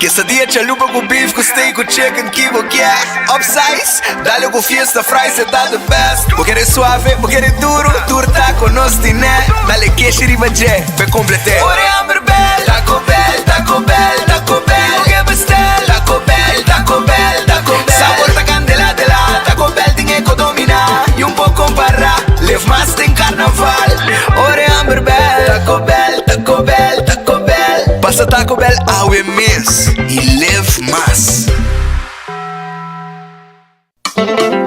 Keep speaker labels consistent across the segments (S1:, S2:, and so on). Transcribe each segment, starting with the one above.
S1: Quesadilla chalupa ku beef ku steak ku chicken ki bo kier Upsize, dale ku fiesta fries e ta the best Bo kere suave, bo kere duro, tur taco nos tine Dale keshi riba dje, p'e complete Ora e hamber bel, Taco Bell, Taco Bell, Taco Bell Bo ke bestel, Taco Bell, Taco Bell, Taco Bell Sabor ta candela de la, Taco Bell tin e ko domina Y un por compara, live mas den carnaval Ora e hamber bel, Taco Bell, Taco Bell, Taco Bell Pasa Taco Bell awe mes y live mas.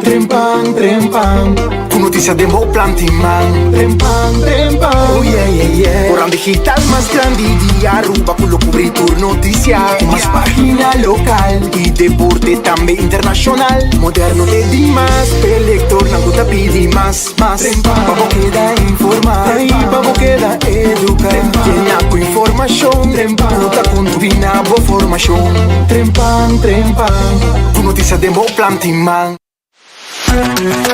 S2: Trempan, trempan, ku notisia den bo planti man. Trempan, trempan, oh yeah, yeah, yeah. Koran digital mas grandi di Aruba ku lo kubri tur notisia. Ku mas pagina lokal i deporte tambe internashonal. Moderno te dimas, p'e lektornan ku ta pidi mas, mas. Pa bo keda informa i pa bo keda eduka. Yena ku informashon ku ta kombina bo formashon. Trempan, trempan, ku notisia den bo planti man.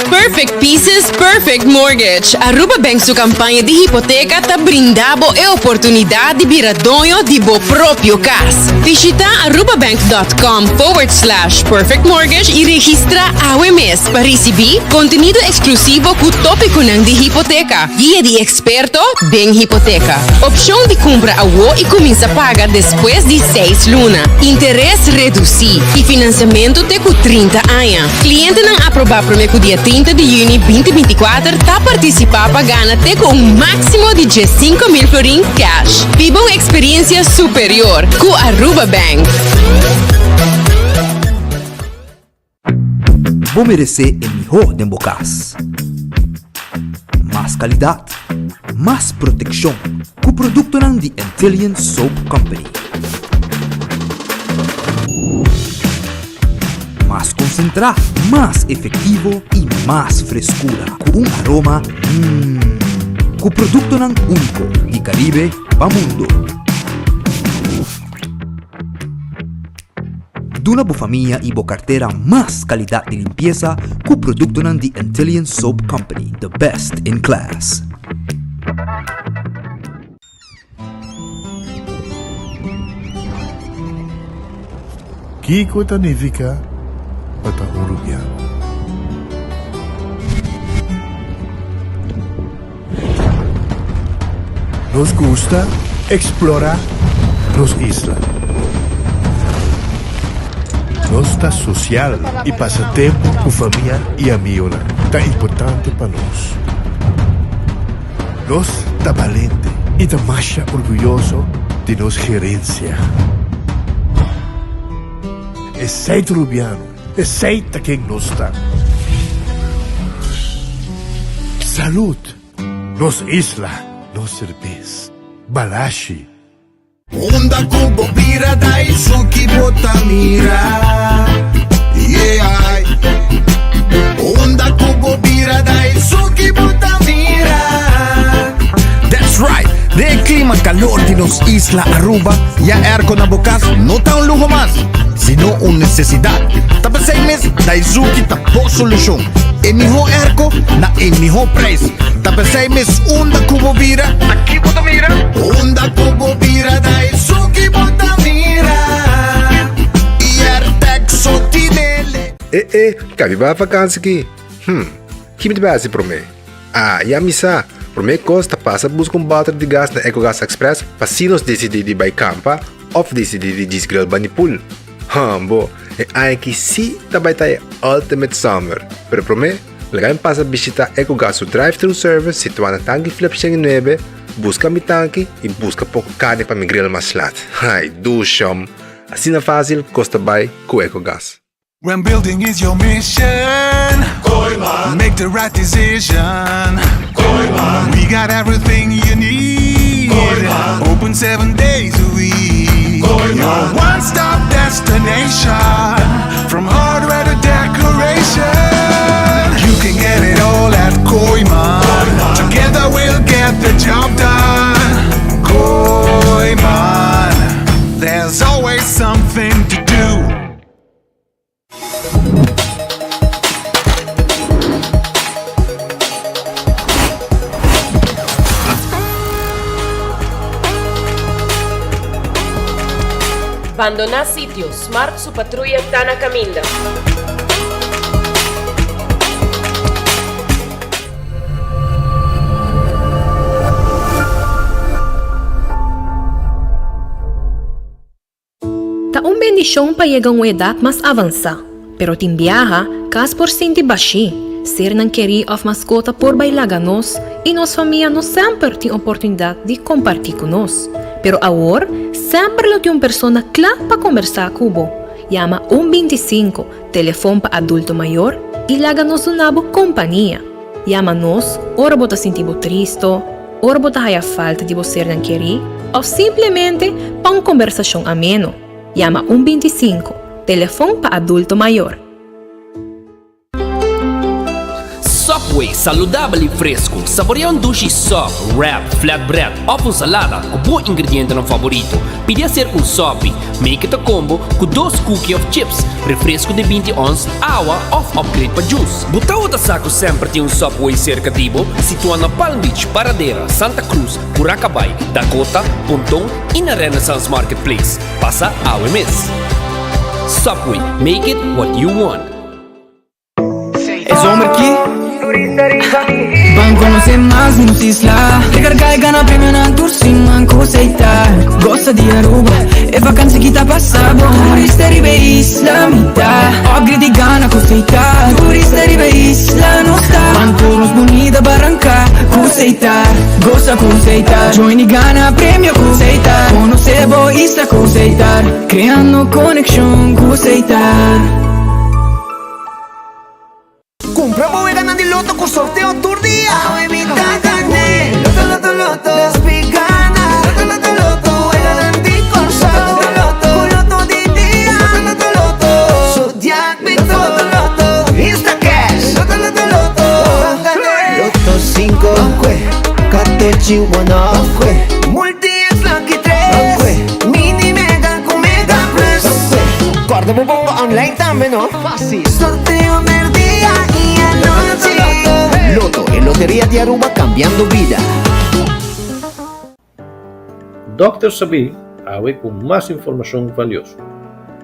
S3: Perfect Pieces, Perfect Mortgage! Aruba Bank su campaña di hipoteca ta brinda bo e oportunidad di bira doño di bo propio cas. Bishita arubabank dot com forward slash perfect mortgage y registra awe mes pa ricibi contenido exclusivo cu topiconan di hipoteca, guia di experto den hipoteca, opcion di cumpra awo y cuminsa paga despues di seis luna, interes reduci y financiamento te cu 30 aña. Clientenan aproba prome cu dia 30 di juni 2024 ta participa pa gana te cu un maximo di 15,000 florin cash. Biba un experiencia superior cu Aruba Bank.
S4: Bo meresé e mihó den bo kas. Mas kalidat, mas protekshon ku produktonan di Antillian Soap Company. Mas konsentrá, mas efektivo i mas freskura ku un aroma mmm. Ku produktonan úniko di Karibe pa mundu. Duna bo famia i bo kartera mas kalidat di limpiesa ku produktonan di Antillian Soap Company, the best in class.
S5: Kiko ta nifiká pa ta un rubiano? Nos gusta eksplorá nos isla. Nos ta sosial i pasa tempu ku famia i amionan ta importante pa nos. Nos ta balente i ta masha orguyoso di nos gerensia. Esei ta Rubiano, esei ta ken nos ta. Salud! Nos isla, nos serbes. Balashi.
S1: Unda ku bo bira Daisuki bo ta mira Yeah Unda ku bo bira Daisuki bo ta mira
S6: That's right! Den e clima calor di nos isla Aruba, ya airco na bo cas no ta un luho mas, sino un necesidad. Ta p'esey mes Daizuki ta bo solucion. E miho airco na e miho prijs. Ta p'esey mes unda cu bo bira, ta ki bo ta mira?
S1: Unda cu bo bira Daizuki bo ta mira. Airtec so tinele.
S7: E e, ka mi bai vakansi ki? Hm, ki mi ta bai hasi promé? Ah, ya mi sa! Promé kos ta pasa buska un bòter di gas na Ecogas Express pa si nos disidí di bai kampa òf disidí di djis grill bani pool. Hambo, e aña aki sí ta bai ta e ultimate summer! Pero promé, laga mi pasa bishitá Ecogas su drive-thru service situá na Tanki Flip 109, buska mi tanki i buska poko karni pa mi grill mas lat. Ai, dushom! Asina fásil kos ta bai ku Ecogas.
S8: When building is your mission Kooyman Make the right decision Kooyman We got everything you need Kooyman Open seven days a week Kooyman Your one-stop destination From hardware to decoration You can get it all at Kooyman Kooyman Together we'll get the job done Kooyman There's always something to do
S3: Bandoná sitio, Smart su patruya ta na kaminda.
S9: Ta un bendishon pa yega un edat mas avansá, pero tin biaha kas por sinti bashí, sernan kerí òf maskota por bai laga nos i nos famia no semper tin oportunidat di kompartí ku nos. Pero awor semper lo tin un persona kla pa kombersá ku bo. Yama un 25, telefon pa adulto mayor, i laga nos duna bo kompania. Yama nos ora bo ta sinti bo tristo, ora bo ta haya falta di bo sernan kerí òf simplemente pa un kombersashon ameno. Yama un 25, telefon pa adulto mayor.
S10: Subway, saludabel i fresku. Saborea un dushi sub, wrap, flatbread òf un salada ku bo ingredientenan faborito. Pidi aser un sopi, make it a combo, ku dos cookie òf chips, refresku di 20 ons, awa òf upgrade pa juice. Bo tabata sa ku semper tin un Subway serka di bo? Situá na Palm Beach, Paradera, Santa Cruz, Curacabai, Dakota, Ponton i na Renaissance Marketplace. Pasa awe mes! Subway, make it what you want.
S11: E zomer ki Ban conoce mas di nos isla Recarga y gana premionan tur siman cu Seita Goza di Aruba, e vakantie ki ta pasa bon Turista riba e isla mi ta Upgrade y gana cu Seita Turista riba e isla nos ta Ban tur nos bunita baranca cu Seita Goza cu Seita Join y gana premio cu Seita Conoce bo isla cu Seita Creando conexion cu Seita.
S1: Cumpra bo weganan di loto cu sorteo tur dia. Awe mi ta gane. Loto, loto, loto. Despi gana. Loto, loto, loto. Weganan di Corsou. Loto, loto, Cu loto di dia. Loto, loto, loto. Zodiac Victor. Loto, loto, loto. Instacash. Loto, loto, loto. Ban gane. Loto 5. Katochi one off. Multi X Lucky 3. Mini Mega cu Mega Plus. Corda bo bongo online tambe no. Facil. Sorteo merdia y anochi.
S12: Lotto, e loteria di Aruba cambiando bida.
S13: Dòkter Sabí awe ku mas informashon valioso.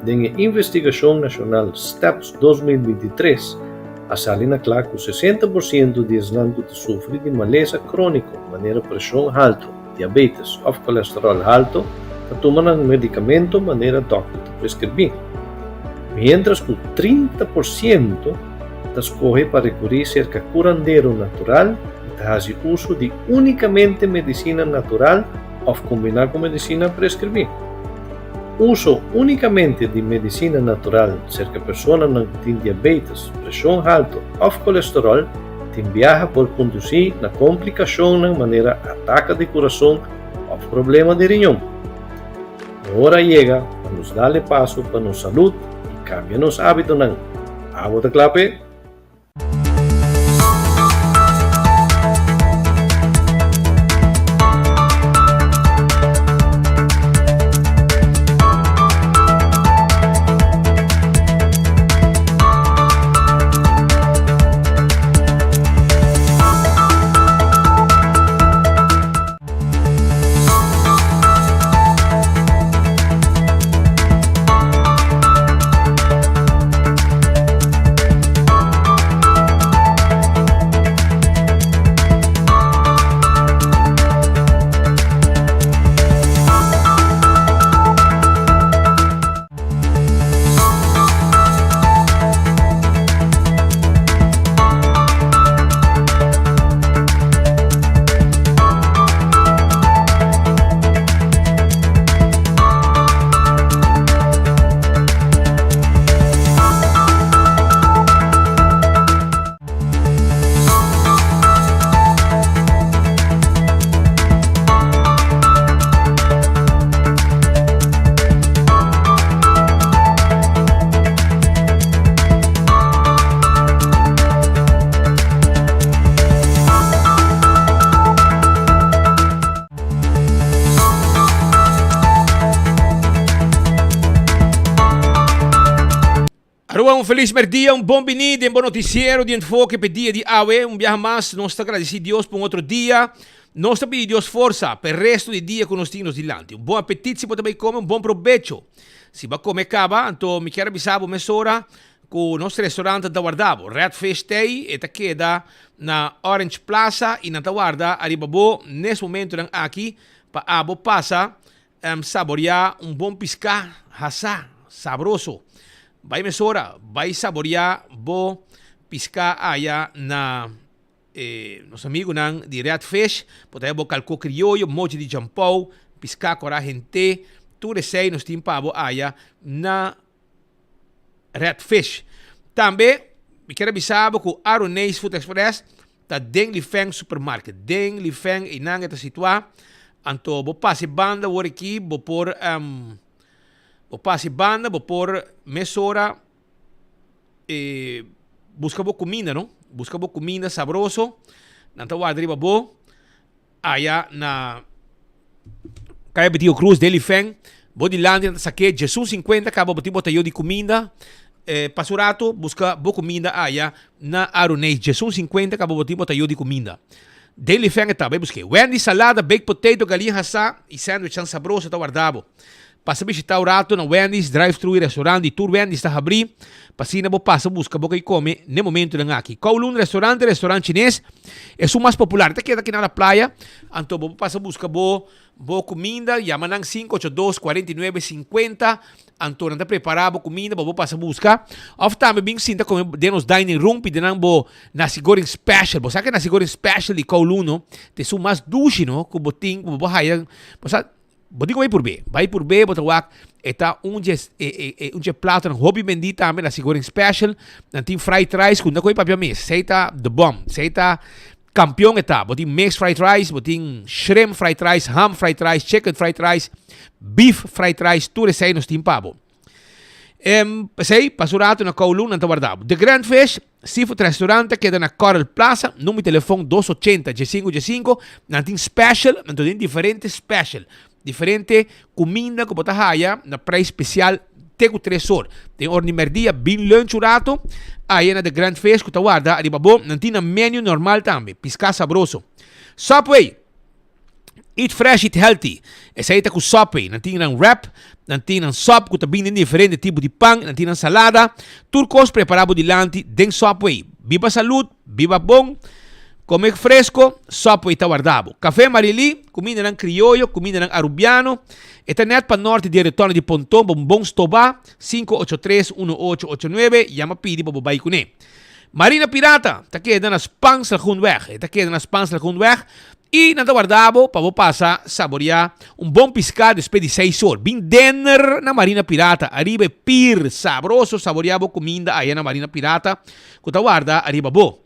S13: Den e investigashon nashonal Steps 2023 a sali na kla ku 60 por siento di esnan ku ta sufri di malesa króniko manera preshon haltu, diabetes òf kolesteròl haltu ta tuma nan medikamento manera dòkter ta preskribí, miéntras ku 30 por siento ta skohe pa rekurí serka kurandero natural i ta hasi uso di únikamente medisina natural òf kombiná ku medisina preskribí. Uso únikamente di medisina natural serka personanan ku tin diabetes, preshon haltu òf kolesteròl Tin biaha por kondusí na komplikashonnan manera ataka di kurason òf problema di riñon. E ora a yega pa nos dal e paso pa nos salud i kambia nos ábitonan. Abo ta kla p'e?
S14: Aruba un feliz merdia, un bon bini den bo noticiero di Enfoke p'e dia di awe. Un biaha mas nos ta gradeci Dios pa un otro dia. Nos ta pidi Dios forsa p'e resto di dia cu nos tin nos dilanti. Un bon apetit si bo ta bay come, un bon probecho. Si bo a come caba, anto mi kier a bisa bo mesora cu nos restaurant ta warda bo. Red Fish t'ey, e ta keda na Orange Plaza y nan ta warda ariba bo nes momentonan aki pa abo pasa saborea un bon pisca hasa, sabroso. Bay mesora, bay saborea bo pisca aya na E nos amigunan di Red Fish por ta bo kalko krioyo, mochi di jampou, piská kora hent'é, tur esei nos tin pa bo aya na Red Fish. Tambe mi kier a bisa bo ku Aroneis Food Express ta den Lifeng Supermarket. Den Lifeng einan e ta situá. Anto bo pasa e banda wor aki bo por bo pasa e banda bo por mesora e busca bo cuminda no, busca bo cuminda sabroso, nan ta warda riba bo aya na Calle Betio Cruz, Deli Feng, bo dilanti nan ta sake djesun 50 caba bo tin botayo di cuminda, eh, pasa un rato busca bo cuminda aya na Aroney, djesun 50 caba bo tin botayo di cuminda. Deli Feng e ta, bay busque. Wendy salada, baked potato, galiña hasa y sandwichnan sabroso ta warda bo. Pasa bishita un rato na Wendy's drive-thru y restaurant di tur Wendy's ta habrí pa asina bo pasa busca bo ke come n'e momentonan aki. Kowloon Restaurant e restaurant chines esun mas popular. E ta keda aki na la playa, anto bo por pasa busca bo bo cuminda, yama nan 582 49 50, anto nan ta prepara bo cuminda pa bo pasa busca. Of tambe bin sinta come den nos dining room, pidi nan bo nasi goreng special. Bo sa ke nasi goreng special di Kowloon no ta esun mas dushi no ku bo tin ku bo por haya, bo sa. Bo tin ku bai purb'é. Bai purb'é, bo ta wak e ta un dje e e e un dje platonan hopi bendí tambe, nasi goreng special. Nan tin fried rice ku no ta kohe papia mes. Esei ta the bomb. Esei ta kampion e ta. Bo tin mixed fried rice, bo tin shrimp fried rice, ham fried rice, chicken fried rice, beef fried rice, tur esei nos tin pa bo. Em, p'esei, pasa un rato na Kowloon, nan ta warda bo. The Grand Fish Seafood Restaurant ta keda na Coral Plaza, number di telefon dos ochenta diesinco diesinco. Nan tin special, nan tin diferente special, diferente cuminda cu bo ta haya na prijs special te cu tres or. Den or di merdia, bin lunch un rato, aya na The Grand Fish cu ta warda ariba bo. Nan tin nan menu normal tambe, pisca sabroso. Subway! Eat fresh, eat healthy. Esei ta ku Subway. Nan tin nan wrap, nan tin nan sub ku ta bini den diferente tipo di pan, nan tin nan salada. Tur kos prepará bo dilanti den Subway. Biba salud, biba bon, kome fresko, Subway ta warda bo. Café Marilí, kumindanan krioyo, kumindanan arubiano. E ta nèt pa norte di e retorno di Ponton, bo bon stobá, 583 1889, yama pidi pa bo bai kuné. Marina Pirata ta keda na Spaanslagoenweg. E ta keda na Spaanslagoenweg i nan ta warda bo pa bo pasa saboreá un bon piská despues di seis or. Bin dinner na Marina Pirata ariba e pir sabroso saboreá bo kuminda aya na Marina Pirata ku ta warda ariba bo.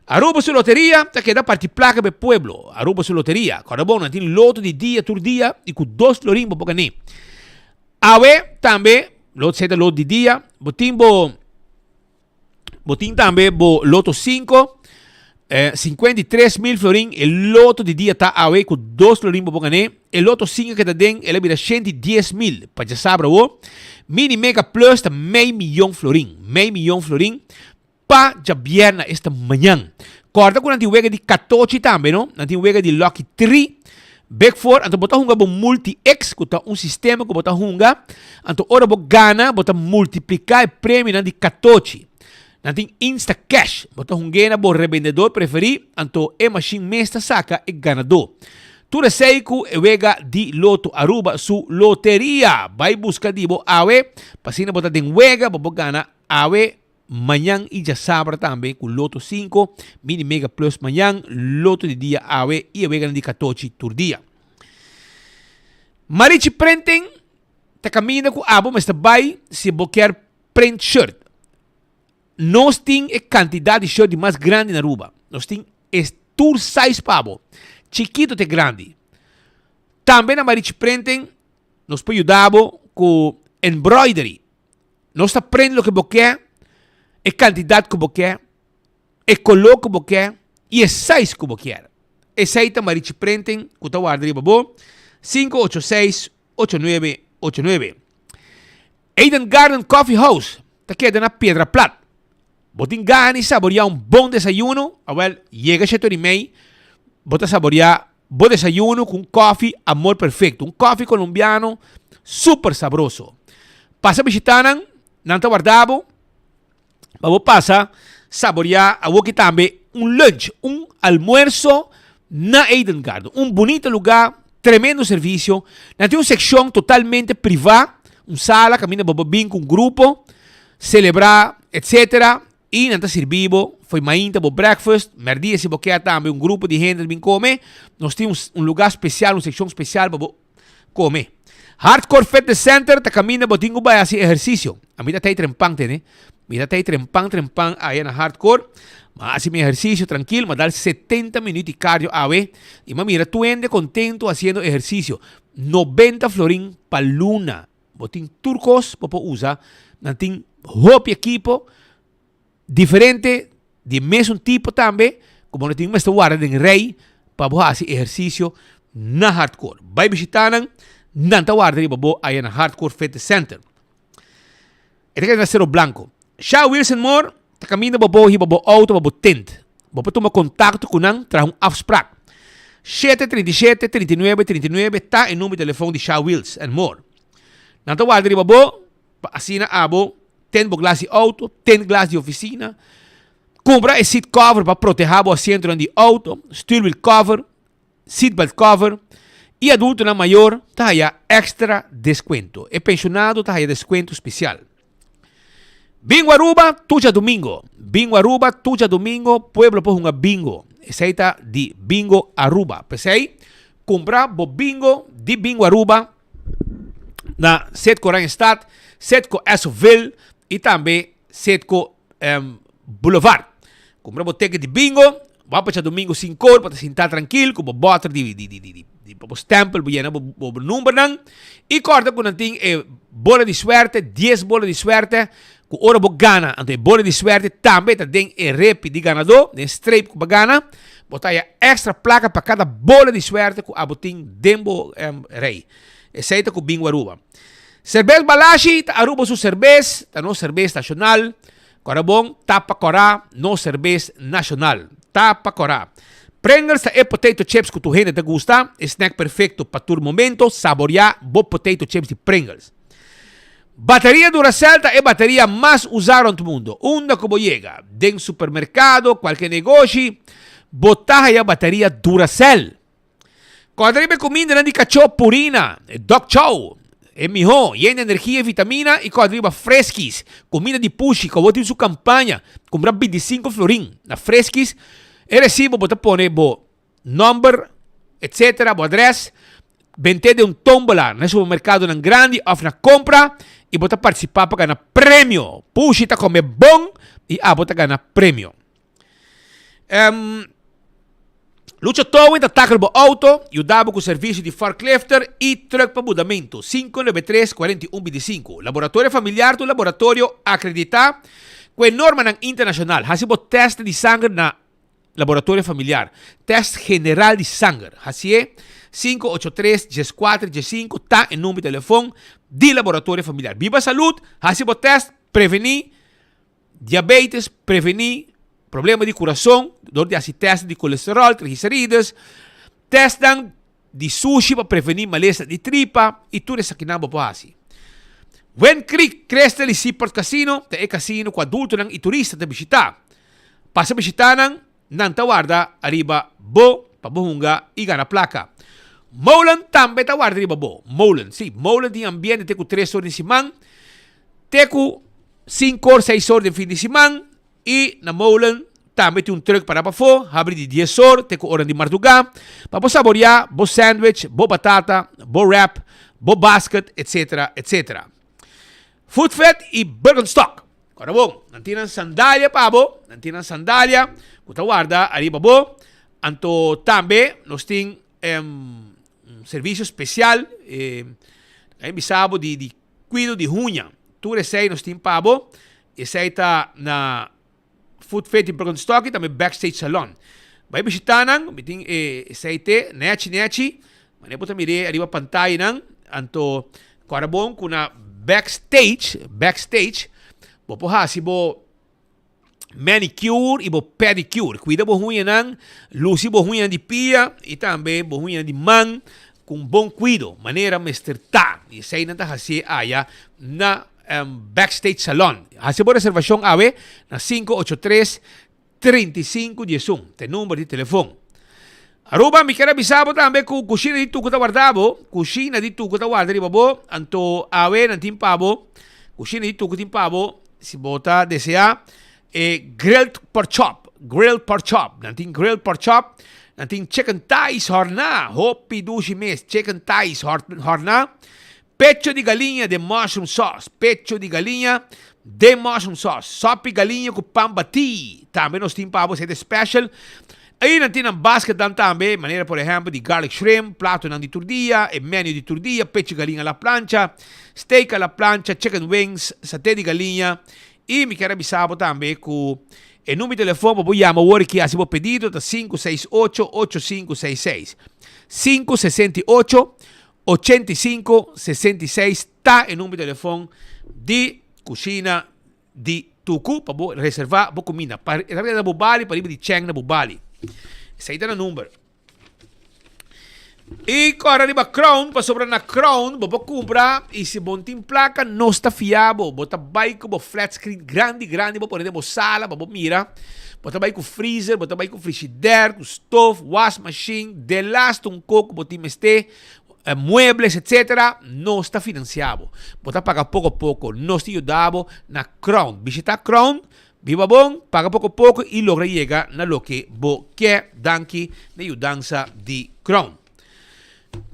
S14: Aruba su loteria ta keda parti plaka pa e pueblo. Aruba su loteria. Kòrda bon nan tin loto di dia tur dia i ku dos florin bo por gané. Awe tambe lo seta loto di dia bo tin bo. Bo tin tambe bo loto 5, eh, 53 mil florin. E loto di dia ta awe ku 2 florin bo por gané. E loto 5 que ta den, el a bira 110 mil. Pa djasabra wo. Mini Mega Plus ta mei miyon florin. Mei miyon florin pa djabierna esta mañan. Kòrda ku nan tin wega di katochi tambe, no? Nan tin wega di Lucky 3. Big Four, anto bo ta hunga bo Multi X, ku ta un sistema ku bo ta hunga, anto ora bo gana bo ta multipliká e premionan di katochi. Nan tin Insta Cash, bo ta hung'é na bo rebendedor preferí, anto e mashin mes ta saka e ganadó. Tur esei ku e wega di Lotto Aruba su loteria. Bai buska di bo awe, pa asina bo ta den wega pa bo gana awe. Mañan y djasabra tambe cu Loto 5, Mini Mega Plus mañan, Loto di dia awe y e weganan di katochi tur dia. Marichi Printing ta caminda cu abo mester bay si bo kier print shirt. Nos tin e cantidad di shirt di mas grandi na Aruba. Nos tin e tur size pa bo, chikito te grandi. Tambe na Marichi Printing nos por yuda bo cu embroidery. Nos ta prende loke bo ke, e kantidat ku bo ke, e koló ku bo ke i e size ku bo kier. Esei ta Marichi Printing ku ta warda riba bo, 586 8989. Eden Garden Coffee House ta keda na Piedra Plat. Bo tin gana di saboreá un bon desayuno? Awèl, yega shetor i mei, bo ta saboreá bo desayuno ku un kòfi Amor Perfecto, un kòfi kolombiano super sabroso. Pasa bishita nan, nan ta warda bo pa bo pasa saborea awoki tambe un lunch, un almuerzo na Eden Garden. Un bunita lugar, tremendo servicio. Nan tin un seccion totalmente priva, un sala caminda bo por bin cu un grupo, celebra, etcetera. Y nan ta sirbi bo fo'i mainta bo breakfast, merdia si bo kier tambe un grupo di hende ta bin come, nos tin un lugar special, un seccion special pa bo come. Hardcore Fitness Center ta caminda bo tin cu bay haci ehercicio. Ami ta tey trempan tene. Mi ta tey trempan trempan aya na Hardcore. Ma haci mi ehercicio trankil, ma dal 70 minuut di cardio awe y ma mira tur hende contento haciendo ehercicio. 90 florin pa luna. Bo tin tur kos bo por usa. Nan tin hopi ekipo diferente di e mesun tipo tambe ku bo no tin mester warda den rei pa bo hasi ehersisio na Hardcore. Bai bishita nan, nan ta warda riba bo aya na Hardcore Fitness Center. E ta keda na Cerro Blanco. Sha Wilson Moore ta kaminda bo bo hiba bo auto pa bo tent. Bo por tuma kontakto ku nan traha un afsprak. 737 39 39 ta e number di telefon di Sha Wheels and More. Nan ta warda riba bo pa asina abo tent bo glas di auto, tent glas di ofisina, kumpra e seat cover pa proteha bo asientonan di auto, stuurwiel cover, seatbelt cover y adultonan mayor ta haya extra descuento. E pensionado ta haya descuento special. Bingo Aruba tur djadomingo. Bingo Aruba tur djadomingo pueblo por hunga bingo. Esey ta di Bingo Aruba. P'esey cumpra bo bingo di Bingo Aruba na Setco Oranjestad, Setco Essoville y tambe Setco Boulevard. Cumpra bo ticket di bingo, bo a pacha domingo cinco or pa ta sinta trankil cu bo boter di di di di di bo stempel, bo yena bo bo numbernan y corda cu nan tin e bola di suerte, dies bola di suerte cu ora bo gana, anto e bola di suerte tambe ta den e repi di ganador, den streep cu bo gana, bo ta haya extra placa pa cada bola di suerte cu abo tin den bo rey. Esey ta cu Bingo Aruba. Serbes Balashi ta Aruba su serbes, ta nos serbes nacional. Kora bon, tapa kora, nos serbes nacional. Tapa kora. Pringles ta e potato chips ku tur hende ta gusta, e snack perfecto pa tur momento, saborea bo potato chips di Pringles. Bateria Duracell ta e bateria mas usa rond mundo. Unda ku bo yega, den supermercado, kualke negoshi, bo ta haya bateria Duracell. Kòrda riba e kumindanan di kachó Purina, e Dog Chow, e mihó, yen di energia i vitamina i kòrda riba Friskies, kuminda di pushi ku awor tin su kampaña, kumpra bintisinko florin na Friskies, e resibo bo ta pone bo nòmber etsetera, bo adrès, bent'é den un tómbola na e supermerkadonan grandi òf na kompra i bo ta partisipá pa gana premio. Pushi ta kome bon i abo ta gana premio. Lucha Towing ta tackle bo auto, yuda bo ku servisio di forklifter i truck pa mudamentu. 593 41 25. Laboratorio Familiar ta un laboratorio akreditá ku e normanan internashonal. Hasi bo tèst di sanger na Laboratorio Familiar. Tèst general di sanger. Hasié 583 14 15 ta e number di telefon di Laboratorio Familiar. Biba salud, hasi bo tèst, prevení. Diabetes, prevení problema di kurason dor di hasi tèst di kolesteròl, triglicerides, tèstnan di sushi pa prevení malesa di tripa i tur esakinan bo por hasi. Wind Creek Crystal i Seaport Casino ta e kasino ku adultonan i turista ta bishitá. Pasa bishitá nan, nan ta warda ariba bo pa bo hunga i gana plaka. Molen tambe ta warda riba bo. Molen, sí, Molen tin ambiente te ku tres or di siman. Te ku sinku or, seis or den fin di siman i na molen tambe tin un trùk pará pafó, habri di dies or te ku oran di mardugá pa bo saboriá bo sandwich, bo batata, bo wrap, bo basket, etsetera, etsetera. Foodfed i Birkenstock. Ora bon, nan tin nan sandalia pa bo, nan tin nan sandalia ku ta warda ariba bo. Anto tambe nos tin un servisio spesial, a bisa bo di di. Kuido di huña. Tur esei nos tin pa bo. Esei ta na Food Fit in Birkenstock y tambe Backstage Salon. Bai bishita nan, mi tin e esei te nechi nechi. Manera bo ta mir'é ariba pantayanan. Anto kòrda bon ku na Backstage, Backstage, bo por hasi bo manicure y bo pedicure. Cuida bo huñanan, luci bo huñanan di pia y tambe bo huñanan di man cu un bon cuido, manera mester ta. Y esey nan ta hacié aya na. Backstage Salon. Hasi bo reservashon awe na 583 35 11, ta e number di telefon. Aruba, mi kier a bisa bo tambe ku kushina di Tuku ta warda bo, kushina di Tuku ta warda riba bo, anto awe nan tin pa bo, kushina di Tuku tin pa bo, si bo ta desea, e grilled pork chop, grilled pork chop, nan tin grilled pork chop, nan tin chicken thighs horná, hopi dushi mes, chicken thighs horná, Pecho di galiña den mushroom sauce, pecho di galiña den mushroom sauce, sopi galiña ku pan batí, tambe nos tin pa bo esei ta special. Ei nan tin nan basketnan tambe, manera por ehempel di garlic shrimp, platonan di tur dia, e menu di tur dia, pecho galiña a la plancha, steak a la plancha, chicken wings, saté di galiña. I mi kier a bisa bo tambe ku e number di telefon pa bo yama awor aki hasi bo pedido ta 568 8566, 568 85 66 ta e number di telefon di Cushina di Tucu pa bo reserva bo cuminda. Pa e ta na bo bali, pariba di Cheng na bo bali. Esey ta na number. Y cora riba Crown, pasobra na Crown bo por cumpra y si bo no tin placa nos ta fia bo. Bo ta bay cu bo flat screen grandi grandi bo pone den bo sala pa bo mira. Bo ta bay cu freezer, bo ta bay cu frigidaire, cu stoof, wasmachine, delaste un coco bo tin mester. Muebles etc. Nos ta financia bo. Bo ta paga poco poco. Nos ta yuda bo na Crown. Bishita Crown, biba bon, paga poco poco y logra yega na loke bo ke. Danki na yudansa di Crown.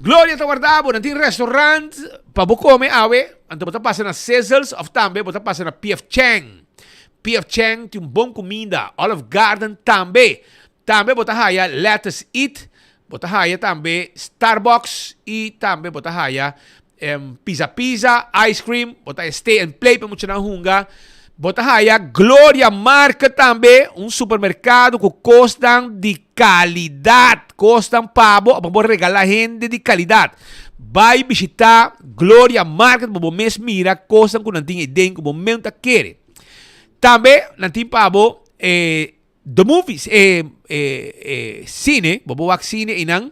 S14: Gloria ta warda bo. Nan tin restaurant pa bo come awe. Anto bo ta pasa na Sizzles of tambe bo ta pasa na PF Chang. PF Chang tin un bon cuminda. Olive Garden tambe. Tambe bo ta haya Lettuce Eat, bo ta haya tambe Starbucks y tambe bo ta haya Pizza Pizza, Ice Cream, bo ta haya Stay and Play pa muchanan hunga. Bo ta haya Gloria Market tambe, un supermercado cu cosnan di calidad, cosnan pa bo, pa bo regala hende di calidad. Bay bishita Gloria Market pa bo mes mira cosnan cu nan tin eyden cu bo mes no ta kere. Tambe nan tin pa bo e. The movies, e, e, e cine, bo por wak cine einan,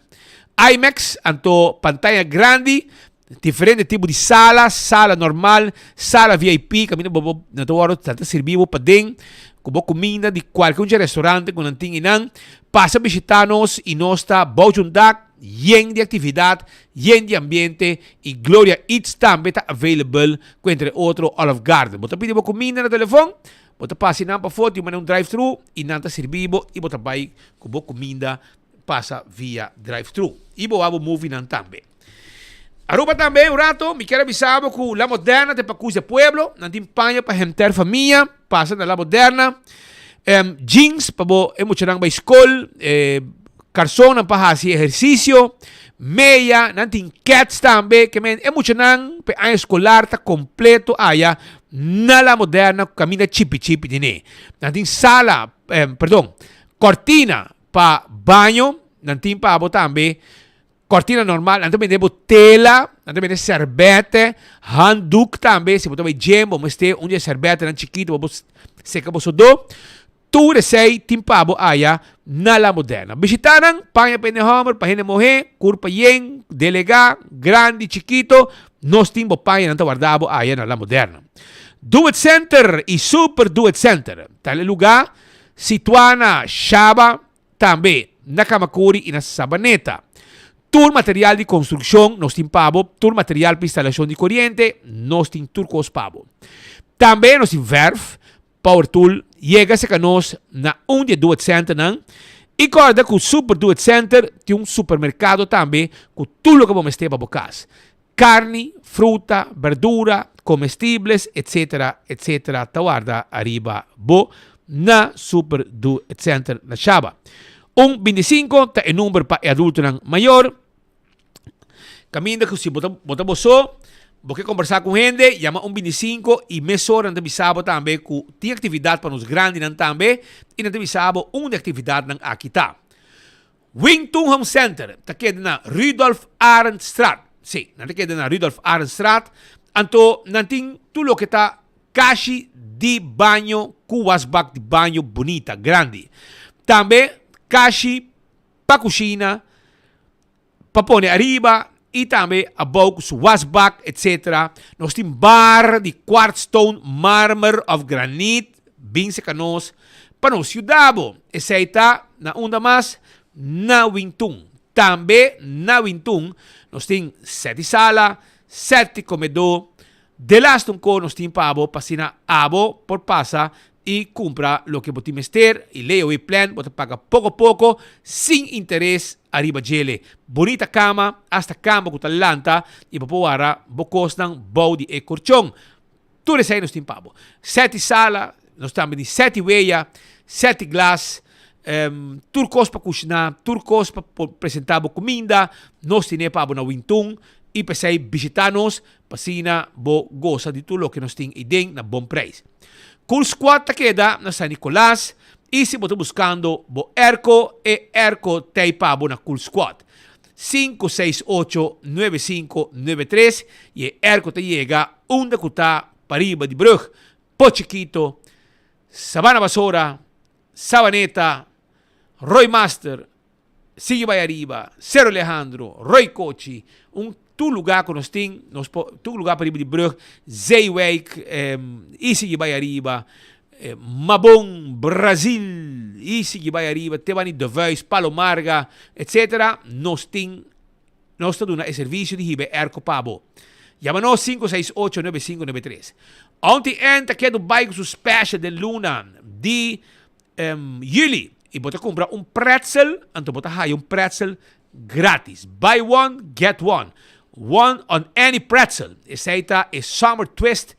S14: IMAX, anto pantaya grandi, diferente tipo di sala, sala normal, sala VIP, kaminda bo por, nan ta wòrdu, nan ta sirbi bo paden, ku bo kuminda di kualke un dje restaurante ku nan tin einan. Pasa bishita nos i nos ta bou dje un dak yen di aktividat, yen di ambiente i Gloria Eats tambe ta available ku entre otro Olive Garden. Bo ta pidi bo kuminda na telefon, Bo ta pasa nan pafó tin manera un drive thru i nan ta sirbi bo i bo ta bai ku bo kuminda pasa via drive thru i bo wak bo movie nan tambe. Aruba tambe un rato mi kier a bisa bo ku La Moderna ta e pakus di e pueblo nan tin paña pa henter famia pasa na La Moderna jeans pa bo e muchanan bai skol Karsonnan pa hasi ehersisio, meya, nan tin kets tambe, ke men e muchanan pa e aña eskolar ta kompleto aya na La Moderna ku kaminda chipi chipi tene. Nan tin sala, perdon, kòrtina pa baño, nan tin pa bo tambe kòrtina normal, nan ta bende bo tela, nan ta bende sèrbètè, handdoek tambe, si bo ta bai gym bo mester un di e sèrbètènan chikitu pa bo seka bo sodó. Tur esei tin pa bo aya na La Moderna. Bishita nan, paña pa hende homber, pa hende muhé, kurpa yen, delegá, grandi, chikito, nos tin bo pañanan ta warda bo aya na La Moderna. Do It Center i Super Do It Center ta e lugá situá na Shaba, tambe na Kamakuri i na Sabaneta. Tur material di konstrukshon nos tin pa bo, tur material pa instalashon di koriente, nos tin tur kos pa bo. Tambe nos tin vèrf, Power Tool yega serka nos na un di e Do It Centernan i kòrda ku Super Do It Center tin un supermerkado tambe ku tur loke bo mester pa bo kas, karni, fruta, berdura, komestibles, etsetera, etsetera ta warda ariba bo na Super Do It Center na Shaba. Un bintisinko ta e number pa e adultonan mayor. Kaminda ku si bo ta bo ta bo so, bo ke kombersá ku hende, yama un bintisinko i mesora nan ta bisa bo tambe ku tin aktividat pa nos grandinan tambe i nan ta bisa bo un di aktividatnan aki ta. Wing Tun Home Center ta keda na Rudolf Arendstraat. Sí, nan ta keda na Rudolf Arendstraat. Anto nan tin tur loke ta kashi di baño ku wasbak di baño bunita, grandi. Tambe kashi pa kushina, pa pone ariba. Y tambe abou cu su wasbak etc. Nos tin bar di quartzstone, marmer of granit bin seca nos pa nos yuda bo. Esey ta na unda mas? Na Wintun. Tambe na Wintun nos tin seti sala, seti comedor. Delaste un ko nos tin pa bo pa asina abo por pasa y cumpra loke bo tin mester y layaway plan bo ta paga poco poco sin interes ariba djele. Bunita cama, hasta cama cu ta lanta y bo por wara bo cosnan bou di e corchon. Tur esey nos tin pa bo. Seti sala, nos tambe tin seti weya, seti glas, tur cos pa cushina, tur cos pa por presenta bo cuminda, nos tine pa bo na Wintun y p'esey bishita nos P'asina bo gosa di tur loke nos tin eiden na bon prijs. Cool Squad ta keda na San Nicolas y si bo ta buscando bo airco, e airco t'ey pa bo na Cool Squad. 5689593 y e airco ta yega unda cu ta pariba di brug, Pochiquito, Sabana Basora, Sabaneta, Roy Master, Sigui bai ariba, Cerro Alejandro, Roy Kochi, un tur lugá ku nos tin, nos por, tur lugá pariba di brug, Zeewijk, i sigui bai ariba, Mabon, Brazil, i sigui bai ariba, te bani De Vuijs, Palo Marga, etcetera, nos tin, nos ta duna e servisio di hiba e airco pa bo. Yama nos 568 9593. Auntie Ann ta kedu bai ku su special den luna di Juli y bo ta cumpra un pretzel, anto bo ta haya un pretzel gratis. Buy one, get one. One on any pretzel. Esey ta e Summer Twist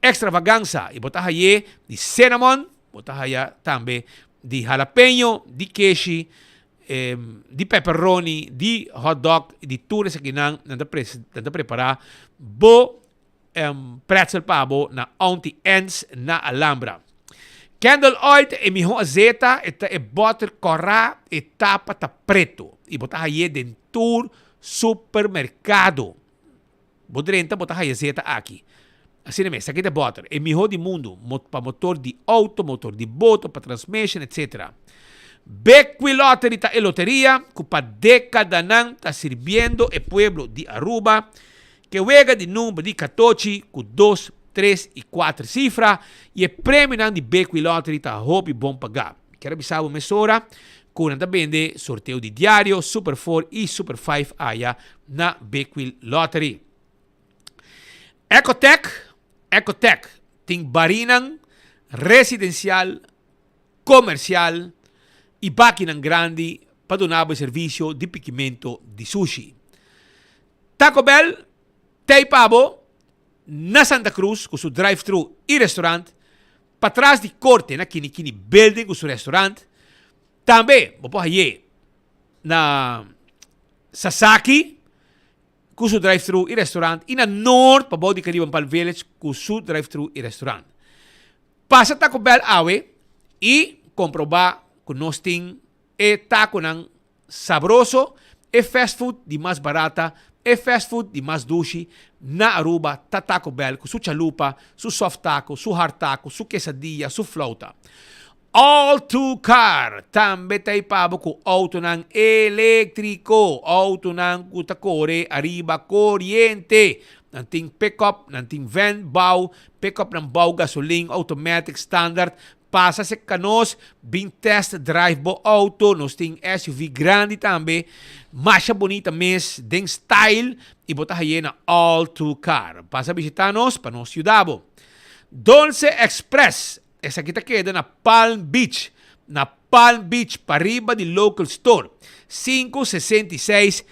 S14: Extravaganza y bo ta haye di cinnamon, bo ta haya tambe di jalapeño, di keshi, di pepperoni, di hot dog, di tur esakinan nan ta nan ta prepara bo pretzel pa bo na Auntie Anne's na Alhambra. Candle oil ta e mihó azeta, e ta e bòter kòrá, e tapa ta preto i bo ta haye den tur supermerkado. Bo drenta bo ta haya azeta aki. Asina mes, esaki ta e bòter, e mihó di mundu, pa motor di outo, motor di boto, pa transmission, etc. Bequi Lottery ta e loteria ku pa dekadanan ta sirbiendo e pueblo di Aruba. Ke wega di number di katochi ku dos, tres i kuater sifra i e premionan di Bequi Lottery ta hopi bon pagá. Kier a bisa bo mesora ku nan ta bende sorteo di diario, Super Four i Super Five aya na Bequi Lottery. Ecotech, Ecotech tin barinan residensial, komersial i bakinan grandi pa duna bo e servisio di pikimento di sushi. Taco Bell t'ei pa bo na Santa Cruz cu su drive-thru y restaurant, patras di Corte na Kini Kini Building cu su restaurant. Tambe bo por haye na Sasaki cu su drive-thru y restaurant y na Noord pabou di Caribbean Palm Village cu su drive-thru y restaurant. Pasa Taco Bell awe y comproba cu nos tin e taconan Sabroso, e fast food di mas barata, e fast food di mas dushi na Aruba ta Taco Bell cu su chalupa, su soft taco, su hard taco, su quesadilla, su flauta. All Too Car tambe ta e pa bo cu autonan electrico, autonan cu ta core ariba coriente. Nan tin pick-up, nan tin van bou, pick-upnan bou gasolin, automatic, standard, Pasa cerca nos, bin test drive bo auto, nos tin SUV grandi tambe, masha bonita mes, den style, y bo ta haye na All Too Car. Pasa bishita nos pa nos yuda bo. Dolce Express, esaki ta keda na Palm Beach, na Palm Beach pariba di Local Store, 566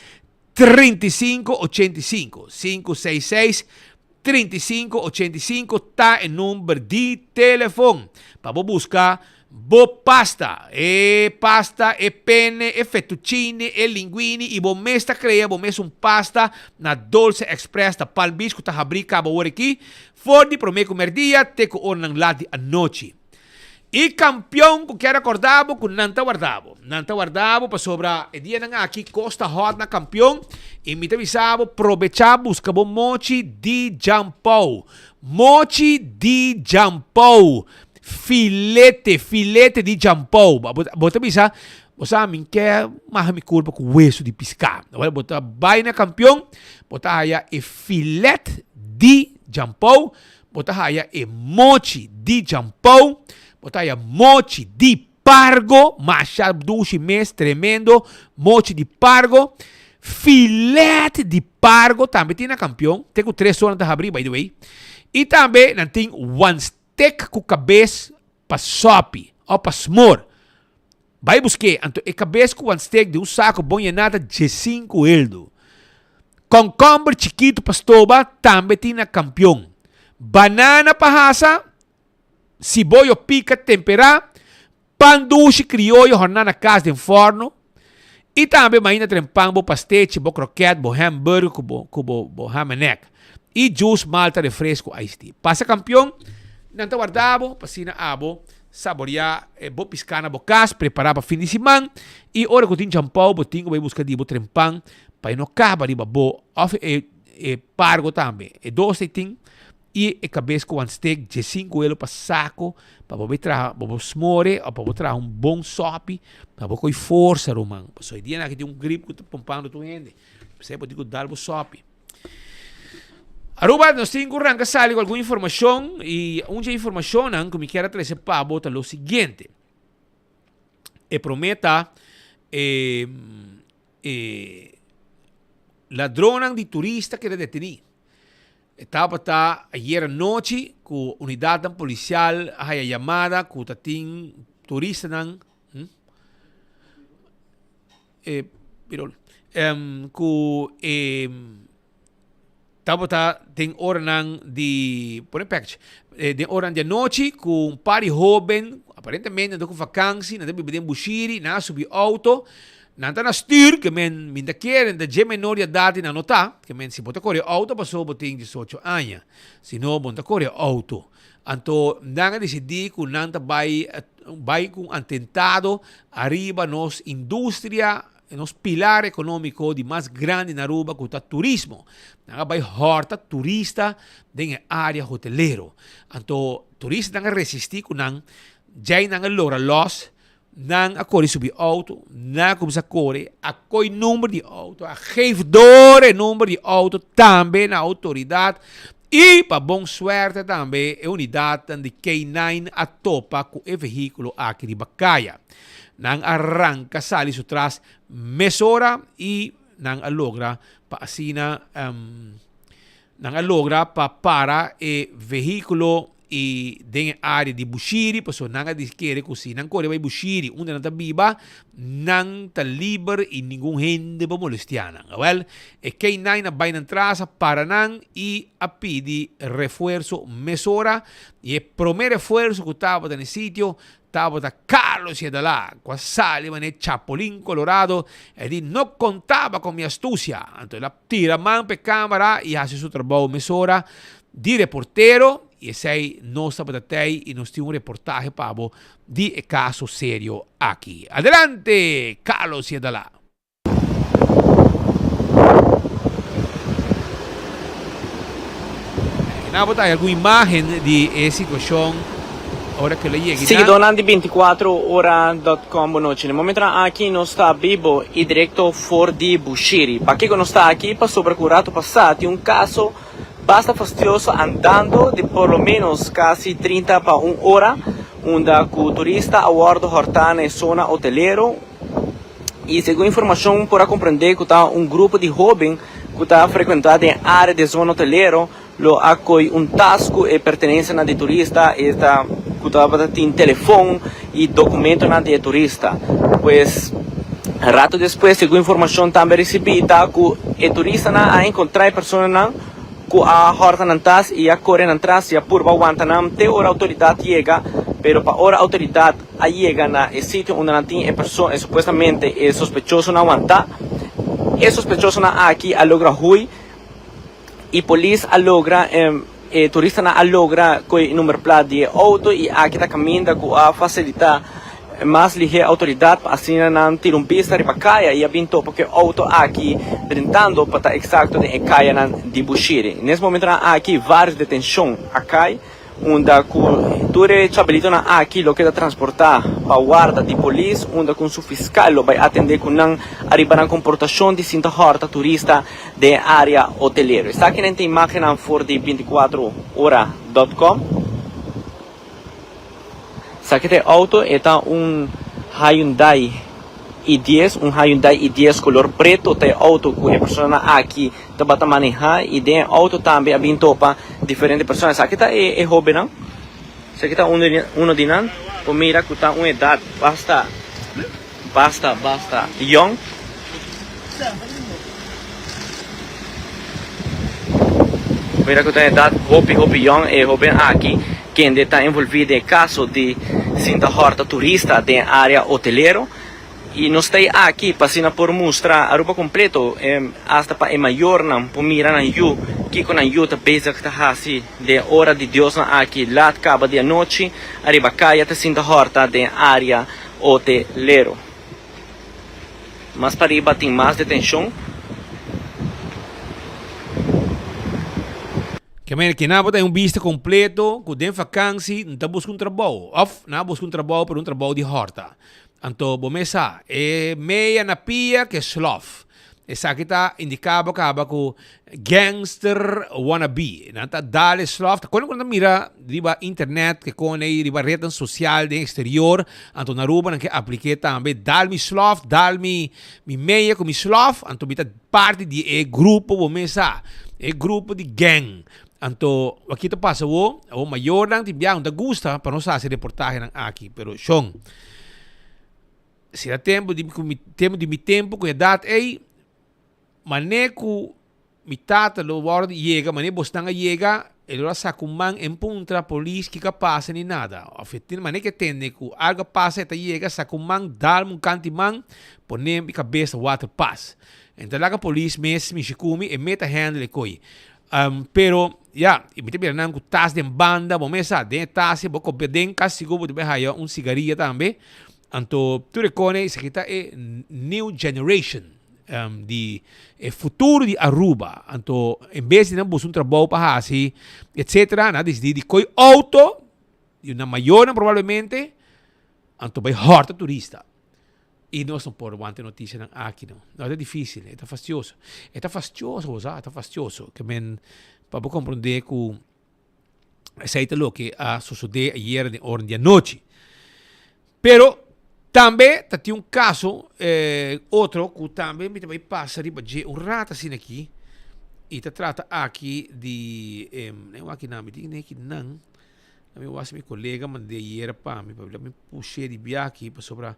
S14: 35 85, 566 35 85 ta e number di telefon pa bo buska bo pasta, e pasta, e penne, e fettuccine, e linguini y bo mes ta crea bo mes un pasta na Dolce Express ta Palm Beach cu ta habri caba ora aki for di prome cu merdia te cu oranan lat di anochi. E kampion ku kier a korda bo ku nan ta warda bo. Nan ta warda bo pasobra e dianan aki kos ta hòt na kampion i mi ta bisa bo probechá buska bo mochi di Jampou. Mochi di Jampou. Filete, filete di Jampou. Bo ta bisa. Bo sa mi ke maha mi kurpa ku wesu di piská. Awor bo ta bai na Kampion, bo ta haya e filet di djampou, bo ta haya e mochi di djampou, bo ta haya mochi di pargo, masha dushi mes, tremendo, mochi di pargo, filet di pargo tambe tin na Kampion, te ku tres ora nan ta habri by the way, i tambe nan tin one steak ku kabes pa sopi of pa smor. Bai busk'é, anto e kabes ku wan stek den un sako bon yená ta diesinku eldo. Kònkòmber chikitu pa stoba tambe tin na Kampion. Banana pa hasa, siboyo pika temperá, pan dushi krioyo hòrná na kas den fòrno, i tambe mainda tren pan bo pastechi, bo krokèt, bo hamburger ku bo ku bo bo hamenek, i djus malta refresku iced tea. Pasa Kampion, nan ta warda bo pa asina abo Saboreá e bo piská na bo kas, prepará pa fin di siman, i ora ku tin champou bo tin ku bai buska di bo trempan pa e no kaba riba bo òf e e pargo tambe. E dos ei tin i e kabes ku wan stek diesinku elo pa sako pa bo bai traha bo bo smore òf pa bo traha un bon sòpi pa bo koi forsa ruman. Pasobra e dianan aki tin un grip ku ta pompando tur hende. P'esei bo tin ku dal bo sòpi. Aruba, nos tin cu ranca sali cu algun informacion y un dje informacionnan cu mi kier a trece pa bo ta lo siguiente. E prome ta e, e ladronnan di turista keda deteni. E tabata ayer anochi cu unidadnan policial a haya yamada cu ta tin turistanan, hm? E pirol ku e tabata den oranan di pone pekchi den oranan di anochi ku un par di hoben aparentemente nan ta ku vakansi nan ta biba den Bushiri nan a subi outo nan ta na stuur ke men mi ta kere ta dje menor di edat i nan no ta ke men si bo ta kore outo pasobra bo tin diesocho aña si no bo no ta kore outo Anto nan a disidí ku nan ta bai bai ku un atentado ariba nos industria, nos pilar ekonómiko di mas grandi na Aruba ku ta turismo. Nan a bai hòrta turista den e área hotelero. Anto turistanan a resistí ku nan, djei nan a logra lòs, nan a kore subi outo, nan a kuminsá kore, a koi number di outo, a geef door e number di outo tambe na outoridat i pa bon suerte tambe e unidatnan di K-nine a topa ku e vehíkulo aki riba kaya. Nan a ranka sali su tras mesora i nan a logra pa asina nan a logra pa para e vehíkulo i den e área di Bushiri, pasobra nan a di kere ku si nan kore bai Bushiri, unda nan ta biba, nan ta liber i ningun hende por molestiá nan. Awèl, e K-nine a bai nan tras, a para nan i a pidi refuerso mesora, i e promé refuerso ku tabata na e sitio tabata Carlos Yedalá, ku a sali manera Chapulín Colorado, e di, No kontaba kon mi astusia! Anto el a tira man pa e kámara i hasi su trabou mesora di reportero, i esei nos tabata tei i nos tin un reportahe pa bo di e kaso serio aki. Adelante, Carlos Yedalá! Nan bo ta hay algun imagen di e situacion ora cu el a yega.
S15: Siguidónan di binticuatro ora dot com bon nochi. Na e momentonan aki nos ta bibo y directo for di Bushiri. Pakico nos ta aki? Pasobra cu rato pasa tin un caso basta fastioso andando di por lo menos casi 30 pa un ora unda cu turista a wordo horta na e zona hotelero. Y segun informacion por a comprende cu ta un grupo di hoben cu ta frecuenta den area di zona hotelero lo a coy un tas cu e pertenencianan di turista, esta cu tabata tin telefon y documentonan di e turista. Pues rato despues segun informacion tambe ricibi ta cu e turistanan a encontra e personanan cu a horta nan tas y a core nan tras y a purba wanta nan te ora autoridad yega, pero pa ora autoridad a yega na e sitio unda nan tin e persona, e supuestamente e sospechosonan wantá. E sospechosonan aki a logra hui y polis a logra, e turistanan a logra koe e nummerplaat di e auto y aki ta caminda cu a facilita mas lihe autoridad pa asina nan tira un bista riba caya y a bin topa cu e auto aki drentando pa ta exacto den e cayanan di Bushiri. Nes momentonan aki varios detencion a cay. unda cu tur e chabelitonan aki lo keda transporta pa warda di polis unda cu su fiscal lo bay atende cu nan ariba nan comportacion di sinta horta turista den e area hotelero. Esakinan ta imagennan for di binticuatro ora dot com. Esaki ta e auto, e ta un Hyundai i10, un Hyundai i10 color preto ta e auto cu e personanan aki tabata maneha y den e auto tambe a bin topa diferente persona. Esaki ta e hobennan, esaki ta uno di nan, por mira cu ta un edad basta, basta, basta yong. Mira cu ta un edad hopi, hopi yong e hoben aki kende ta envolvi den e caso di sinta horta turista den area hotelero. Y nos ta aki pa asina por mustra Aruba completo, hasta pa e mayornan por mira nan yu, kico nan yu ta bezig ta haci den ora di Diosnan aki laat caba di anochi ariba caya ta sinta horta den area hotelero. Mas pariba tin mas detencion.
S14: Ke manera ke nan por ta un bista completo cu den vakantie nan ta busca un trabou of nan a busca un trabou pero un trabou di horta. Anto bo mes sa, e meya na pia ke slof. Esaki ta indiká bo kaba ku gangster wannabe. Nan ta dal e slof. Ta kon ku nan ta mira riba internet ke kon ei riba retnan sosial den eksterior. Anto na Aruba nan ke aplik'é tambe. Dal mi slof, dal mi mi meya ku mi slof. Anto mi ta parti di e grupo bo mes sa. E grupo di gang. Anto wak ta pasa awor, awor mayornan tin biaha no ta gusta pa nos hasi reportahenan aki, pero shon, si ta tempo di ku mi tempo di mi tempo ku edat ei, mane ku mi tata lo wòrdu yega, mane bosnan a yega, e lo a saka un man en puntra polis kiko a pasa ni nada. Òf e tin mane ke tende ku algu a pasa e ta yega saka un man dal un kanti man pone mi kabes na water pas. Enta laga polis mes mishi ku mi e meta handle e koi. Pero, ya, i mi ta mira nan ku tas den banda, bo mes sa, den e tas ei bo kopia den, kasi sigur bo ta bai haya un sigaria tambe. Anto tur e kone esaki ta e new generation di e futuro di Aruba. Anto en bes di nan buska un trabou pa hasi etcetera, nan a disidí di koi outo di nan mayornan probablemente, anto bai hòrta turista. I nos no por wanta e noticianan aki no. No, e ta dificil, e ta fastioso. E ta fastioso, bo sa, e ta fastioso. Ke men, pa bo comprende ku esei ta loke a sosode ayera den ora di anochi. Pero tambe ta tin un caso eh, otro ku tambe mi ta bai pasa riba dje un rato asina aki. I ta trata aki di, eh, aki nan, mi tin aki nan. Mi wak mi kolega mand'é ayera pa mi pabia mi push'é di biaha aki pasobra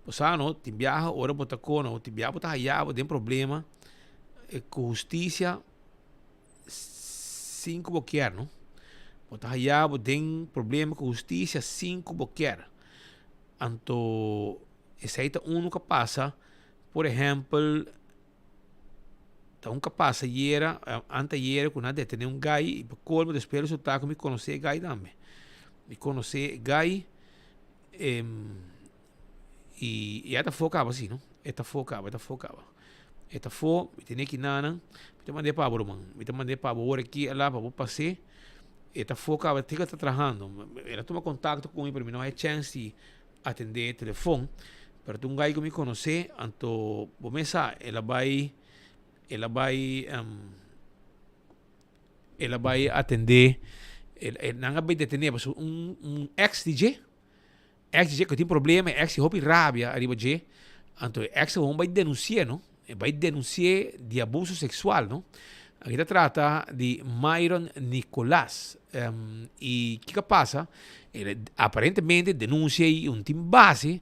S14: bo sa no tin biaha ora bo ta kono tin biaha bo ta haya bo den problema ku hustisia sin ku bo kier no bo ta haya bo den problema ku hustisia sin ku bo kier anto esei ta unu ku a pasa por ehèmpel. Ta un kapas ayera, antayera ku nan a detené un gai i pa kolmo despues resultá ku mi konosé e gai tambe. Mi konosé e gai i ya ta afó kaba si no, e ta afó kaba, e ta afó kaba. E ta afó, mi tene kinanan, mi ta mand'é pa bo ruman, mi ta mand'é pa bo ora aki alá pa bo pas'é. E ta afó kaba, tin ku ta trahando. El a tuma kontakto ku mi pero mi no haña chèns di atendé e telefon, pero ta un gai ku mi konosé, anto bo mes sa, el a bai, el a bai, el a bai atendé, nan a bai detené pasobra un un ex di dje, ex di dje ku tin problema, e ex tin hopi rabia ariba dje, anto e ex a bai denunsi'é no, e bai denunsi'é di abuso seksual no. Aki ta trata di Myron Nicolas. I kiko a pasa? El aparentemente denuncia ei un tin base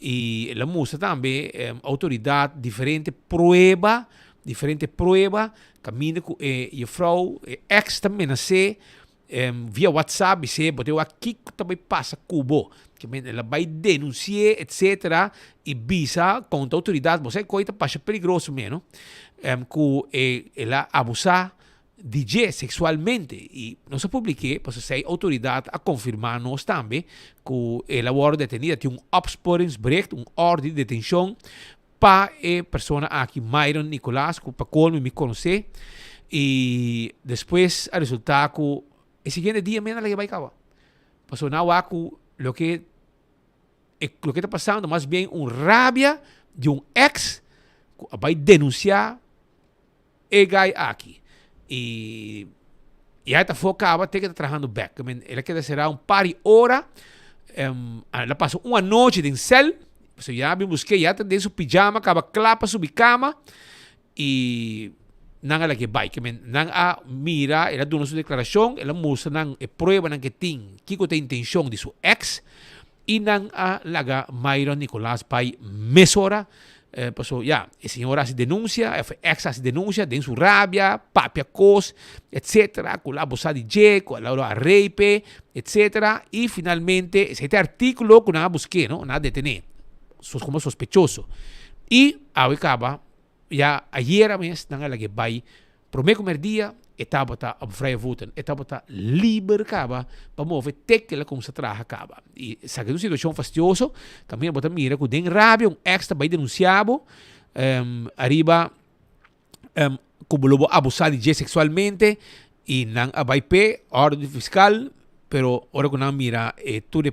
S14: i el a mustra tambe outoridat diferente prueba, diferente prueba kaminda ku e jefrou, e ex ta menas'é via WhatsApp bis'é bo ta wak kiko ta bai pasa ku bo. El a bai denunsi'é etcetera i bisa konta outoridat bo sa e kos ta pasha peligroso meno ku el a abusá di dje seksualmente i nos a publik'é pasobra esei outoridat a konfirmá nos tambe ku el a wòrdu detenida tin un opsporingsbericht un òrdu di detenshon pa e persona aki Myron Nicolaas ku pa kolmo mi konosé i despues a resultá ku. E siguiente dia mena laga bai kaba. Paso nan wak ku loke e loke ta pasando mas bien un rabia di un ex ku a bai denunsia e guy aki. I ya e ta for kaba te ke ta trahando bek. I mean, el a keda sera un par di ora. El a pasa un anochi den sel. Pasobra ya a bin busk'é, ya ta den su pijama kaba kla pa subi kama. I nan a lag'é bai. Ke men, nan a mira, el a duna su deklarashon, el a mustra nan e pruebanan ke tin, kiko ta e intenshon di su eks, i nan a laga Myron Nicolaas bai mesora, paso ya, e señor a hasi denunsia, òf e eks a hasi denunsia den su rabia, papia kos, etsetera, ku el a abusá di dje, ku el a rape, etsetera, i finalmente esei ta e artíkulo ku nan a busk'é, no, nan a detené komo sospechoso. I awe kaba. Ya ayera mes nan a lag'é bai. Promé ku mèrdia e tabata op vrije voeten, e tabata liber kaba pa move te ku el a kuminsá traha kaba. I esaki ta un situashon fastioso, kaminda bo ta mira ku den rabia un èks ta bai denunsiá bo ariba ku bo lo bo abusá di dje seksualmente i nan a bai p'e òrdu di fiskal, pero ora ku nan mira e tur e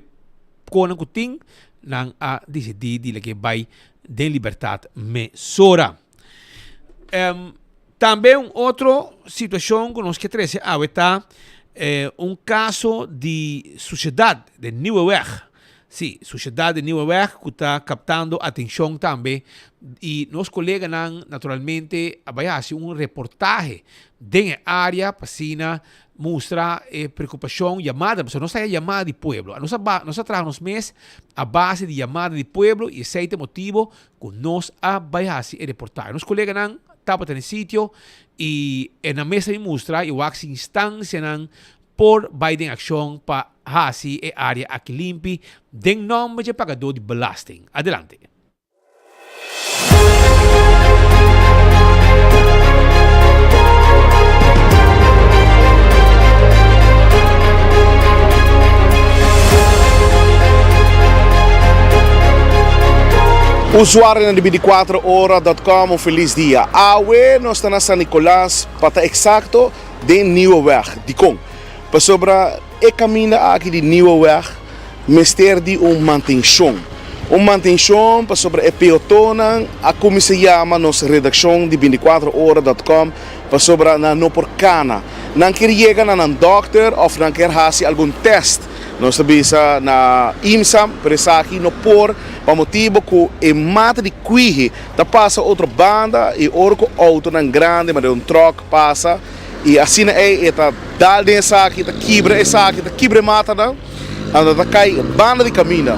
S14: konan ku tin, nan a disidí di lag'é bai den libertat mesora. Tambe un otro situashon ku nos ke trese awe ta un kaso di sushedat den Nieuweweg. Sí, sushedat den Nieuweweg ku ta kaptando atenshon tambe i nos koleganan naturalmente a bai hasi un reportahe den e área pa asina mustra e preokupashon, yamada, pasobra nos ta haya yamada di pueblo. Nos a nos a traha nos mes a base di yamada di pueblo i esei ta e motibo ku nos a bai hasi e reportahe. Nos koleganan tabata na e sitio i e nan mes a bin mustra i wak si instansianan por bai den akshon pa hasi e área aki limpi den nòmber dje pagadó di belasting. Adelante.
S16: Usuarionan di binticuatro ora dot com un feliz dia. Awe nos ta na San Nicolas, pa ta exacto den Nieuweweg. Dikon? Pasobra e kaminda aki di Nieuweweg mester di un mantenshon. Un mantenshon pasobra e peotonnan a kuminsá yama nos redakshon di binticuatro ora dot com pasobra nan no por kana. Nan kier yega na nan dòkter òf nan kier hasi algun tèst. Nos ta bisa na IMSA, pero esaki no por pa motibu ku e mata di kwihi ta pasa otro banda i ora ku outonan grandi manera un tròk pasa i asina ei e ta dal den esaki, ta kibra esaki, ta kibra e matanan, anto ta kai banda di kaminda.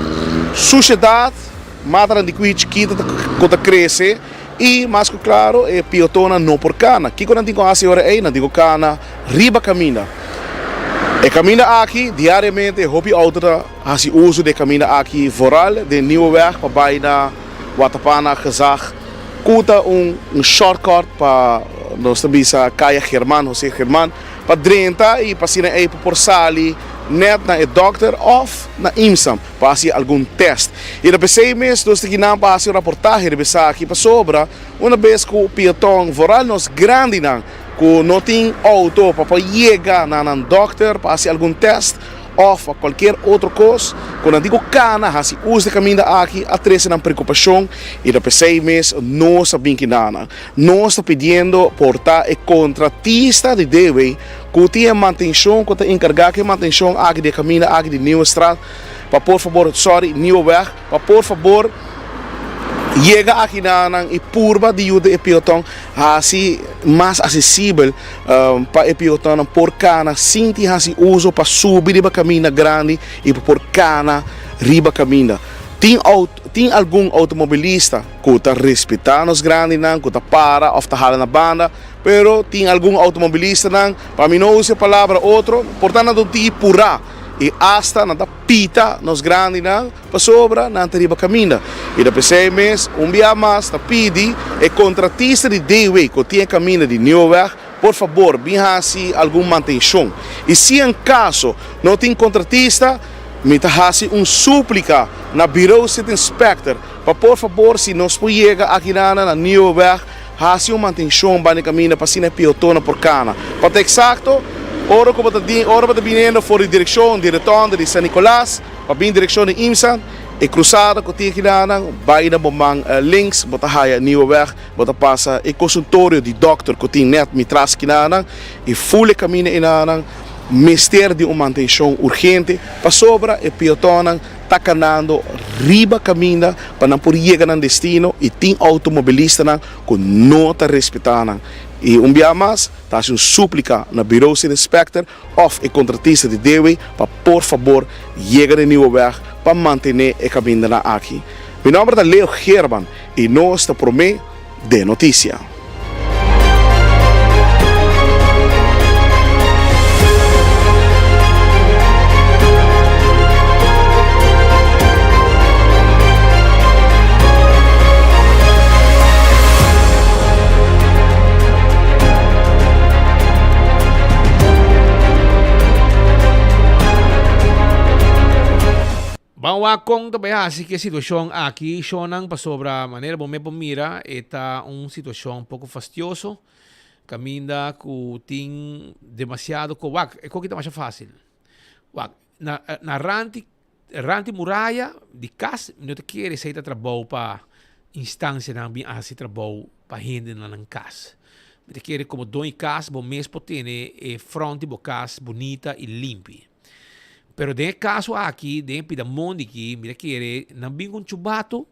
S16: Sushedat, matanan di kwihi chikito ta ku ta krese i mas ku klaro e piotonnan no por kana. Kiko nan tin ku hasi ora ei? Nan tin ku kana riba kaminda. E kaminda aki diariamente hopi outo ta hasi uso di e kaminda aki vooral den Nieuweweg pa bai na Watapana Gezag ku ta un shortcut pa nos ta bisa Kaya German, Jose German, pa drenta i pa asina ei por sali nèt na e dòkter òf na IMSAM pa hasi algun tèst. I ta p'esei mes nos ta kinan pa hasi un raportahe riba esaki pasobra una bes ku peaton, vooral nos grandinan ku no tin outo pa por yega na nan dòkter pa hasi algun tèst, òf pa kualkier otro kos ku nan tin ku kana hasi us di kaminda aki a trese nan preokupashon i ta p'esei mes nos a bin kina nan. Nos ta pidiendo por ta e kontratista di DW ku tin e mantenshon ku ta enkargá ku e mantenshon aki di e kaminda aki di Nieuwestraat pa por fabor sorry Nieuweweg pa por fabor yega aki na nan i purba di yuda e peoton hasi mas asesibel pa e peotonnan por kana sin tin hasi uso pa subi riba kaminda grandi i pa por kana riba kaminda. Tin tin algun outomobilista ku ta respetá nos grandinan ku ta para òf ta hala na banda, pero tin algun outomobilistanan, pa mi no usa e palabra otro, por ta nan ta un tiki purá i asta nan ta pita nos grandinan pasobra nan ta riba kaminda. I ta p'esei mes un bia mas ta pidi e kontratista di DW ku tin e kaminda di Nieuweweg, por fabor bin hasi algun mantenshon. I si en kaso no tin kontratista, mi ta hasi un súplika na Bureau City Inspector pa por fabor si nos por yega akinana na Nieuweweg hasi un mantenshon banda e kaminda pa asina e peotonnan por kana. Pa ta eksakto. Ora ku bo ta di ora bo ta biniendo for di direkshon di Rotonda di San Nicolas pa bin direkshon di Imsan, e krusada ku tin akinanan bai na bo man links bo ta haya Nieuweweg, bo ta pasa e konsultorio di dòkter ku tin nèt mi tras kinanan i ful e kaminda enanan mester di un mantenshon urgente pasobra e piotonnan ta kanando riba kaminda pa nan por yega nan destino i tin outomobilistanan ku no ta respetá nan. I un bia mas ta hasi un súplika na Bureau City Inspector òf e kontratista di DW pa por fabor yega na e nieuwe weg pa mantené e kamindanan aki. Mi nòmber ta Leo Geerman i nos ta promé den notisia.
S14: Ban wak kon ta bai hasi ku e situashon aki, shonnan, pasobra manera bo mes por mira e ta un situashon poko fastioso, kaminda ku tin demasiado ko wak e koki ta masha fásil. Wak, na na ranti ranti muraya di kas mi no ta kere esei ta trabou pa instansianan bin hasi trabou pa hendenan nan kas. Mi ta kere komo doño di kas bo mes por tene e front di bo kas bunita i limpi. Pero den e kaso aki, den e pida mondi aki, mi ta kere nan bin ku un chubato,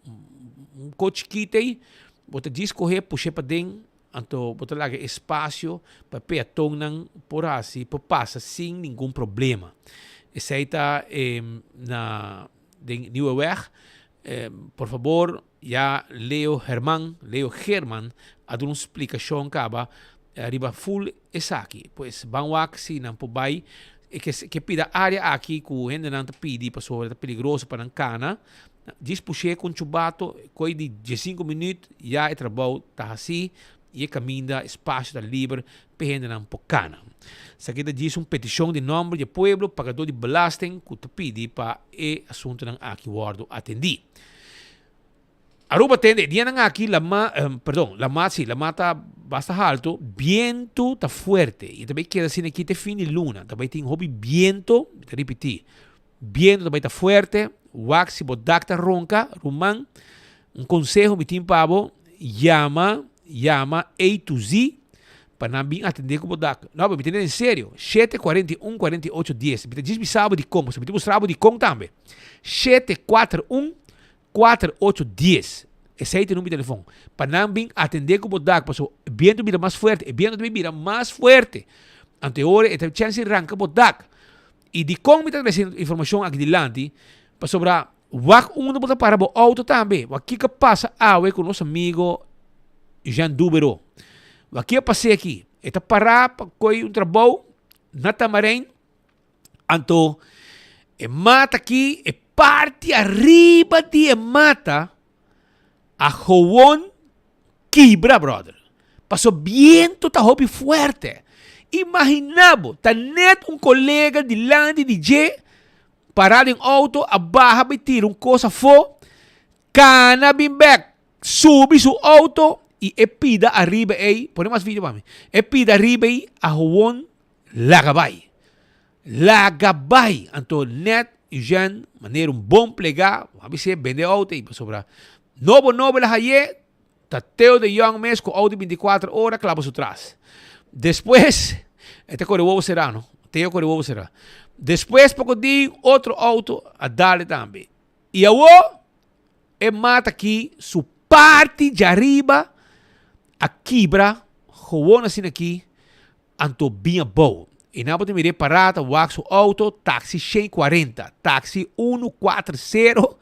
S14: un ko chikito ei, bo ta djis kohe pushe paden, anto bo ta laga espasio pa e peatonnan por hasi, por pasa sin ningun problema. Esei ta na den Nieuweweg. Por fabor, ya Leo Herman, Leo Geerman, a duna un splikashon kaba riba ful esaki. Pues ban wak si nan por bai e ke ke pida área aki ku hendenan ta pidi pasobra ta peligroso pa nan kana. Djis push'é ku un chubato koi di diesinku minüt ya e trabou ta hasí i e kaminda, espasio ta liber pa e hendenan por kana. Esaki ta djis un petishon di nòmber di e pueblo pagadó di belasting ku ta pidi pa e asuntunan aki wòrdu atendí. Aruba tende e dianan aki lama, perdon, lama si, lama ta basta halto, bientu ta fuerte i ta bai keda asina aki te fin di luna, ta bai tin hopi biento, mi ta ripití, biento ta bai ta fuerte, wak si bo dak ta ronka, ruman, un konseho mi tin pa bo, yama, yama A to Z pa nan bin atendé ku bo dak. No, mi ta tende en serio, 741 48 10, mi ta djis bisa bo dikon, pasobra mi ta mustra bo dikon tambe, 741 Kuater, ocho, dies. Esei ta e number di telefon. Pa nan bin atendé ku bo dak, pasobra e bientu bira mas fuerte, e bientu ta bin bira mas fuerte. Anto e ora e ta chèns di ranka bo dak. I dikon mi ta trese informashon aki dilanti? Pasobra wak unda bo ta para bo outo tambe. Wak kiko a pasa awe ku nos amigo Jean Dubero. Wak ki a pas'é aki? E ta pará pa kohe un trabou na Tamarijn. Anto e mata aki, e parti ariba di e mata a gewoon kibra, brother. Paso biento ta hopi fuerte. Imagina bo, ta net un colega dilanti di dje, para den auto, a baha bai tira un cos afo, cana bin bek, subi su auto y e pida ariba ey, pone mas video pa mi, e pida ariba ey a gewoon Laga bai. Laga bai. Anto net Eugène, manera un bon plegá, a bis'é bende outo ei pasobra nobo nobo el a haye, ta Theo de Jong mes ku outo bintikuater ora klaba su tras. Despues, e ta kore wowo será no, Theo kore wowo será. Despues poko di otro outo a dal e tambe. I awor e mata aki su parti djariba a kibra gewoon asina aki Anto bin abou. E nan por ta mir'é pará ta wak su outo, taxi 140, taxi 140.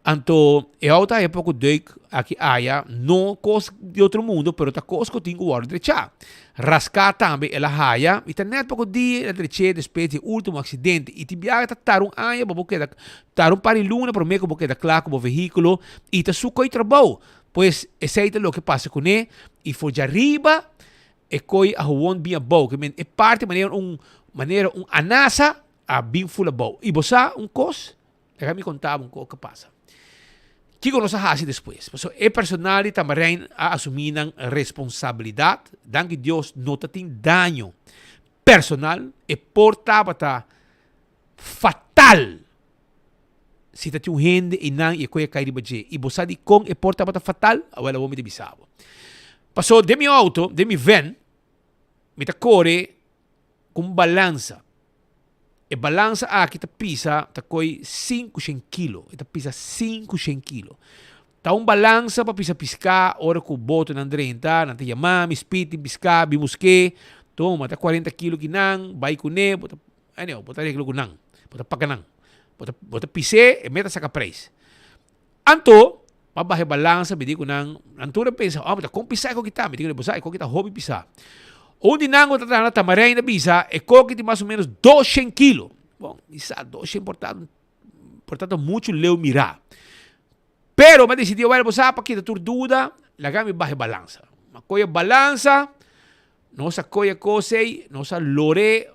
S14: Anto e outo a poko deuk aki aya, no kos di otro mundo, pero ta kos ku tin ku wòrdu drechá. Raská tambe el a haya, i ta nèt poko dia el a drech'é despues di e último aksidente. I tin biaha ta tarda un aña pa bo keda, tarda un par di luna promé ku bo keda kla ku bo vehíkulo, i ta su koi trabou. Pues esei ta loke pasa kuné, i for djariba E koi a howon bin abou, ke men e parti manera un manera un anasa a bin ful abou. I bo sa un kos? Laga mi konta bo un kos ke pasa. Kiko nos a hasi despues? Pasobra e personal di Tamarijn a asumí nan responsabilidat. Danki Dios no ta tin daño. personal, e por tabata fatal si ta tin un hende einan i e koe a kai riba dje. I bo sa dikon e por tabata fatal? Awel awor mi ta bisa bo. Paso den mi auto, den mi van, mi ta kore ku un balansa. E balansa aki ta pisa, ta koi 500 kilo. E ta pisa 500 kilo. Ta un balansa pa pisa piská ora ku botonan drenta, nan ta yama mi, Speed tin piská, bin busk'é. Tuma, ta 40 kilo kinan, bai kuné, bo ta, anyhow, bo ta regla ku nan, bo ta paga nan. Bo ta, bo ta pis'é, e meta saka preis. Anto, m'a baha e balansa, mi di ku nan, nan tur a pensa, oh, ta kon pisá e koki ta? Mi di ku nan, bo sa, e koki ta hopi pisá. Un di nan ku ta traha na Tamarijn a bisa, e koki tin mas o ménos 200 kilo. Bon, mi sa, 200 por ta, por ta ta muchu leu mirá. Pero m'a disidí, wèl, bo sa, pa kita tur duda, laga mi baha e balansa. M'a kohe e balansa, nos a kohe e kos ei, nos a lor'é,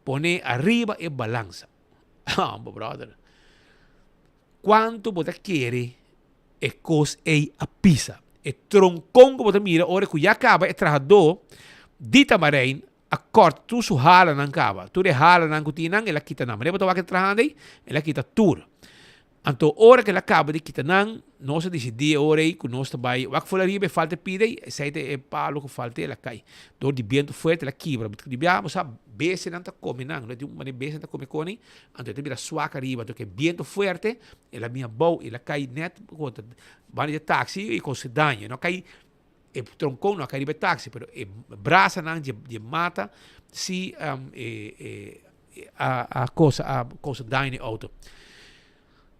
S14: pone ariba e balansa. Bo brother, kuantu bo ta kere e kos ei a pisa? E tronkon ku bo ta mira ora ku ya kaba e trahadó di Tamarijn a kòrta tur su halanan kaba. Tur e halanan ku tin nan el a kita nan. Manera bo ta wak e trahando ei, el a kita tur. Anto ora ku el a kaba di kita nan, nos a disidí e ora ei ku nos ta bai wak for ariba e falta e pida ei, esei ta e palo ku falta el a kai. Dor di bientu fuerte el a kibra. Di biaha bo sa bestianan ta kome nan, no tin un manera bestianan ta kome koni, anto e ta bira swak ariba. Anto ku e bientu fuerte el a bin abou, el a kai nèt kontra banda di e taksi i kos daño. E no a kai e tronkon no a kai riba e taksi, pero e brasanan di e mata si e a kosa a kosa daño na e outo.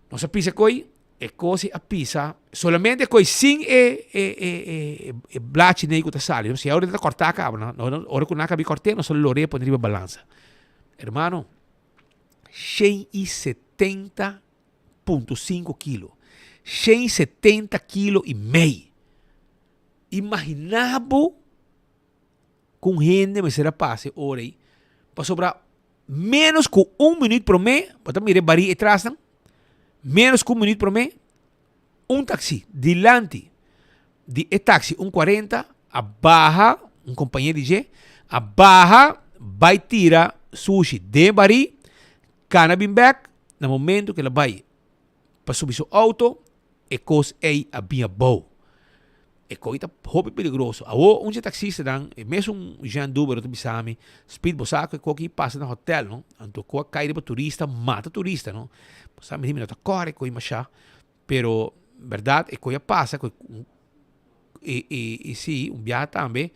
S14: Nos a pisa koi, e kos a pisa solamente koi sin e e e e e blachi nei ku ta sali. Si ora ta kòrtá kaba no, ora ku nan a kabi kòrt'é nos a lor'é pone riba balansa. Hermano, 170.5 kilo. 170 kilo i mei. Imaginá bo ku un hende mester a pasa e ora ei, pasobra ménos ku un minüt promé, bo ta mira e barí ei trasnan, ménos ku un minüt promé, un taksi dilanti di e taksi un kuarenta a baha, un kompañé di dje, a baha bai tira sushi den e barí, kana bin bèk, na momento ku el a bai pa subi su auto, e kos ei a bin abou. E koi ta hopi peligroso. Awo un dje taxistanan, e mesun Jean Dubero ta bisa mi, Speed, bo sa ku e koki pasa na hotel no, anto ku a kai riba turista, mata turista no. Bo sa mi di mi no ta kore e koi masha, pero berdad e koi a pasa ku e e e si un biaha tambe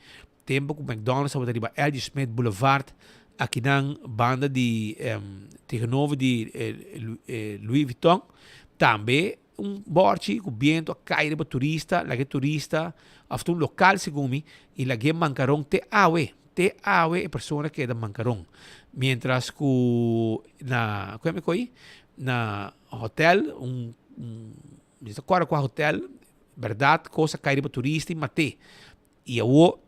S14: tempo ku McDonald's tabata riba L.G. Smith Boulevard akinan banda di tegenover di Louis Vuitton tambe un borchi ku bientu a kai riba turista laga e turista of ta un lokal segun mi i lag'é mankaron te awe te awe e persona keda mankaron mientras ku na ku mi ko'i na hotel un mi ta kòrda kua hotel bèrdat kos a kai riba turista i mat'é I awor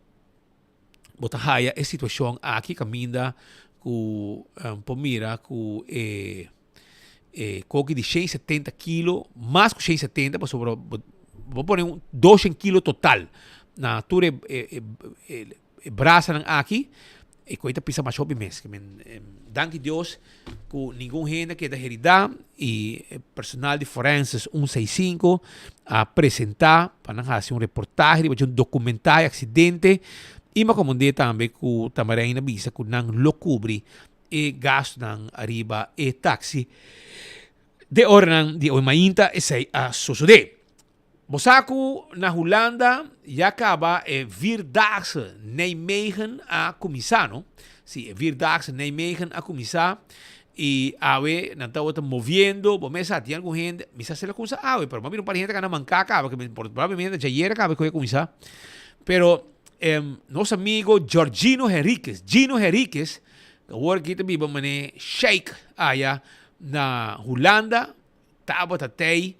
S14: bo ta haya e situacion aki caminda cu por mira cu e e koki di 170 kilo, mas cu 170 pasobra bo bo pone un 200 kilo total na tur e e e brasanan aki. E koe ta pisa masha hopi mes. Danki Dios ku ningun hende a keda heridá i e personal di Forenses un seis sinku a presentá pa nan hasi un reportahe riba dje un dokumentá e aksidente i mi a komprendé tambe ku Tamarijn a bisa ku nan lo kubri e gastunan ariba e taksi den oranan di awe mainta esei a sosodé. Bo sa ku na Hulanda ya kaba e Vierdaagse Nijmegen a kuminsá, no? Sí, e Vierdaagse Nijmegen a kuminsá i awe nan tabata moviendo, bo mes sa tin algun hende, mi sa si el a kuminsá awe, pero bo a mira un par di hende ka na manká kaba, ke probablemente djayer a kaba ku e kuminsá. Pero nos amigo Georgino Henriquez, Gino Henriquez, ku awor aki ta biba manera sheik aya na Hulanda, Tabata tei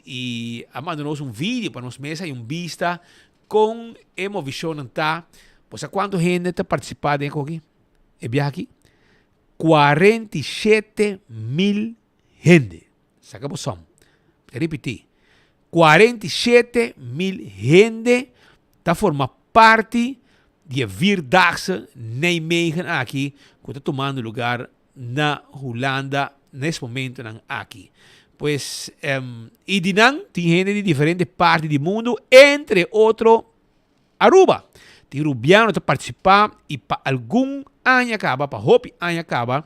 S14: i a manda nos un video pa nos mes hay un bista kon e movishonnan ta. Bo sa kuantu hende ta partisipá den e koki, e biaha aki? 47 mil hende. Saka bo som. Mi ta ripití, 47 mil hende ta forma parti. di e Vierdaagse Nijmegen aki ku ta tumando lugar na Hulanda nes momentonan aki. Pues, i di nan tin hende di diferente parti di mundu, entre otro Aruba. Tin rubiano ta partisipá i pa algun aña kaba, pa hopi aña kaba,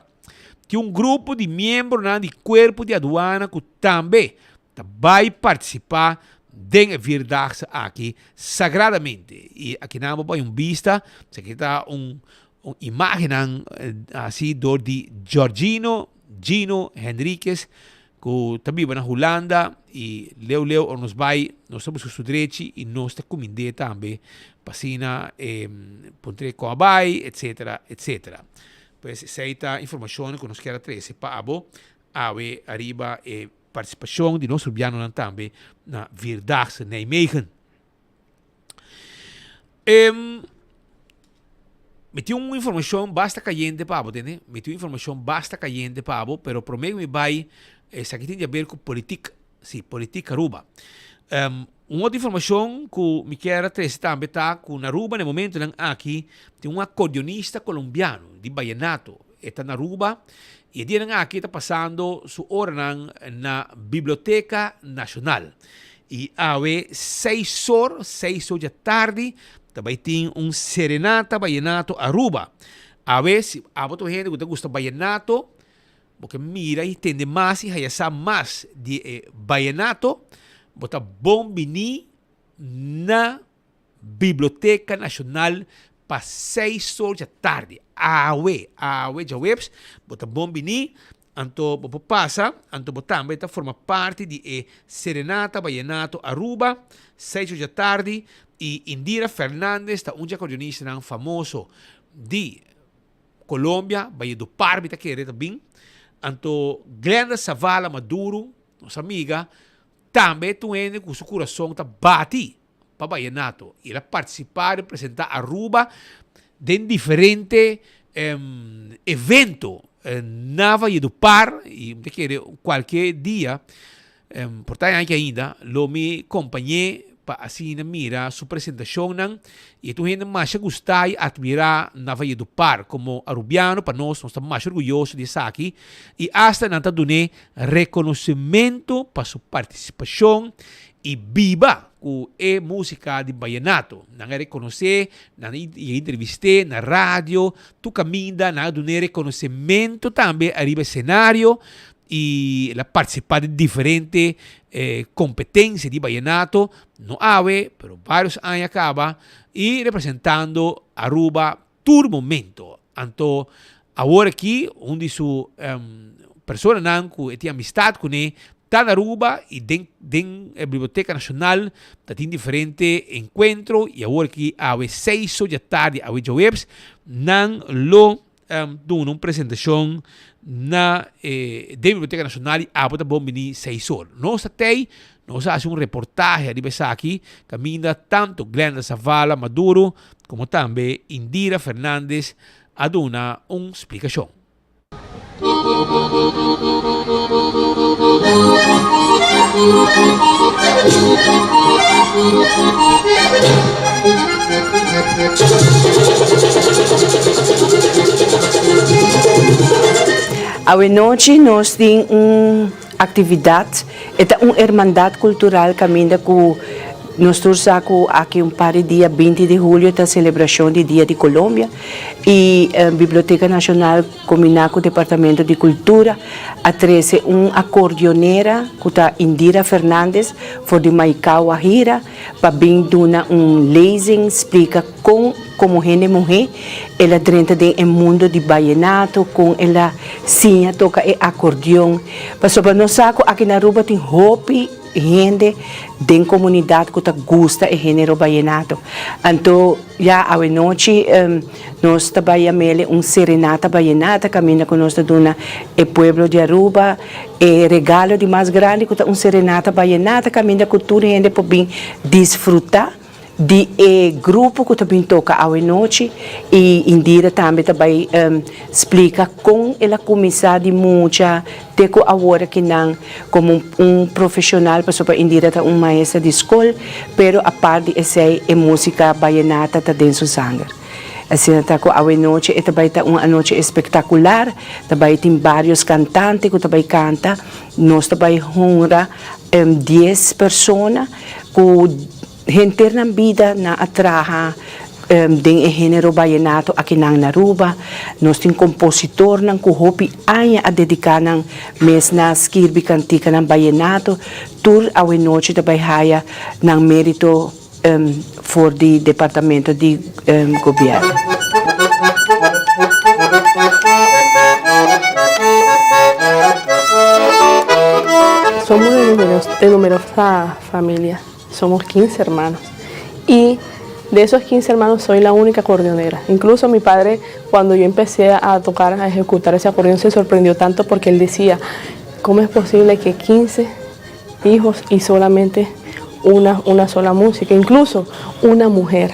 S14: tin un grupo di miembronan di Kuerpo di Aduana ku tambe ta bai partisipá den e Vierdaagse aki sagradamente. I akinan bo bai un bista, esaki ta un un imágennan hasi dor di Georgino Gino Henriquez ku ta biba na Hulanda i leu leu ora nos bai nos ta buska su drechi i nos ta kumind'é tambe pa asina e puntr'é kon a bai etcetera etcetera. Pues esei ta informashon ku nos kier a trese pa abo awe ariba e partisipashon di nos rubianonan tambe na Vierdaagse Nijmegen. Mi tin un informacion basta cayente pa bo, tende? Mi tin un informacion basta cayente pa bo, pero prome mi bai, esaki tin di haber cu politic, si, politic Aruba. Un otro informacion cu mi kier a trece tambe ta cu na Aruba na e momentonan aki tin un acordeonista colombiano di Vallenato, e ta na Aruba y e dianan aki ta pasando su oranan na Biblioteca Nacional. Y awe seis or, seis or dja tardi, ta bay tin un serenata vallenato Aruba. Awe si abo ta un hende cu ta gusta vallenato, bo ke mira y tende mas y haya sa mas di e vallenato, bo ta bon bini na Biblioteca Nacional pa seis or dja tardi. Awe, awe djaweps, bo ta bon bini, anto bo por pasa, anto bo tambe ta forma parti di e Serenata Vallenato Aruba, seis or dja tardi, y Indira Fernandez ta un dje acordeonistanan famoso di Colombia, Valledupar mi ta kere ta bin, anto Glenda Zavala Maduro, nos amiga, tambe ta un hende cu su curason ta bati pa Vallenato y el a participa representa Aruba den diferente evento na Valledupar y mi ta kere cualke dia por ta aki ainda lo mi compañe pa asina mira su presentacionnan y e ta un hende masha gusta y admira na Valledupar como Arubiano pa nos nos ta masha orguyoso di esaki y hasta nan ta dun'e reconocimento pa su participacion y biba cu e musica di vallenato. Nan a reconoce, nan a entrevist'e na radio, tur caminda nan a dun'e reconocimento tambe ariba escenario y el a participa den diferente competencia di vallenato, no awe, pero varios aña caba y representando Aruba tur momento. Anto awor aki un di su personanan cu e tin amistad cune ta na Aruba y den den e Biblioteca Nacional ta tin diferente encuentro y awor aki awe seis or di atardi awe djaweps nan lo duna un presentacion na e den Biblioteca Nacional y abo ta bon bini seis or. Nos ta tey nos a haci un reportahe ariba esaki caminda tanto Glenda Zavala Maduro Como tambe Indira Fernandez a duna un splicacion.
S17: Awenochi nos tin un actividad, e ta un hermandad cultural caminda cu nos tur sa cu aki un par di dia, binti di julio, ta celebracion di Dia di Colombia y Biblioteca Nacional combina cu Departamento di Cultura a trece un acordionera cu ta Indira Fernandez for di Maicao Guajira pa bin duna un lezing splica con como hende muhe el a drenta den e mundo di vallenato, con el a siña toca e acordeon, pasobra nos sa cu aki na Aruba tin hopi hende den comunidad cu ta gusta e genero vallenato. Anto ya awenochi nos ta bay yamele un serenata vallenata caminda cu nos ta duna e pueblo di Aruba e regalo di mas grandi cu ta un serenata vallenata caminda cu tur hende por bin disfruta Di e grupo ku ta bin toka awe nochi i Indira tambe ta bai splika kon el a kuminsá di mucha te ku awor aki nan komo un profeshonal pasobra Indira ta un maestra di skol pero apart di esei e músika bayenata ta den su sanger. Asina ta ku awe nochi e ta bai ta un anochi espektakular, ta bai tin barios kantante ku ta bai kanta, nos ta bai honra dies persona ku henter nan bida nan a traha den e genero bayenato akinan na Aruba. Nos tin kompositornan ku hopi aña a dediká nan mes na skirbi kantikanan bayenato. Tur awe nochi ta bai haya nan merito for di departamento di gobierno.
S18: Somos de numerosa familia, somos 15 hermanos y de esos 15 hermanos soy la única acordeonera. Incluso mi padre cuando yo empecé a tocar, a ejecutar ese acordeón se sorprendió tanto porque él decía, ¿cómo es posible que 15 hijos y solamente una, una sola música, incluso una mujer?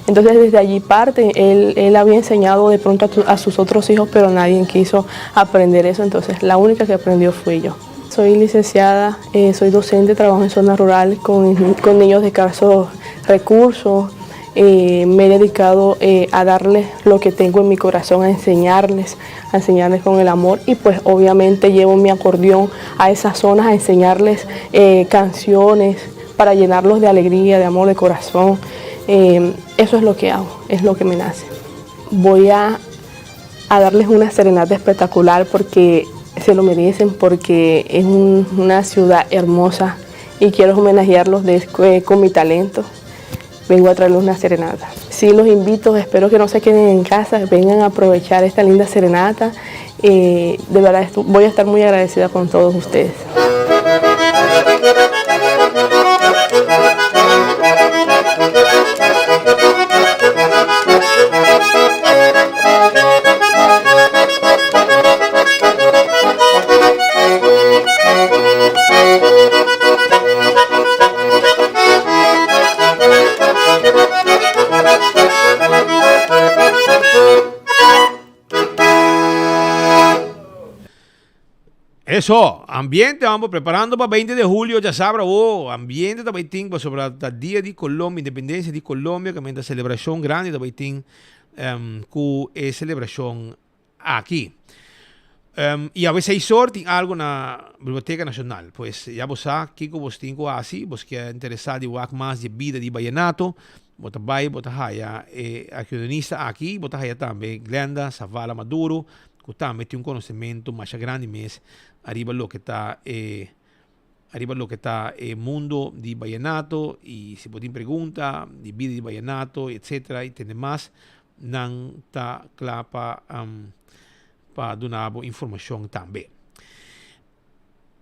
S18: Entonces desde allí parte, él, él había enseñado de pronto a, sus otros hijos, pero nadie quiso aprender eso, entonces la única que aprendió fui yo. Soy licenciada, eh, soy docente, trabajo en zona rural con, con niños de escasos recursos. Eh, me he dedicado eh, a darles lo que tengo en mi corazón, a enseñarles, a enseñarles con el amor y pues obviamente llevo mi acordeón a esas zonas a enseñarles canciones para llenarlos de alegría, de amor, de corazón. eso es lo que hago, es lo que me nace. Voy a, a darles una serenata espectacular porque se lo merecen, porque es una ciudad hermosa y quiero homenajearlos eh, con mi talento. Vengo a traerles una serenata. Sí, los invito, espero que no se queden en casa, vengan a aprovechar esta linda serenata. Eh, de verdad, voy a estar muy agradecida con todos ustedes.
S14: Eso, ambiente vamos preparando pa 20 de julio, ya sabra oh, ambiente ta tin pasobra ta dia di Colombia, independencia di Colombia, que ta celebracion grande ta tin um, cu e celebracion aki. Um, y awe seis or tin algo na Biblioteca Nacional. Pues ya bo sa kiko bos tin ku hasi, bos ke interesa di wak mas di bida di Vallenato, bo ta bai, bo ta haya e acordeonista aki, bo ta haya tambe Glenda Zavala Maduro, ku tambe tin un konosementu masha grandi mes ariba loke ta e ariba loke ta e mundo di Vallenato y si bo tin pregunta di bida di Vallenato etcetera y tende mas nan ta kla pa pa duna bo informashon tambe.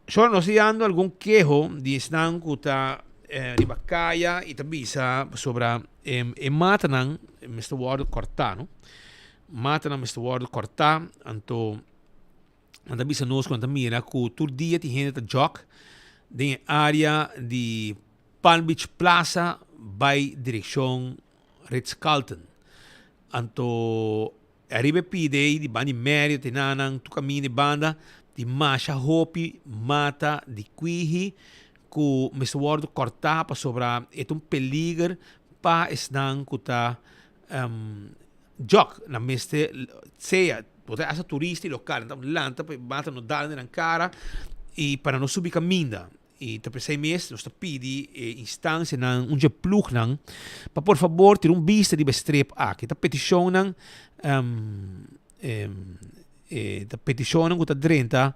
S14: Shor nos ta yando algun keho di esnan ku ta riba kaya i ta bisa pasobra e matanan mester wòrdu kòrtá no. Matanan mester wòrdu kòrtá anto nan ta bisa nos ku nan ta mira ku tur dia tin hende ta jòk den e área di Palm Beach Plaza bai direkshon Ritz Carlton. Anto ariba e pide ei di banda di Marriott e nanan tur kaminda e banda di masha hopi mata di kwihi ku mester wòrdu kòrtá pasobra e ta un peliger pa esnan ku ta jòk. Nan mester sea bo ta hasta turista i lokal nan ta lanta pa e mata no dal den nan kara i pa nan no subi kaminda. I ta p'esei mes nos ta pidi e instansianan, un dje plugnan, pa por fabor tira un bista riba e strep aki. Ta petishonnan, ta petishonnan ku ta drenta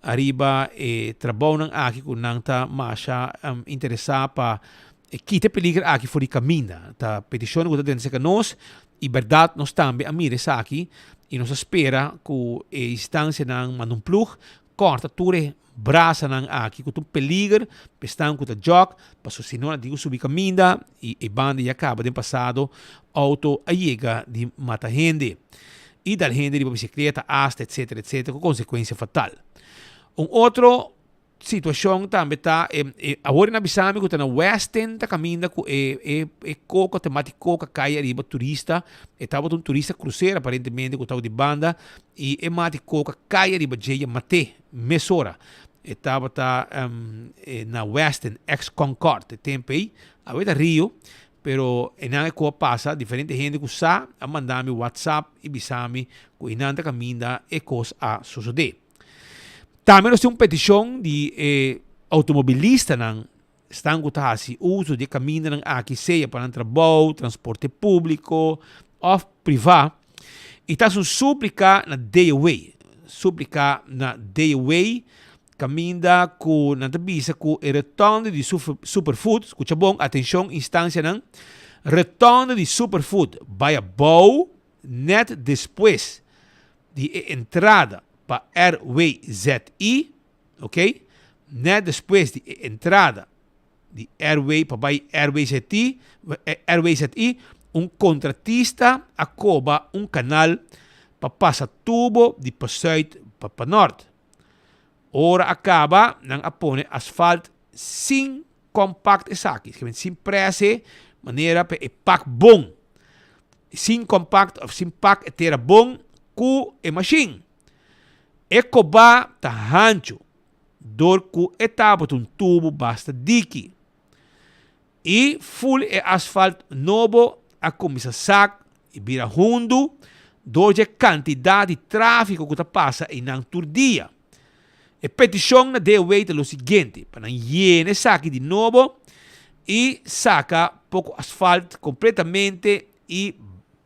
S14: ariba e trabounan aki ku nan ta masha interesá pa kita e peliger aki for di kaminda. Ta petishonnan ku ta drenta serka nos i bèrdat nos tambe a mira esaki i nos ta spera ku e instansianan manda un plug Kòrta tur e brasanan aki ku ta un peliger pa esnan ku ta jòg, pasobra si no nan tin ku subi kaminda i e banda ya kaba den pasado outo a yega di mata hende i dal hende riba bisikleta asta etsetera etsetera ku konsekuensia fatal. Un otro situashon tambe ta e awor nan a bisa mi ku ta na Westin ta kaminda ku e e e koko ta mati koka kai ariba turista e tabata un turista krusero aparentemente ku tabata di banda I e mati koka kai ariba dje i a mat'é mesora. E tabata na Westin, ex Concord, e tempu ei. Awe ta Rio, Pero einan e ku a pasa, diferente hende ku sa a manda mi WhatsApp i bisa mi ku einan ta kaminda e kos a sosodé. Tambe nos tin un petishon di e outomobilistanan esnan ku ta hasi uso di e kamindanan aki sea pa nan trabou, transporte públiko òf privá i ta hasi un súplika na DOW, súplika na DOW Kaminda ku nan ta bisa ku e retònde di Superfood, skucha bon, atenshon instansianan, retònde di Superfood bai abou nèt despues di e entrada pa RWZI, ok, nèt despues di e entrada di RW pa bai RWZI, RWZI, un kontratista a koba un kanal pa pasa tubo di pasùit pa panòrt. Ora a kaba, nan a pone asfalt sin compact esaki, sin prese manera pa e pak bon. Sin compact of sin pak e tera bon ku e mashin. E kobá ta hanchu dor ku e tabata un tubu basta diki. I ful e asfalt nobo a kuminsá sak i bira hundu dor dje kantidat di tráfiko ku ta pasa einan tur dia. E petishon na DOW ta lo siguiente, pa nan yena esaki di nobo i saka poko asfalt kompletamente i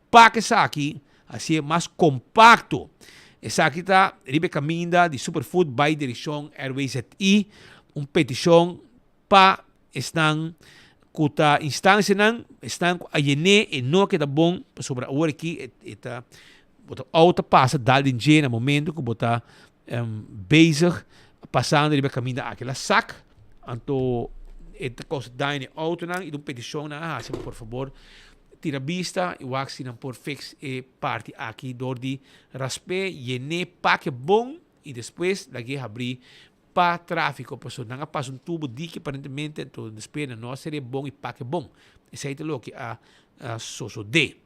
S14: pak esaki hasié mas kompakto. Esaki ta riba e kaminda di Superfood bai direkshon RWZI, un petishon pa esnan ku ta instansianan, esnan ku a yen'é e no a keda bon, pasobra awor aki e ta bo ta outo ta pasa dal den dje na momento ku bo ta bezig pasando riba e kaminda aki. El a sak, anto e ta kousa daño na e outonan i ta un petishon nan a hasi pa por fabor tira bista i wak si nan por fix e parti aki dor di rasp'é, yen'é, pak'e bon i despues lag'é habrí pa trafiko pasobra nan a pasa un tubo diki aparentemente anto despues nan no a sere bon i pake bon. Esei ta loke a sosode.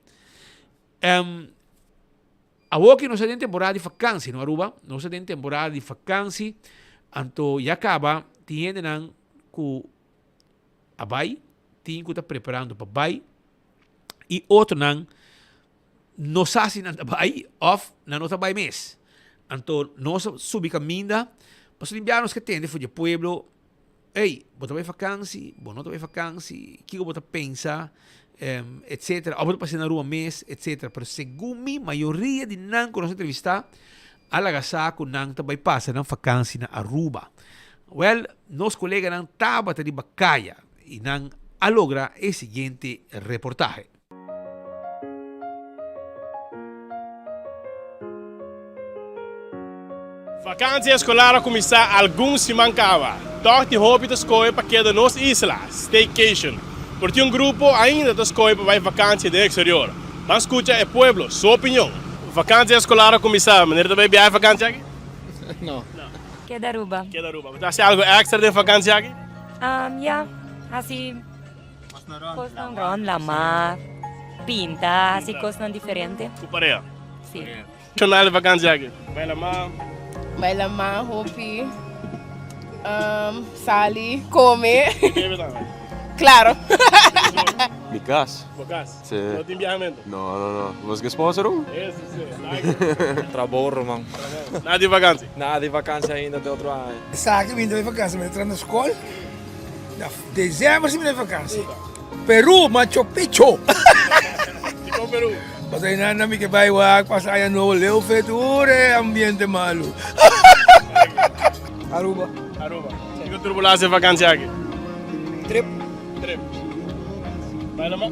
S14: Awor ki nos ta den temporada di vakansi no Aruba, nos ta den temporada di vakansi anto ya kaba tin hendenan ku a bai, tin ku ta preparando pa bai i otronan no sa si nan ta bai of nan no ta bai mes. Anto nos a subi kaminda, pasobra tin biaha nos ke tende for di e pueblo, ey, bo ta bai fakansi, bo no ta bai fakansi, kiko bo ta pensa, etcetera, of bo ta pasa na Aruba mes, etcetera. Pero segun mi, mayoria di nan ku nos a entrevista a laga sa ku nan ta bai pasa nan fakansi na Aruba. Wèl, nos koleganan tabata riba kaya i nan a logra e siguiente reportahe.
S19: Vakantie eskolar a kuminsá algun siman kaba. Tòg tin hopi ta skohe pa keda nos isla, staycation. Pero tin un grupo ainda ta skohe pa bai vakantie den eksterior. Ban skucha e pueblo su opinion. Vakantie eskolar a kuminsá, manera ta bai biaha e vakantie aki?
S20: No.
S21: Keda Aruba.
S19: Keda Aruba. Bo ta hasi algu èkstra den vakantie aki?
S21: Ya, hasi. Kosnan rond lama, pinta, hasi kosnan diferente.
S19: Ku pareha?
S21: Si.
S19: Shonal di vakantie aki? Bai lama?
S22: Bai lama hopi, sali, kome.
S19: Bebe tambe?
S22: Klaro.
S23: Mi kas.
S19: Bo kas?
S23: Si.
S19: No tin biahamentu?
S23: No, no, no. Bo ke sponsor un?
S19: Eso si. Danki.
S23: Trabou ruman.
S19: Trabou. Nada di vakantie?
S23: Nada di vakantie ainda te otro aña.
S24: Esaki mi ta bai vakantie, mi ta traha na skol. Na december si mi ta di vakantie. Peru, Machu Picchu.
S19: Dikon Peru?
S24: Pasobra einan nan mi ke bai wak pasa aña nobo leu fe tur e ambiente malu.
S19: Aruba. Aruba. Kiko tur bo lo hasi e vakantie aki?
S24: Trip.
S19: Trip. Bai lama?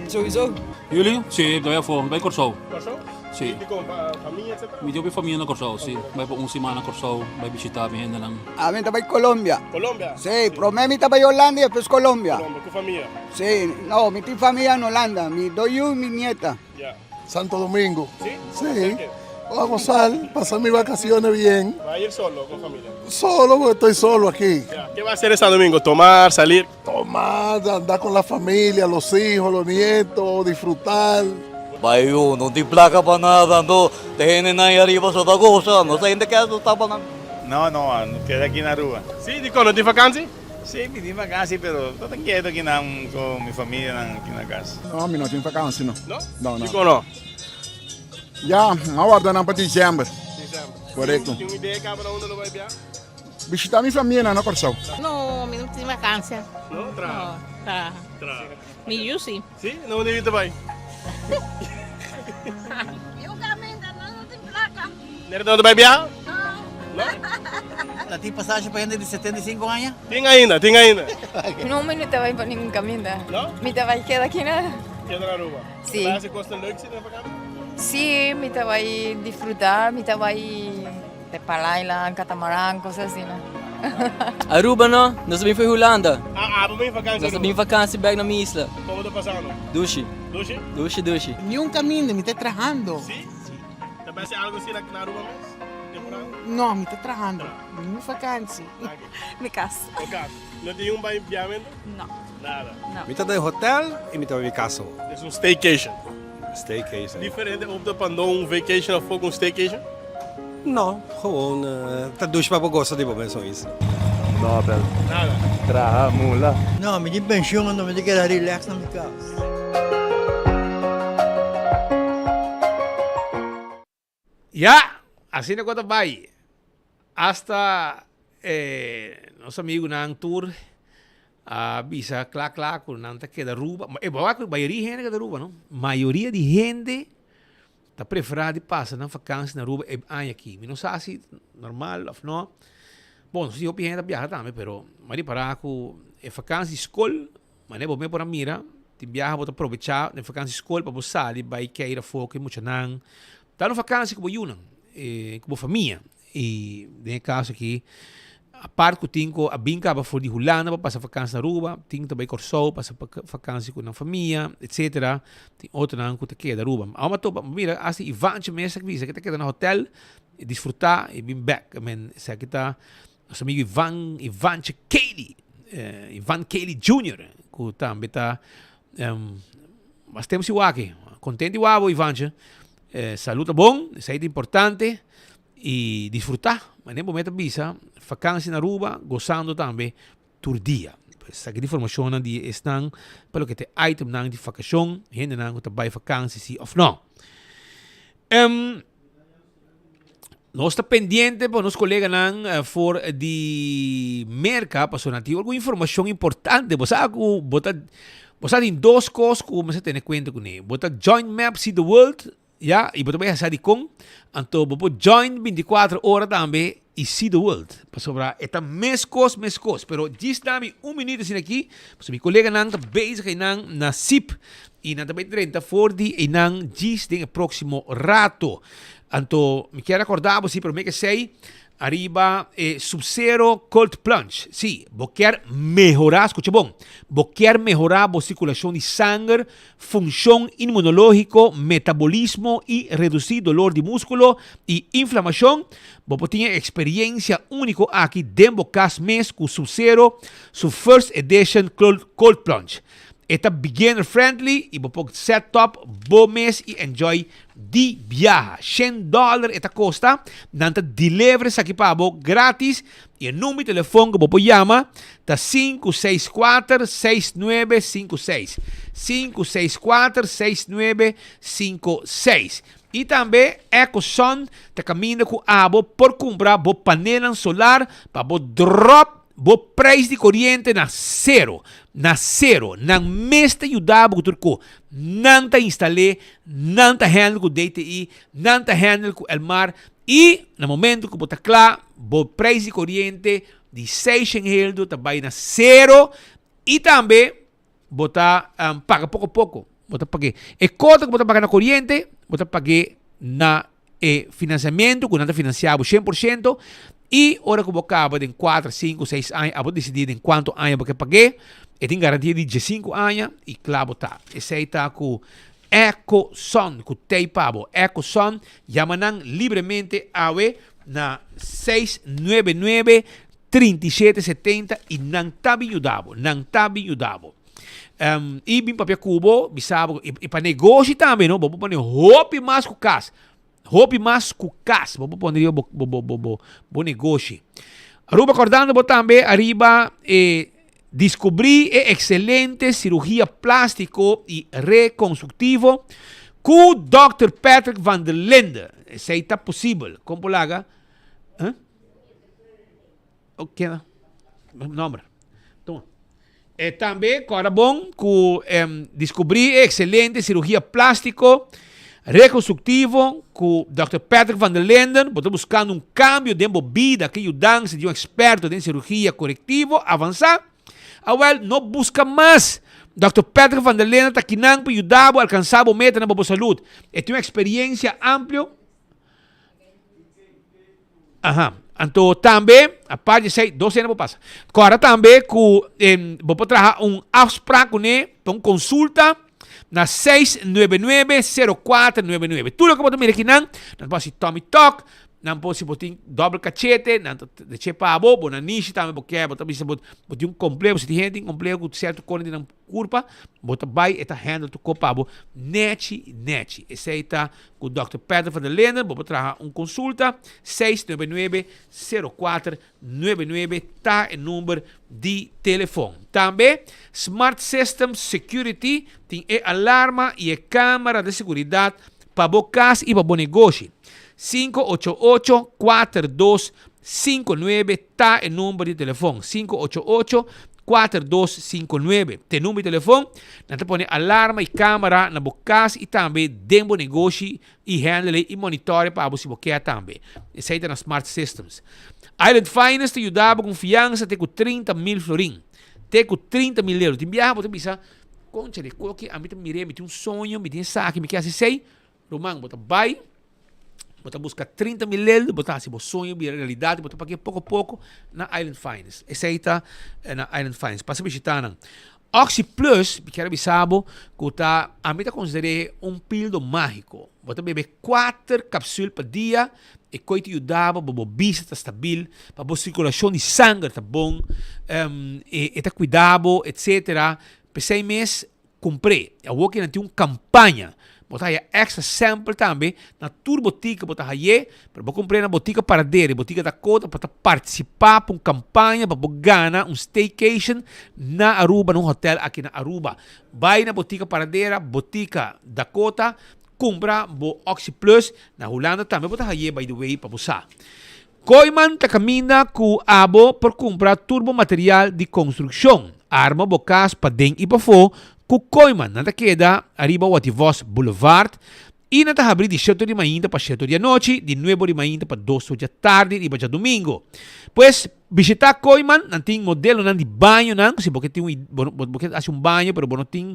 S24: Sowieso.
S25: Jullie? Sí, bai afó, bai Kòrsou.
S19: Kòrsou?
S25: Sí.
S19: Dikon? Pa famia etcetera?
S25: Mi tin hopi famia na Kòrsou, sí. Bai pa un siman na Kòrsou, bai bishitá mi hendenan.
S26: Ami ta bai Colombia.
S19: Colombia?
S26: Sí, promé mi ta bai Holanda y despues Colombia.
S19: Colombia, ku famia?
S26: Sí, no, mi tin famia en Holanda, mi dos yu y mi nieta.
S19: Ya.
S5: Santo Domingo.
S19: Sí?
S5: Sí. Voy a gozar, pasar mis vacaciones bien.
S19: ¿Va a ir solo o con familia?
S5: Solo, porque estoy solo aquí.
S19: Ya. ¿Qué va a hacer en Santo Domingo? ¿Tomar, salir?
S5: Tomar, andar con la familia, los hijos, los nietos, disfrutar.
S27: Bai yu, no tin plaka pa nada, anto te hendenan ahí ariba so ta gosa, nos hende ke ta pa nan.
S28: No, no, keda aki na Aruba.
S19: Sí, dikon no tin vakantie?
S2: Sí, mi tin vakantie, pero no ta keto akinan ku mi famianan aki na kas.
S3: No, mi no tin vakantie no.
S19: No?
S3: No, no.
S19: Dikon no?
S3: Ya, mi a warda nan pa december.
S19: December.
S3: Korekto.
S19: Tin un idea kaba na unda lo bai biaha?
S3: Bishita mi famianan na Kòrsou.
S4: No, mi no tin vakantie.
S19: No? Traha?
S4: No, traha.
S19: Traha.
S4: Mi yu si.
S19: Si? Na unda yu ta bai?
S4: Yu kaminda, nos no tin plaka.
S19: Nere ta no ta bai biaha?
S4: No.
S6: Ta tin pasashi pa hende di 75 aña?
S19: Tin ainda, tin ainda.
S7: No, mi no ta bai pa ningun kaminda.
S19: No?
S7: Mi ta bai keda aki na.
S19: Keda na Aruba?
S7: Si.
S19: Ta bai hasi kosnan leuk si na vakantie?
S7: Si, mi ta bai disfruta, mi ta bai te Palailand, Catamaran, cosas asina.
S8: Aruba no, nos a bin fo'i Hulanda.
S19: Ah, abo bin vakantie
S8: Nos a bin vakantie bek na mi isla.
S19: Como ta pasando?
S8: Dushi.
S19: Dushi?
S8: Dushi, dushi.
S20: Niun kaminda, mi ta trahando.
S19: Si? Ta bai hasi algo asina na Aruba mes? Temporada?
S20: No, mi ta trahando. Niun vakantie.
S7: Mi kas.
S19: Bo kas. No tin un bai biamento?
S7: No.
S19: Nada?
S7: No.
S28: Mi ta den hotel y mi ta bai mi cas awo.
S19: Es un staycation.
S28: Staycation.
S19: Diferente opta pa no un vacation of un staycation?
S28: No, gewoon ta dushi pa bo gosa di bo mesun isla.
S23: Nobel.
S19: Nada.
S23: Traha mula.
S6: No, mi tin pensioen anto mi ta keda relax na mi cas.
S14: Ya, asina ku ta bai. Hasta e nos amigunan tur a bisa kla kla ku nan ta keda Aruba. E bo wak ku mayoria hende keda Aruba no. Mayoria di hende ta preferá di pasa nan vakansi na Aruba e aña aki. Mi no sa si normal òf no. Bon, si hopi hende ta biaha tambe, pero mi a ripará ku e vakansi di skol Manera bo mes por a mira, tin biaha bo ta probecha den vakansi skol pa bo sali bai keira afó ku e muchanan. Ta un vakansi ku bo yunan, ku bo famia. I den e kaso aki, apart ku tin ku a bin kaba for di Hulanda pa pasa vakansi na Aruba, tin ku ta bai Kòrsou pasa vakansi ku nan famia, etsetera. Tin otronan ku ta keda Aruba. Awor mi a topa, mi mira asta Ivancho mes a bisa ku e ta keda na hotel, disfrutá i bin bèk. Esaki ta Nos amigo Ivan, Ivanche Kelly, eh, Ivan Kelly Jr., ku tambe ta um, mas tempo si waki. Contento wabo, Ivanche. Eh, salud ta bon, esei ta importante. Y disfruta. Maar den momento bisa, vakantie na Aruba, gozando tambe tur dia. Pues esaki di informacionnan di esnan pa loke ta e itemnan di vacacion, hendenan ku ta bai vakantie si of no. Um, nos ta pendiente pa nos coleganan for di Merca pasobra nan tin algun informacion importante. Bo sa cu bo ta bo sa tin dos cos cu bo mester tene cuenta cune. Bo ta join Map See the World Ya, y bo ta bay hasa dicon, anto bo por join 24 ora tambe y see the world. Pasobra e ta mescos, mescos. Pero djis dami un minuut asina aki, pasobra mi coleganan ta bezig einan na sip y nan ta bay drenta for di einan djis den e proximo rato. Anto mi kier acorda bo si prome ke esey Ariba e Sub-Zero Cold Plunge. Sí, bo kier mehorá, skucha bon, bo kier mehorá bo sirkulashon di sanger, funshon inmunológiko, metabolismo i redusí dolor di múskulo i inflamashon, bo por tin e eksperiensia úniko aki den bo kas mes ku Sub-Zero su First Edition Cold Plunge. E ta beginner friendly i bo por set up bo mes i enjoy di biaha. Shen dollar e ta kosta, nan ta deliver esaki pa bo gratis i e number di telefon ku bo por yama ta 564 6956, 564 6956. I tambe Ecosun ta kaminda ku abo por kumpra bo panelnan solar pa bo drop Bo prijs di koriente na sero, na sero. Nan mes ta yuda bo ku tur ko. Nan ta instal'é, nan ta handle ku DTI, nan ta handle ku Elmar i na momento ku bo ta kla, bo prijs di koriente di seishen heldo ta bai na sero i tambe bo ta paga poko poko. Bo ta pag'é. E kota ku bo ta paga na koriente, bo ta pag'é na e financiamento cu nan ta financia bo cien por ciento y ora cu bo caba den cuater, cinco, seis aña abo dicidi den cuanto aña bo ke pagu'e, e tin garantia di diescinco aña y cla bo ta. Esey ta cu Ecoson cu tey pa bo. Ecoson, yama nan libremente awe na seis nuebe nuebe, 37 70 y nan ta bin yuda bo, nan ta bin yuda bo. Um, y bin papia cu bo, bisa bo, y, y pa negoshi tambe, no? Bo por pone hopi mas cu cas. Hopi mas cu cas. Bo por pone riba bo, bo, bo, bo, bo, bo negoshi. Aruba, acordando bo tambe ariba e. Diskubrí e ekselente sirugia plástiko i rekonstruktivo ku Dòkter Patrick van der Linde. Esei ta posibel. Kon por laga? Huh? Oké. Nòmber. Tuma. E tambe kòrda bon ku diskubrí e ekselente sirugia plástiko rekonstruktivo ku Dòkter Patrick van der Linden. Bo ta buskando un kambio den bo bida ku e yudansa di un eksperto den sirugia korektivo avansá? Awèl, no buska mas! Dòkter Patrick van der Linden ta kinan pa yuda bo alkansá bo metanan pa bo salud. E tin un eksperensia amplio. Aha. Anto tambe, apart di esei, dos hende por pasa. Kòrda tambe ku bo por traha un afsprak kuné pa un konsulta na 699 0499. Tur loke bo ta mira akinan, nan por hasi tummy tuck, nan por si bo tin dòbel kachete, nan ta desh'é pa bo, bo nanishi tambe bo ke, bo ta bisa bo tin un kompleho, si tin hende tin kompleho ku sierto kos den nan kurpa, bo ta bai e ta handle tur kos pa bo nèchi nèchi. Esei ta Ku Dòkter Patrick van der Linden bo por traha un konsulta, 699 0499 ta e number di telefon. Tambe Smart System Security tin e alarma i e kamera di seguridat pa bo kas i pa bo negoshi. 588 4259 ta e number di telefon. 588 4259 te number di telefon. Nan ta pone alarma i kamera na bo kas i tambe den bo negoshi i handle i monitore pa bo si bo ke tambe. Esei ta na Smart Systems. Island Finance ta yuda bo ku un fiansa te ku 30 mil florin. Te ku 30 mil euro. Tin biaha bo ta bisa, Konchale, koki ami ta mir'é, mi tin un soño, mi tin esaki, mi ke hasi esei. Ruman, bo ta bai, bo ta buska 30 mil euro, bo ta hasi bo soño bira realidat, bo ta paga poko poko na Island Finance. Esei ta na Island Finance. Pasa bishita nan. Oxi Plus, mi kier a bisa bo ku ta, ami ta konsider'é un pildo mágiko. Bo ta bebe kuater kapsul pa dia, e koi ta yuda bo pa bo bista ta stabil, pa bo sirkulashon di sanger ta bon, e ta kuida bo, etsetera. P'esei mes Kumpr'é. Awor ki nan tin un kampaña. Bo ta haya extra sample tambe na tur botika bo ta hay'é, pero bo kumpr'é na botika Paradera i botika Dakota pa ta partisipá pa un kampaña pa bo gana un staycation na Aruba, na un hotel aki na Aruba. Bai na botika Paradera, botika Dakota, kumpra bo Oxi Plus. Na Hulanda tambe bo ta hay'é by the way pa bo sa. Kooiman ta kaminda ku abo por kumpra tur bo material di konstrukshon. Arma bo kas paden i pafó ku Kooiman. Nan ta keda ariba Wativos Boulevard i nan ta habri di sheto di mainta pa sheto di anochi, di nuebo di mainta pa doso djatardi riba djadumingu. Pues, bishitá Kooiman, nan tin modelonan di bañonan, si bo ke tin un bo ke hasi un baño pero bo no tin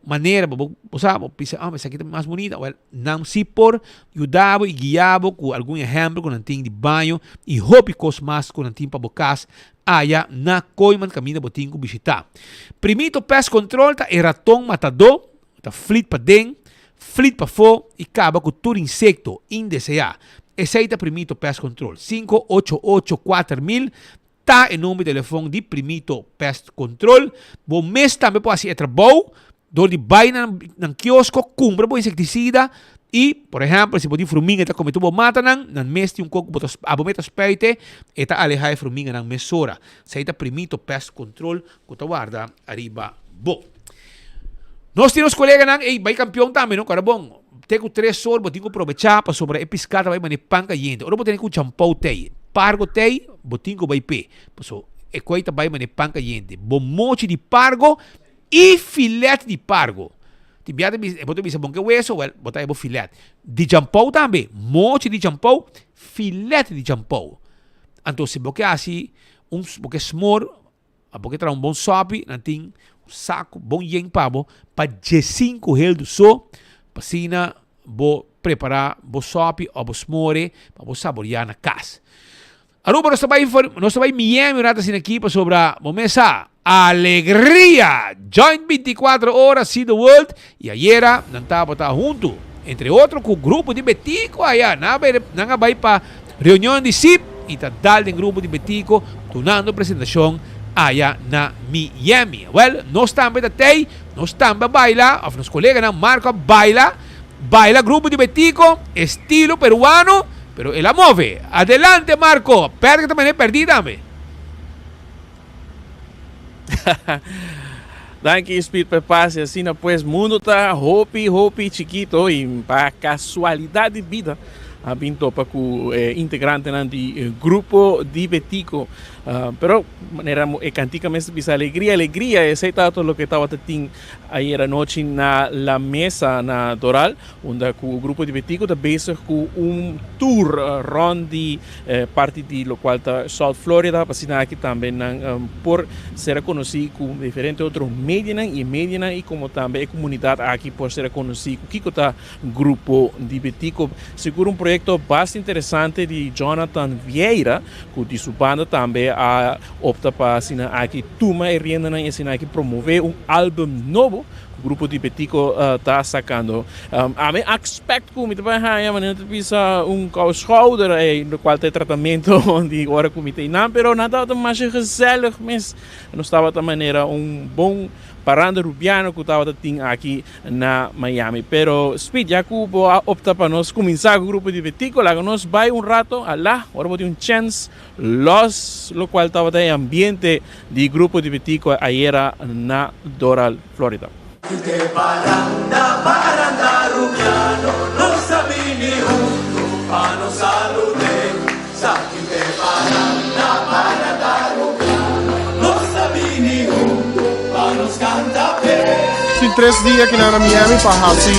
S14: manera bo bo sa bo bisa ah esaki ta mas bunita wel nan si por yuda bo y guia bo cu algun ehempel cu nan tin di baño y hopi cos mas cu nan tin pa bo cas aya na Kooiman caminda bo tin cu bishita. Primito Pest Control ta e raton matadó ta flit paden flit pafó y caba cu tur insecto indesea esey ta Primito Pest Control 588 4000 Ta e number di telefon di Primito Pest Control. Bo mes tambe por hasi e trabou dor di bai na nan kiosko, kumpra bo insektisida i, por ehèmpel, si bo tin fruminga ta kome tur bo matanan, nan mes tin un kos ku bo ta abo mes ta spuite, e ta alehá e fruminganan mesora. Esei ta Primito Pest Control ku ta warda ariba bo. Nos tin nos koleganan, ey, bai kampion tambe no, kòrda bon, te ku tres or bo tin ku probechá pasobra e piská ta bai manera pan kayente. Ora bo tene ku champou tei, pargo tei, bo tin ku bai p'e, paso e koi ta bai manera pan kayente. Bo mochi di pargo i filet di pargo. Tin bia ta bisa, bo ta bisa bon ke weso, wèl, bo ta haña bo filet. Di champou tambe, mochi di champou, filet di champou. Anto si bo ke hasi un, bo ke smor, Abo ke traha un bon sòpi, nan tin un saku bon yen pa bo pa diesinku heldu so, pa asina bo prepará bo sòpi òf bo smore pa bo saboriá na kas. Aruba nos ta bai nos ta bai Miami un rato asina aki pasobra bo mes sa, alegria! Joint 24 ora See the World i ayera nan tabata huntu entre otro ku grupo di Betico aya nan a bai nan a bai pa Reunion di sip y ta dal den grupo di Betico dunando presentacion aya na Miami. Well, nos tambe ta tey, nos tambe a baila, of nos coleganan Marco a baila, baila grupo di Betico, estilo peruano, pero el a move. Adelante Marco, perde ta mane perdi tambe.
S1: Danki Speed pa e pase asina pues mundo ta hopi hopi chikito y pa casualidad di bida a bin topa cu e integrantenan di Grupo di Betico. Pero manera e cantica mes ta bisa alegria alegria esey ta loke tabata tin ayer anochi na La Mesa na Doral. Unda cu Grupo di Betico ta bezig cu un tour rond di parti di locual ta South Florida pa asina aki tambe nan por ser conoci cu diferente otro medianan y medianan y como tambe e comunidad aki por ser conoci cu kico ta Grupo di Betico. Sigur un proyecto basta interesante di Jonathan Vieira cu di su banda tambe a opta pa asina aki tuma e riendanan y asina aki promove un album nobo. Grupo di Betico ta sacando. Ami a expect cu mi ta bay haya manera ta bisa un kou schouder ey locual ta e tratamento di ora cu mi ta eynan pero nan tabata masha gezellig mes. Nos tabata manera un bon paranda Rubiano cu tabata tin aki na Miami. Pero Speed ya cu bo a opta pa nos cuminsa cu Grupo di Betico laga nos bay un rato ala ora bo tin un chance Los locual tabata e ambiente di Grupo di Betico ayera na Doral, Florida.
S9: Te paranda, paranda Rubiano, nos a bini hunto pa nos salude. Sa ki te paranda, paranda Rubiano, nos a bini hunto pa nos canta p'e.
S10: Tin tres dia kinan na Miami pa hasi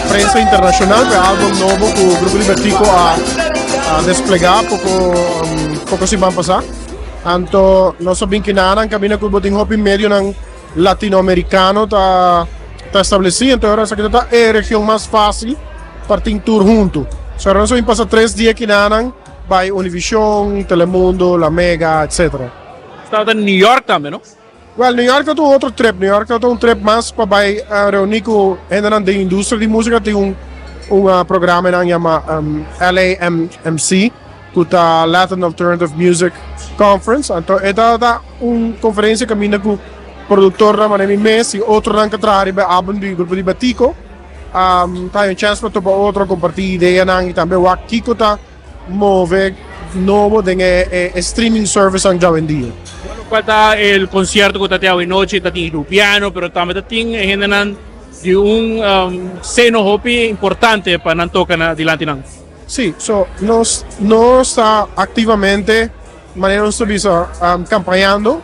S10: prensa internacional pa e album nobo cu Grupo di Betico a desplega poco poco siman pasa. Anto nos a bin kinanan caminda cu bo tin hopi medionan latinoamericano ta ta estableci anto ora esaki ta e region mas facil pa tin tur hunto. So nos a bin pasa tres dia kinanan bay Univision, Telemundo, La Mega, etc.
S1: Tabata New York tambe no?
S10: Well, New York ta un otro trip. New York ta un trip mas pa bai reuni ku hendenan den industria di músika. Tin un un programa nan yama LAMMC, ku ta Latin Alternative Music Conference. Anto e ta ta un konferensia kaminda ku produktornan manera mi mes i otronan ku traha riba e album di Grupo di Batico ta haña un chèns pa topa otro, kompartí ideanan i tambe wak kiko ta move nobo den e streaming servicenan djawendia.
S1: Locual ta el concierto cu ta tin awenochi ta tin Rubiano pero tambe ta tin e hendenan di un seno hopi importante pa nan toca na dilanti nan.
S10: Si, so nos nos ta activamente manera nos ta bisa campañando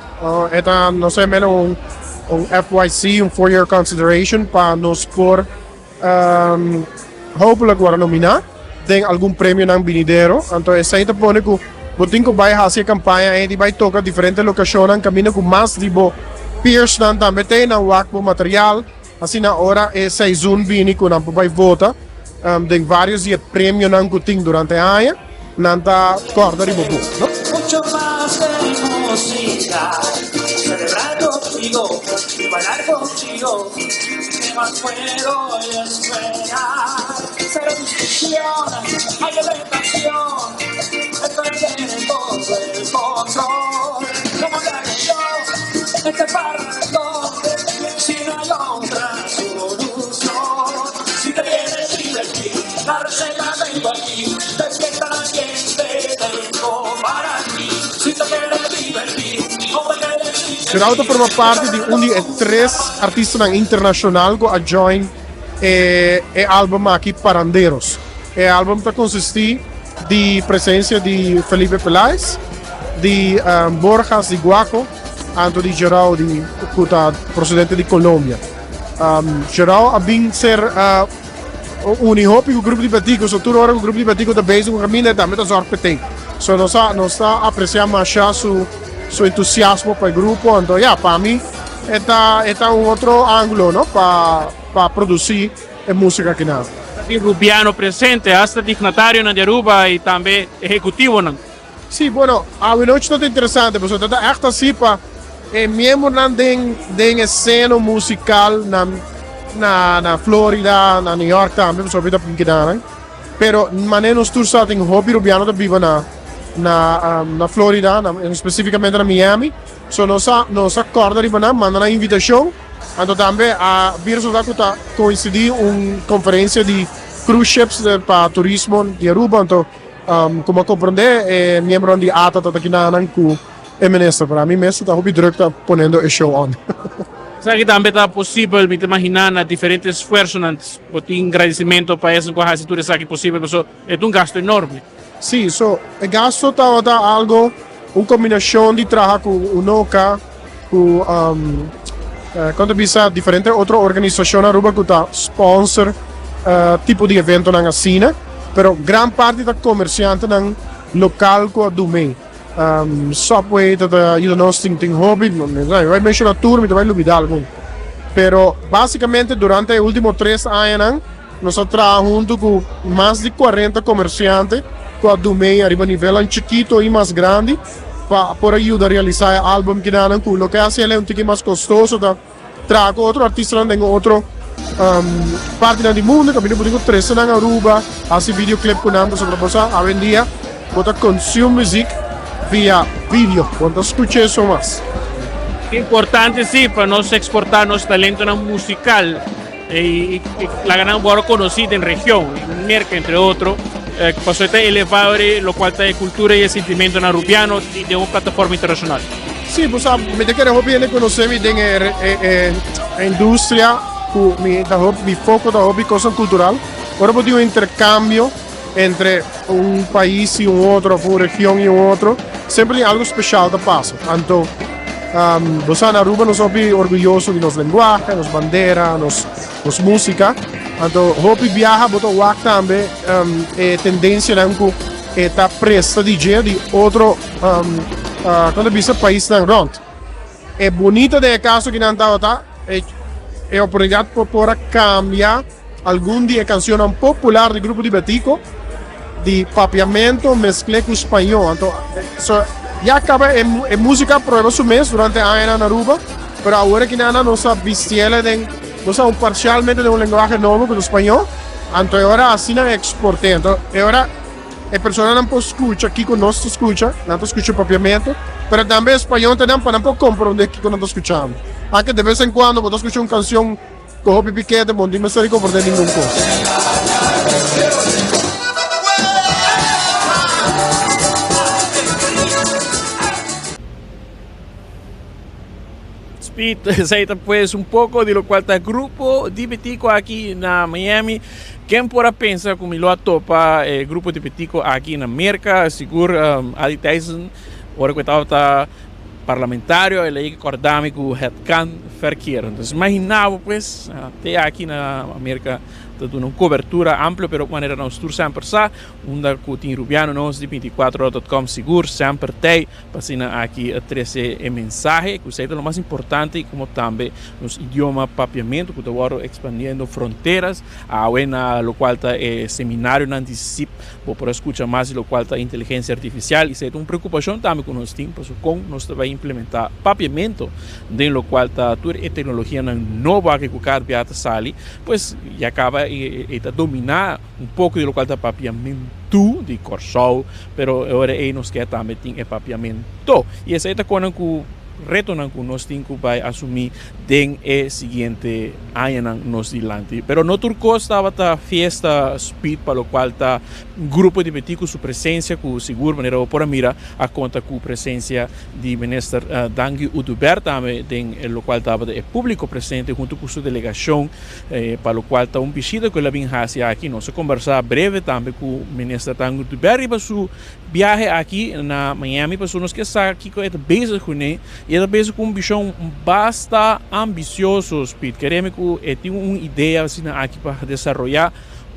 S10: e ta nos ta yam'el un un FYC un for your consideration pa nos por Hopelijk wòrdu nominá den algun premionan binidero. Anto esei ta pone ku bo tin ku bai hasi e kampaña ei di bai toka diferente lokashonnan kaminda ku mas di bo peersnan tambe ta ei nan wak bo material. Asina ora e seizoen bini ku nan por bai vota den vários di e premionan ku tin durante e aña, nan ta kòrda riba bo.
S9: Mucho mas de musica, celebrar contigo y bailar contigo. Que mas puedo esperar? Cero discusión, hay tentación de perder todo el control. ¿Cómo le hago yo este parrandón si no hay otra solución? Si te quieres divertir, la receta tengo aquí. Despierta la gente, tengo para ti. Si te quieres divertir, o te quieres divertir.
S10: Geraldo ta forma parti di un di e tres artistanan internashonal ku a join e e album aki Paranderos. E album ta konsistí di presensia di Felipe Peláez, di Borjas di Guaco anto di Gerao di ku ta prosedente di Colombia. Gerao a bin ser uni hopi ku Grupo di Batico, so tur ora ku Grupo di Batico ta bezig ku kaminda e tambe ta zòrg pa e ten. So nos a nos ta apresiá masha su su entusiasmo pa e grupo, anto ya pa mi e ta e ta un otro ángulo no pa pa produsí e músika akinan.
S1: Ta tin rubiano presente, hasta dignatarionan di Aruba i tambe ehekutivonan.
S10: Sí, bueno, awenochi ta interesante pasobra ta ta ègt así pa e miembronan den den e seno musikal na na na Florida, na New York tambe, pasobra mi ta pinkidanan. Pero manera nos tur sa tin hopi rubiano ta biba na na na Florida, na spesífikamente na Miami. So nos a nos a kòrda riba nan, manda nan invitashon. Anto tambe a bin resultá ku ta koinsidí un konferensia di cruise ships pa turismo di Aruba. Anto Como a comprende e miembronan di ata ta ta kinanan cu e minister, pero ami mes ta hopi druk ta poniendo e show on.
S1: Esaki tambe ta posibel, mi ta imaginá, na diferente esfuersonan. Bo tin gradisimentu pa esnan ku a hasi tur esaki posibel, pasobra e ta un gastu enorme.
S10: Sí, so e gastu tabata algo, un kombinashon di traha ku Unoca, ku kon ta bisa diferente otro organisashon Aruba ku ta sponsor tipo di eventonan asina, pero gran parti ta komersiantenan lokal ku a dum'é. Subway ta ta yuda nos tin tin hopi, mi bai menshona tur mi ta bai lubida algun. Pero basikamente durante e ultimo tres añanan nos a traha huntu ku mas di kuarenta komersiante ku a dum'é ariba nivelnan chikito i mas grandi pa por a yuda realisa e album kinanan ku loke a hasi el un tiki mas kostoso ta traha ku otro artistanan den otro partinan di mundo kaminda bo tin ku trese nan Aruba hasi videoclip ku nan pasobra bo sa awendia bo ta consume muzik via video bo no ta skucha eso mas.
S1: Importante si pa nos exporta nos talentonan musical y laga nan wòrdu konosí den region, Merka entre otro, pasobra ta eleva lokual ta e kultura y e sintimentonan rubiano den un plataforma internashonal.
S10: Sí, bo sa, mi ta kere hopi hende konosé mi den e industria ku mi ta hopi, mi foko ta hopi kosnan kultural. Ora bo tin un interkambio entre un pais i un otro òf un region i un otro, semper tin algu speshal ta pasa. Anto, bo sa na Aruba nos hopi orguyoso di nos lenguahe, nos bandera, nos nos músika. Anto hopi biaha bo ta wak tambe e tendensianan ku e ta presta di dje di otro Kon ta bisa paisnan rond. E bunita den e kaso ki nan tabata e oportunidat pa por a kambia algun di e kansionnan popular di Grupo di Betico di papiamento meskl'é ku spañó. Anto so ya kaba e músika a prueba su mes durante añanan na Aruba, pero awor aki nan nos a bisti'el den nos a parsialmente den un lenguahe nobo ku ta spañó, anto e ora asina eksport'é. Anto e ora. E personanan por skucha kiko nos ta skucha, nan ta skucha papiamentu, pero tambe e spañol ta nan pa nan por komprondé kiko nan ta skuchando. Anke de bes en kuando bo ta skucha un kansion ku hopi pikete, bo no tin mester di komprondé ningun kos.
S1: Speed, esei ta pues un poko di lokual ta grupo di Betico aki na Miami. Ken por a pensa ku mi lo a topa e grupo di Betico aki na Merka? Sigur Adi Thijssen, ora ku e tabata parlamentario, el a yega kòrda mi ku het kan verkeer. Entonces imagina bo pues, te aki na Merka ta duna un kobertura amplio, pero manera nos tur semper sa, unda ku tin Rubiano nos di 24 hora dot com sigur semper tei. Pa asina aki a trece e mensahe cu esey ta lo mas importante y como tambe nos idioma Papiamento cu ta wordo expandiendo fronteras. Awe na locual ta e seminarionan di sip bo por a scucha mas di locual ta inteligencia artificial y esey ta un preocupacion tambe cu nos tin pasobra con nos ta bay implementa Papiamento den locual ta tur e tecnologianan nobo aki cu cada bia ta sali pues ya caba e ta domina un poco di locual ta Papiamentu di Corsou, pero e ora ei nos ke tambe tin e Papiamento. Y esei ta konan cu retonan cu nos tin cu bay asumi den e siguiente añanan nos dilanti. Pero no tur cos tabata fiesta speed pa locual ta grupo di Betico su presencia cu sigur manera bo por a mira a conta cu presencia di Minister Dangui Oduber tambe den locual tabata e publico presente hunto cu su delegacion. Pa locual ta un bishita cu el a bin haci aki. Nos a conversa breve tambe cu Minister Tango Duber riba su biahe aki na Miami pasobra nos kier sa kico e ta bezig cune y e ta bezig cu un vision basta ambicioso Speed. Kereme cu e tin un idea asina aki pa desaroya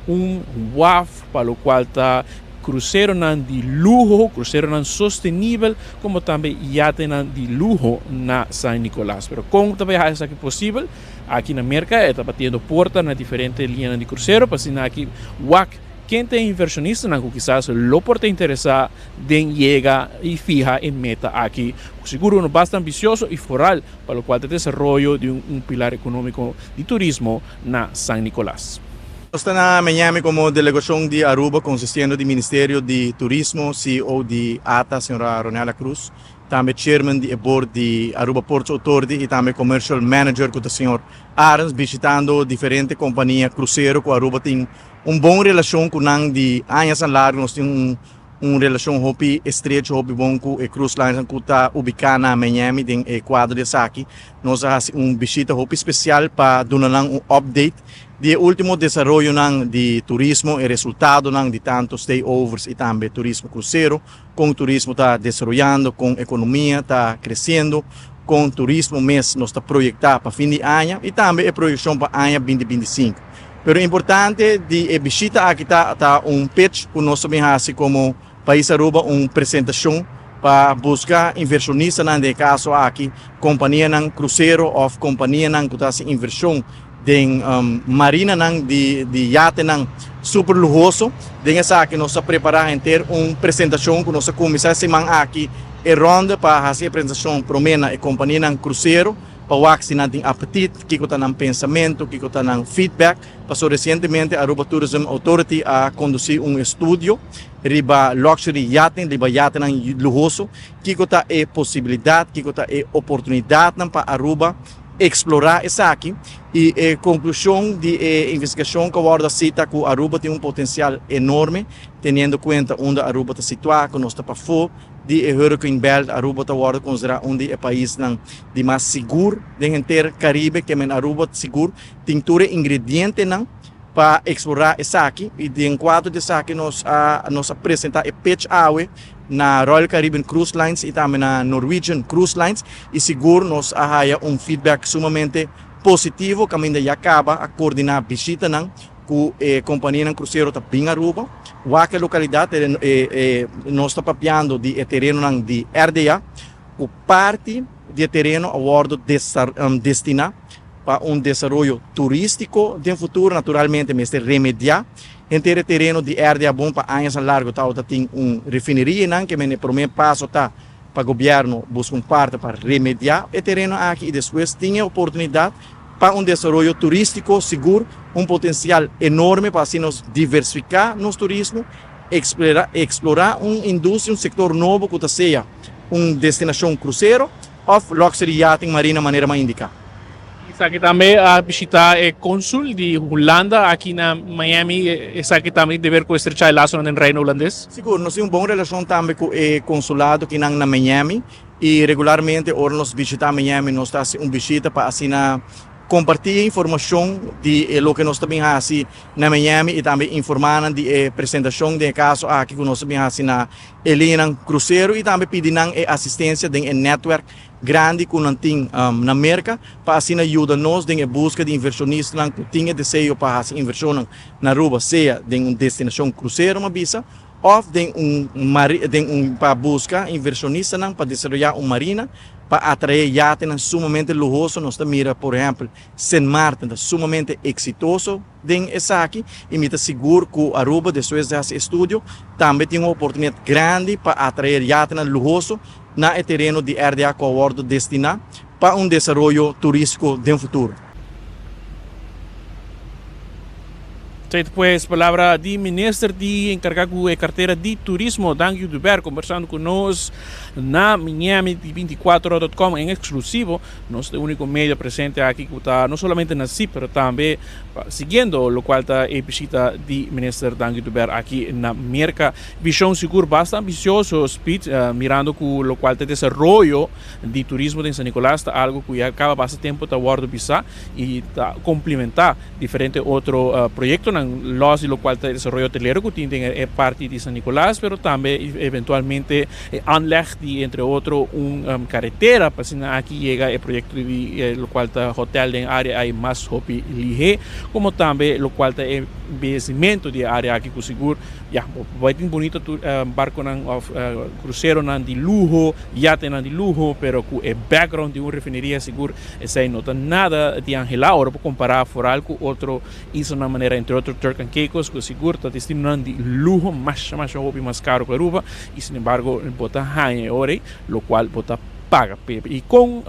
S1: un waf pa locual ta cruceronan di luho, cruceronan sostenibel como tambe yatenan di luho na San Nicolas. Pero con ta bay haci esaki posibel? Aki na Merka e ta batiendo porta na diferente liñanan di krusero pa asina aki wak ken ta e invershonistanan ku kisas lo por ta interesá den yega i fiha e meta aki ku sigur unu basta ambisioso i foral pa lokual ta desaroyo di un pilar ekonómiko di turismo na San Nicolas.
S2: Nos ta na Miami komo delegashon di Aruba konsistiendo di Ministerio di Turismo, CEO di ata, señora Ronella Cruz, Tambe chairman di e board di Aruba Ports Authority y tambe commercial manager cu ta señor Arends bishitando diferente compania crucero cu Aruba tin un bon relacion cu nan di añasan largo. Nos tin un un relashon hopi estrecho, hopi bon ku e cruise linesnan ku ta ubiká na Miami. Den e kuadro di esaki nos a hasi un bishita hopi spesial pa duna nan un update di e último desaroyonan di turismo, e resultadonan di tantu stayovers i tambe turismo krusero, kon turismo ta desaroyando, kon ekonomia ta kresiendo, kon turismo mes nos ta proyektá pa fin di aña i tambe e proyekshon pa aña binti 25. Pero importante di e bishita aki ta ta un pitch ku nos ta bin hasi komo pais Aruba, un presentashon pa buska invershonistanan, den e kaso aki kompanianan krusero òf kompanianan ku ta hasi invershon den marinanan di di yatenan super luhoso. Den esaki nos ta prepará henter un presentashon ku nos a kuminsá e siman aki e ronde pa hasi e presentashon promé na e kompanianan krusero pa wak si nan tin apetit, kiko ta nan pensamentu, kiko ta nan feedback. Paso resientemente Aruba Tourism Authority a kondusí un estudio riba luxury yachting, riba yatenan luhoso, kiko ta e posibilidat, kiko ta e oportunidatnan pa Aruba eksplorá esaki i e konklushon di e investigashon ku a wòrdu hasi ta ku Aruba tin un potensial enorme teniendo kuenta unda Aruba ta situá, ku nos ta pafó di e Hurricane Belt. Aruba ta wòrdu konsiderá un di e paisnan di mas sigur den henter Karibe, ke men Aruba sigur tin tur e ingredientenan pa eksplorá esaki i den kuadro di esaki nos a nos a presentá e pitch awe na Royal Caribbean Cruise Lines i tambe na Norwegian Cruise Lines i sigur nos a haya un feedback sumamente positivo kaminda ya kaba a koordiná bishitanan ku e kompanianan krusero ta bin Aruba wak e lokalidat. E nos ta papiando di e terenonan di RDA ku parti di e tereno a wòrdu destiná pa un desaroyo turístiko den futuro. Naturalmente mester remediá henter e tereno di RDA bon pa añasnan largo tabata tin un refineria einan, ke men e promé paso ta pa gobièrnu buska un parte pa remediá e tereno aki i despues tin e oportunidat pa un desaroyo turístiko sigur, un potensial enorme pa asina nos diversifiká nos turismo, eksplorá un industria, un sektor nobo ku ta sea un destinashon krusero òf luxury yachting marina manera m'a indiká.
S1: Esaki tambe a bishita e konsul di Hulanda aki na Miami. Esaki tambe tin deber ku estrechá e lasonan den Reino Hulandes.
S2: Sigur, nos tin un bon relashon tambe ku e konsulado kinan na Miami i regularmente ora nos bishitá Miami nos ta hasi un bishita pa asina kompartí e informashon di e loke nos ta bin hasi na Miami i tambe informá nan di e presentashon den e kaso aki ku nos ta bin hasi na e liñanan krusero i tambe pidi nan e asistensia den e nètwèrk grandi ku nan tin na Merka pa asina yuda nos den e buska di invershonistanan ku tin e deseo pa hasi invershonnan na Aruba, sea den un destinashon krusero m'a bisa òf den un den un pa buska invershonistanan pa desaroyá un marina pa atraé yatenan sumamente luhoso. Nos ta mira por ehèmpel Sint Maarten ta sumamente eksitoso den esaki i mi ta sigur ku Aruba despues di hasi estudio tambe tin un oportunidat grandi pa atraé yatenan luhoso na e tereno di RDA ku a wòrdu destiná pa un desaroyo turístiko den futuro.
S1: Esei pues palabra di minister di enkargá ku e kartera di turismo, Dangui Oduber, kombersando ku nos na Miami di 24 dot com en eksklusivo. Nos ta e úniko media presente aki ku ta no solamente na sip pero tambe siguiendo lokual ta e bishita di minister Dangui Oduber aki na Merka. Vision sigur basta ambicioso Speed, mirando cu locual ta desaroyo di turismo den San Nicolas ta algo cu ya caba basta tempo ta wordo bisa y ta complementa diferente otro proyectonan los di locual ta e desaroyo hotelero cu tin den e parti di San Nicolas, pero tambe eventualmente e aanleg di entre otro un caretera pa asina aki yega e proyecto di locual ta hotel den area ay mas hopi lihe, como tambe locual ta e embellecimento di e area aki cu sigur. Ya, bo bai tin bunito tur barconan of cruceronan di luho, yatenan di luho, pero cu e background di un refineria sigur esey no ta nada di anhela ora bo compara foral cu otro islanan manera entre otro Turk and Caicos cu sigur ta destinonan di luho masha masha hopi mas caro cu Aruba y sin embargo bo ta haña e ora ey locual bo ta paga p'e. Y con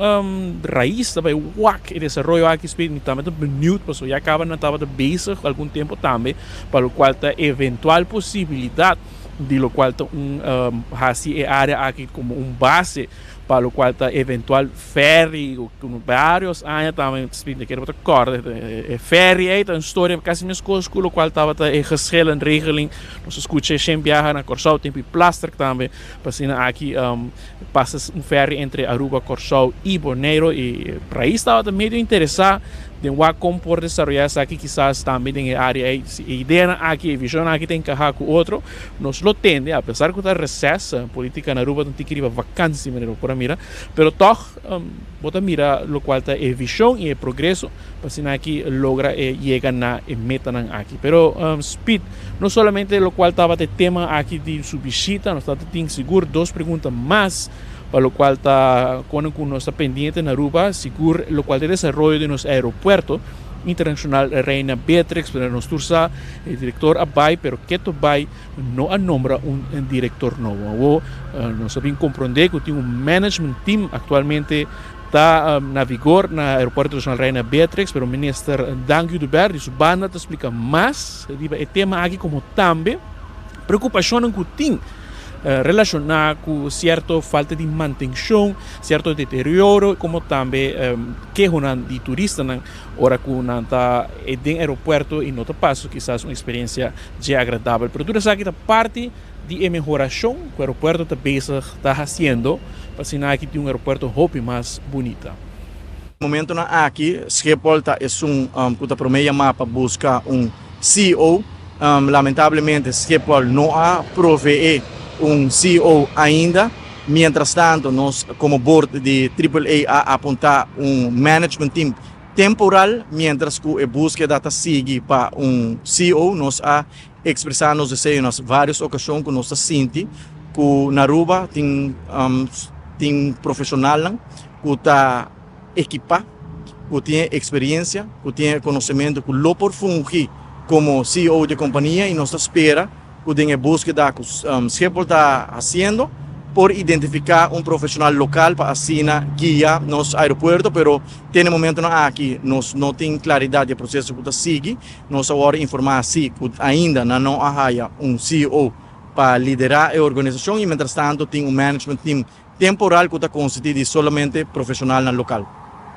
S1: Raiz ta bay wak e desaroyo aki spit mi tambe ta benieuwd pasobra ya caba nan tabata bezig algun tempo tambe pa locual ta eventual posibilidad di locual ta un haci e area aki como un base. Pa locual ta eventual ferry cu varios aña tambe mi kere bo ta corda e ferry ey ta un storia casi mescos cu locual tabata e geschillenregeling. Nos a scucha e shen biaha na Corsou tempo y Plasterk tambe pa asina aki pasa un ferry entre Aruba, Corsou y Boneiro y pais tabata medio interesa den wak con por desaroya esaki kisas tambe den e area ey. Si e ideanan aki, e visionnan aki ta encaha cu otro nos lo tende apesar cu ta reces, politica na Aruba ta un tiki riba vakantie manera bo por a mira, pero tog bo ta mira locual ta e vision y e progreso pa asina aki logra e yega na e metanan aki. Pero Speed, no solamente locual tabata e tema aki di su bishita, nos tabata tin sigur dos pregunta mas pa locual ta con cu nos ta pendiente na Aruba, sigur locual ta e desaroyo di nos aeropuerto internacional Reina Beatrix, pero nos tur sa e director a bay pero keto bay no a nombra un director nobo. Awo nos a bin comprende cu tin un management team actualmente ta na vigor na Aeropuerto Internacional Reina Beatrix, pero Minister Dangui Oduber di su banda ta splica mas riba e tema aki como tambe preocupacionnan cu tin relaciona cu cierto falta di mantencion, cierto deterioro como tambe kehonan di turistanan ora cu nan ta den aeropuerto y no ta pasa kisas un experiencia dje agradabel. Pero tur esaki ta parti di e mehorashon ku aeropuerto ta bezig ta hasiendo pa asina aki tin un aeropuerto hopi mas bunita.
S2: Momentonan aki Schiphol ta esun ku ta promé yamá pa buska un ceo. Lamentablemente Schiphol no a proveé un ceo ainda. Mientrastanto nos komo board di Triple A a apuntá un management team temporal mientras ku e búskeda ta sigui pa un ceo. Nos a Expresá nos deseo na varios ocasion cu nos ta sinti cu na Aruba tin tin profesionalnan cu ta equipa, cu tin e experiencia, cu tin e conocemento cu lo por fungi como CEO di e compania y nos ta spera cu den e buskeda cu Schiphol ta haciendo por identifica un profesional local pa asina guia nos aeropuerto, pero te na e momentonan aki nos no tin claridad di e proceso cu ta sigui. Nos a wòrdu informá si ku ainda nan no a haya un ceo pa liderá e organisashon i mientrastanto tin un management team temporal ku ta konsistí di solamente profeshonalnan lokal.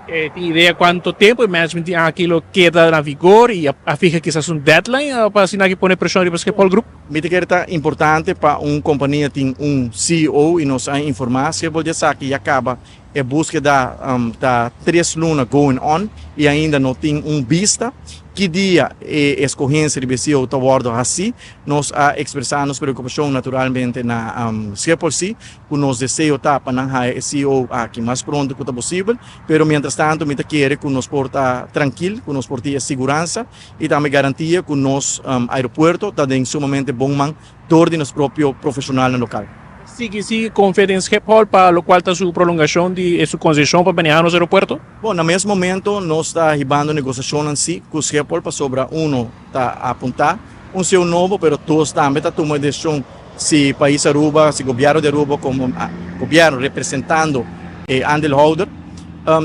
S1: E tin idea kuantu tempu e management team aki lo keda na vigor i a fiha kisas un deadline pa asina aki pone preshon riba Schiphol Group?
S2: Mi ta kere ta importante pa un kompania tin un ceo i nos a informá Schiphol di esaki ya kaba E búskeda ta tres luna going on i ainda no tin un bista ki dia e eskohensia riba e CEO ta wòrdu hasí. Nos a ekspresá nos preokupashon naturalmente na Schiphol sí ku nos deseo ta pa nan haya e CEO aki mas pronto ku ta posibel, pero mientrastanto mi ta kere ku nos por ta trankil, ku nos por tin e siguransa i tambe garantia ku nos aeropuerto ta den sumamente bon man dor di nos propio profesionalnan local.
S1: Sigui sigui confia den Schiphol pa locual ta su prolongacion di e su concesion pa maneha nos aeropuerto?
S2: Bon, na mes momento nos ta hibando negociacionnan si cu Schiphol pasobra uno ta apunta un ceo nobo pero dos tambe ta tuma e decision si pais Aruba, si gobierno di Aruba como gobierno representando e aandeelhouder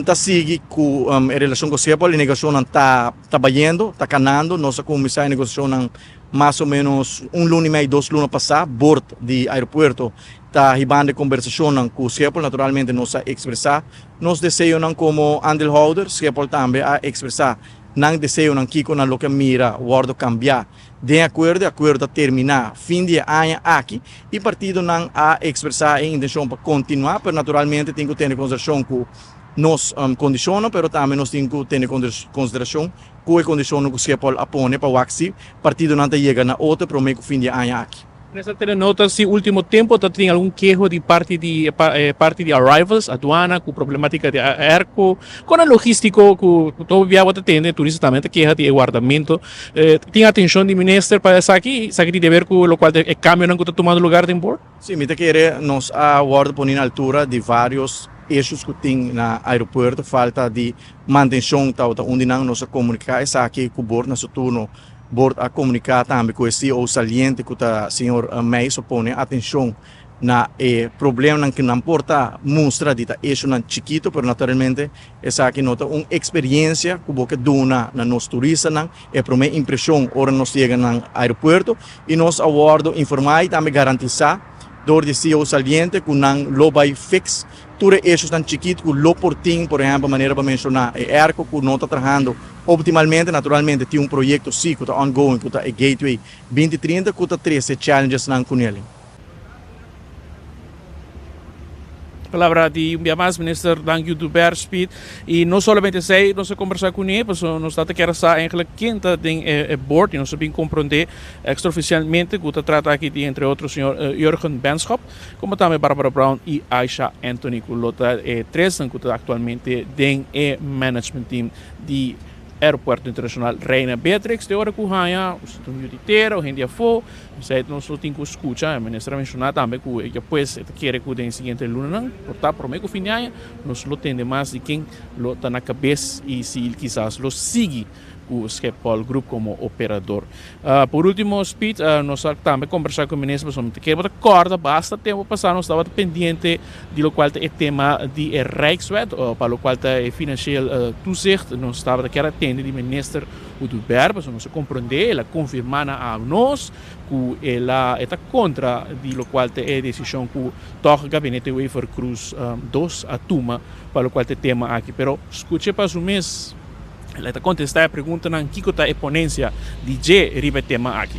S2: ta sigui cu e relacion cu Schiphol. E negociacionnan ta bayendo, ta canando, nos a cuminsa e negociacionnan Mas o menos un luna i mei, dos luna pasá, bord di aeropuerto ta hibando e kombersashonnan ku Schiphol. Naturalmente nos a ekspresá nos deseonan komo aandeelhouder. Schiphol tambe a ekspresá nan deseonan kiko nan lo ke mira wòrdu kambiá den akuerdo. E akuerdo ta terminá fin di e aña aki i partidonan a ekspresá e intenshon pa kontinuá, pero naturalmente tin ku tene konsiderashon ku nos kondishonnan, pero tambe nos tin ku tene konsiderashon Ku e kondishonnan ku Schiphol a pone pa wak si partidonan ta yega na otro promé ku fin di e aña aki.
S1: Mester tene nota si ultimo tempo ta tin algun keho di parti di parti di arrivals, aduana, ku problematica di airco, kon e logistico ku todo biaha bo ta tende, turista tambe ta keha di e wardamento. Tin atencion di minister pa esaki? Esaki tin deber ku lokual ta e kambionan ku ta tumando lugar den board?
S2: Sí, mi ta kere nos a wòrdu poni na altura di vários issues ku tin na aeropuerto, falta di Mantenshon tabata un di nan. Nos a komuniká esaki ku bord na su turno. Bord a komuniká tambe ku e CEO saliente ku ta señor Meijs pa pone atenshon na e problemanan ku nan por ta mustra di ta eshonan chikito, pero naturalmente esaki no ta un eksperiensia ku bo ke duna na nos turistanan e promé impreshon ora nos yega nan aeropuerto i nos a wòrdu informá i tambe garantisá dor di CEO saliente ku nan lo bai fix. Tur e issuesnan chikit ku lo por tin, por ehèmpel manera bo a menshoná e airco ku no ta trahando optimalmente, naturalmente tin un proyekto sí ku ta ongoing ku ta e Gateway 2030 ku ta trese challengesnan kunel.
S1: Palabra di un bia mas Minister Dank Oduber Speed y no solamente esey nos a conversa cune pasobra nos ta kier a sa eigenlijk ken ta den e board y nos a bin comprende extraoficialmente cu ta trata aki di entre otro señor Jurgen Benschop como tambe Barbara Brown y Aisha Anthony cu lo ta e tresnan cu ta actualmente den e management team di Aeropuerto Internacional Reina Beatrix. Te ora cu haya un yu di tera o hende afo Esei nos lo tin ku skucha. E minister a menshoná tambe ku ya pues e ta kere ku den e siguiente lunanan, por ta promé ku fin di aña, nos lo tende mas di ken lo ta na kabes i si kisas lo sigui ku Schiphol Group komo operador. Por último, Speed, nos a tambe kombersá ku e minister pasobra mi ta kere bo ta kòrda basta tempu pasá nos tabata pendiente di lokual ta e tema di e Rijkswet pa lokual ta e financieel toezicht. Nos tabata kier a tende di minister Oduber, pasobra nos a komprondé, el a konfirmá na a nos ku el a e ta kontra di lokual ta e desishon ku tòg Gabinete Wever-Croes dos a tuma pa lokual ta e tema aki. Pero skuch'é pa su mes, el a ta kontestá e preguntanan kiko ta e ponensia di dje riba e tema aki.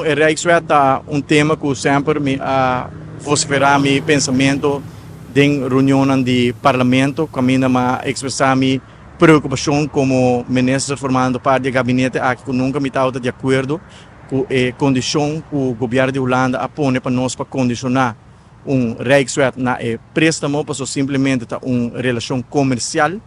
S2: E Rijkswet ta un tema ku semper mi a vosiferá mi pensamentu den reunionnan di Parlamento kaminda mi a ekspresá mi Preocupacion como minister formando parti di e gabinete aki cu nunca mi tabata di acuerdo cu e condicion cu gobierno di Hulanda a pone pa nos pa condiciona un Rijkswet na e prestamo pasobra simplemente ta un relacion comercial.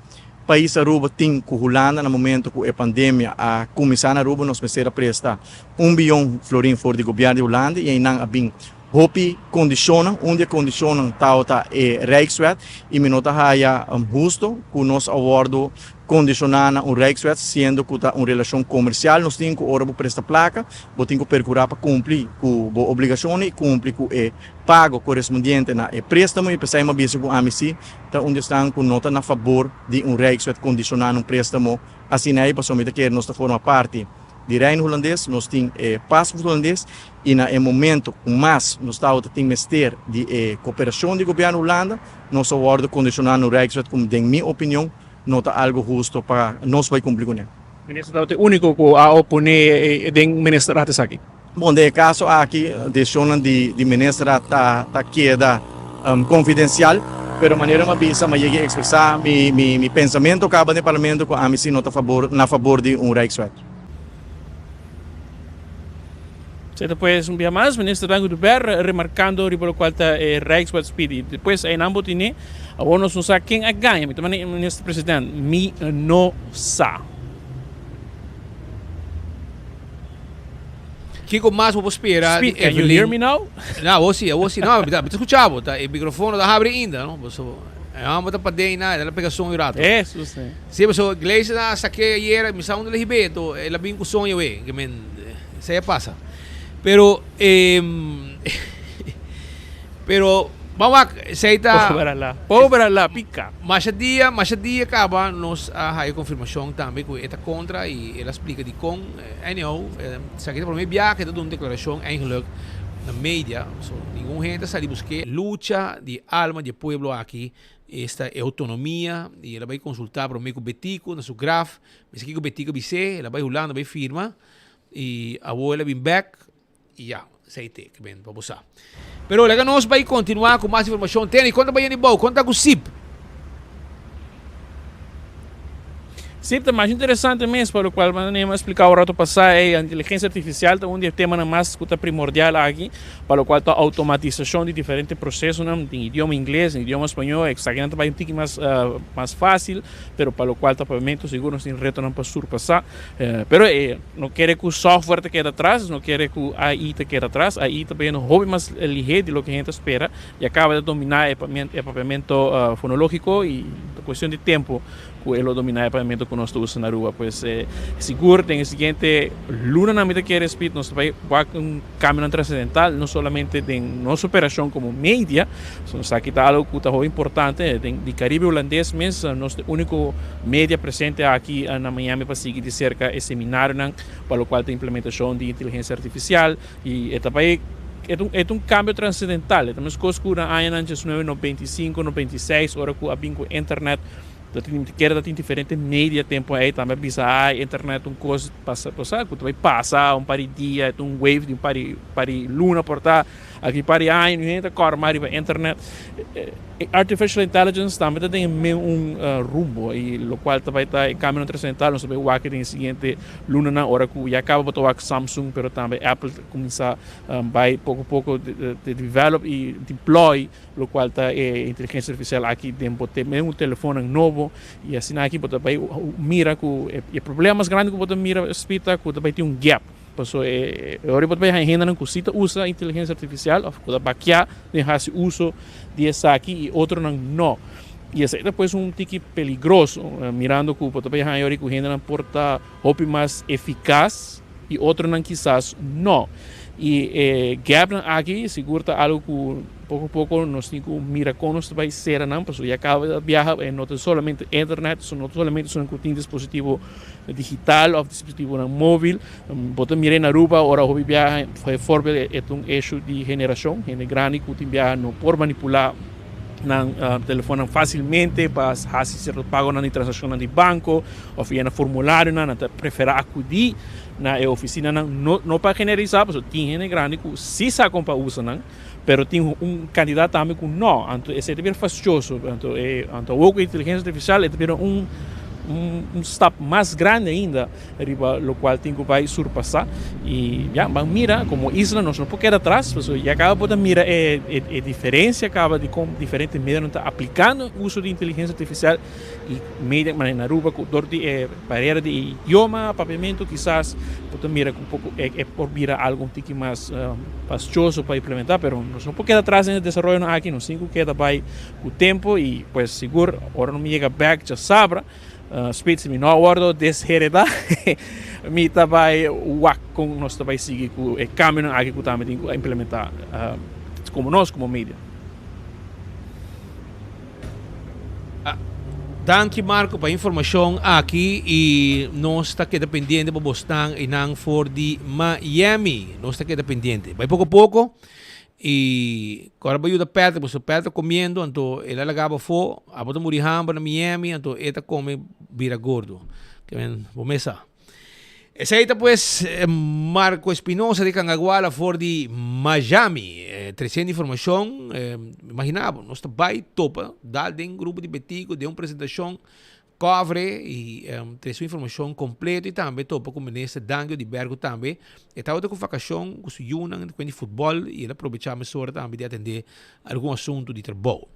S2: Pais Aruba tin cu Hulanda na momento cu e pandemia a cuminsa na Aruba nos mester a presta un biyon florin for di gobierno di Hulanda y eynan a bin Hopi kondishonnan, un di e kondishonnan tabata e Rijkswet i mi no ta haya husto ku nos a wòrdu kondishoná na un Rijkswet siendo ku ta un relashon komersial nos tin ku ora bo presta plaka bo tin ku perkurá pa kumpli ku bo obligashonnan i kumpli ku e pago korespondiente na e préstamo i p'esei mi a bisa ku ami si ta un di esnan ku no ta na fabor di un Rijkswet kondishoná na un préstamo asina ei pasobra mi ta kere nos ta forma parti di Reino Hulandes, nos tin e pasport Hulandes i na e momento ku mas nos tabata tin mester di e koperashon di gobièrnu Hulanda, nos a wòrdu kondishoná na un Rijkswet ku den mi opinion no ta algu husto pa nos bai kumpli kuné.
S1: Minister tabata e úniko ku a oponé den ministerat esaki?
S2: Bon, den e kaso aki desishonnan di ministerat ta keda konfidensial, pero manera mi a bisa mi a yega ekspresá mi pensamentu kaba den parlamento ku ami si no ta na fabor di un Rijkswet.
S1: Esei pues un bia mas Minister Dan Oduber remarcando riba locual ta e Rijkswet speed y despues eynan bo tine awor nos no sa ken a gaña mi ta manda Minister President mi no sa.
S14: Kiko mas bo por spera
S1: di
S14: Speed,
S1: can you hear me now?
S14: No, awor si, awor si. No, mi ta scucha bo. Ta e microfono ta habri ainda, no? Boso, e homber ta paden na, el a pega soño rato.
S1: Hesus, eh.
S14: Si, paso Gleison a saké ayer, mi sa unda el a hib'é, enton el a bin cu soño we, ke men, esei a pasa. Pero, pero, ban wak, esei ta.
S1: Pober ala, pober ala, pica.
S14: Masha dia, masha dia caba nos a haya confirmacion tambe cu e ta contra y el a splica dicon. Anyhow, esaki ta prome biaha cu e ta duna un declaracion eigenlijk na media, so ningun hende ta sali busque. Lucha di alma di e pueblo aki esta e autonomia y el a bay consulta prome cu Betico na su graf, mester kico Betico a bis'é, el a bay Hulanda bay firma y awor el a bin bek y ya, esey te ke ben pa bo sa. Pero laga nos bay continua cu mas informacion. Teni, con ta bay yendo bou? Con ta cu Sip?
S1: Sip ta mas interesante mes, pa locual mi a splica un rato pasa, e inteligencia artificial ta un di e temanan mas cu ta primordial aki, pa locual ta automatisacion di diferente procesonan den idioma ingles, den idioma spañol, esakinan ta bay un tiki mas mas facil, pero pa locual ta pavimento sigur nos tin retonan pa surpasa. Pero e no kere cu software ta keda atras, no kere cu AI ta keda atras, AI ta bayendo hopi mas lihe di loke hende ta spera. Y a caba di domina e papiamento fonologico y ta cuestion di tempo cu e lo domina e papiamento cu nos ta usa na Aruba. Pues sigur den e siguiente lunanan mi ta kere Speed nos ta bay wak un cambionan trascendental no solamente den nos operacion como media, sino esaki ta algo cu ta hopi importante den di Caribe Hulandes mes nos ta e unico media presente aki na Miami pa sigui di cerca e seminarionan pa locual ta implementacion di inteligencia artificial y e ta bay. E ta un cambio transcendental. E ta mescos cu na añanan 1995, 96, ora cu a bin cu internet, ta tin, kere ta tin diferente media tempo ei tambe a bisa, ay, internet un cos pasa, bo sa cu ta bay pasa un par di dia, e ta un wave di un par di luna por ta. Aki par di aña nu hende ta kòrda mas riba internet. E artificial intelligence tambe ta den e meun rumbo i lokual ta bai ta e kambionan trascendental. Nos ta bai wak den e siguiente lunanan ora ku ya kaba bo ta wak Samsung pero tambe Apple ta kuminsá bai poko poko develop i deploy lokual ta e inteligensia artifisial aki den bo meun telefonnan nobo i asina aki bo ta bai mira ku e problema mas grandi ku bo ta mira spita ku ta bai tin un gap. Paso e ora bo ta bay haña hendenan ku si ta usa inteligensia artifisial òf ku ta bakiá den hasi uso di esaki i otronan no. I esei ta pues un tiki peligroso mirando ku bo ta bay haña ora ku hendenan por ta hopi mas efikas i otronan kisas no. I e gapnan aki sigur ta algu ku poko poko nos tin ku mira kon nos ta bay sera nan pasobra ya kaba biaha e no ta solamente internet, no ta solamente esun ku tin dispositivo digital of dispositivonan móvil. Bo ta mira en Aruba ora hopi biaha, bijvoorbeeld e ta un issue di generacion. Hende grandi cu tin biaha no por manipula nan telefonnan facilmente pa haci cierto pagonan di transaccionnan di banco of yena formularionan. Nan ta prefera acudi na e oficinanan, no no pa generalisa pasobra tin hende grandi cu si sa con pa usa nan, pero tin un cantidad tambe cu no. Anto esey ta bira fastioso. Anto e anto awor cu inteligencia artificial e ta bira un un stap mas grandi ainda riba locual tin cu bay surpasa. Y ya, ban mira como isla nos no por keda atras, pasobra ya caba bo ta mira e e diferencia caba di con diferente medionan ta aplicando uso di inteligencia artificial y media manera na Aruba cu dor di e barera di idioma papiamento kisas bo ta mira cu poco e por bira algo un tiki mas fastioso pa implementa, pero nos no por keda atras den e desaroyonan aki, nos tin cu keda bay cu tempo y pues sigur ora no mi yega bek djasabra spits mi no a wordo deshereda mi ta bay wak con nos ta bay sigui cu e cambionan aki cu tambe tin cu implementa como nos como media.
S14: Danki Marco pa e informacion aki y nos ta keda pendiente pa bosnan eynan for di Miami. Nos ta keda pendiente. Bay poco poco y ora bo yuda Patrick pasobra Patrick ta comiendo anto el a laga bo afo abo ta muri hamber na Miami anto e ta come bira gordo. Bo mes sa. Esei ta pues Marco Espinosa di Cangaguala for di Miami. Treciendo informacion, imagina bo, nos ta bay topa dal den grupo di Betico den un presentacion cover y trece un informacion completo y tambe topa cu Minister Dangio di Bergo tambe. E tabata cu vacacion cu su yunan di cuenta di futbol y el a probecha mesora tambe di atende algun asunto di trabou.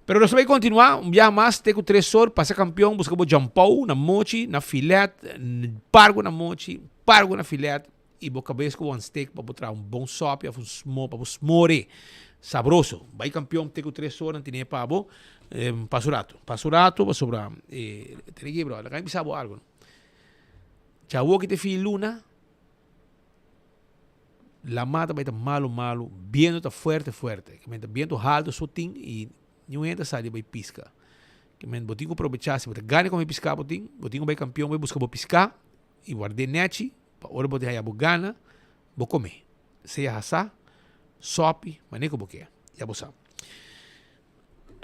S14: Pero nos ta bay continua un biaha mas te cu Tresor pasa campeon busca bo jampou na mochi na filet pargo na mochi pargo na filet y bo cabes cu bo steak pa bo traha un bon sopi of un smo pa bo smore sabroso bay campeon te cu Tresor nan tine pa bo pasa un rato pasa un rato pasobra tene ki brother laga mi bisa bo algo djawo ki ta fin luna. Lama ta bai ta malu malu, biento ta fuerte fuerte. Ke men ta biento haltu so tin i niun hende ta sa di bai piska. Ke men bo tin ku probechá si bo ta gana kome piská bo tin, bo tin ku bai kampion bai buska bo piská i ward'é nèchi pa ora bo tin haña bo gana bo kome. Sea hasá, sòpi, manera ku bo ke. Ya bo sa.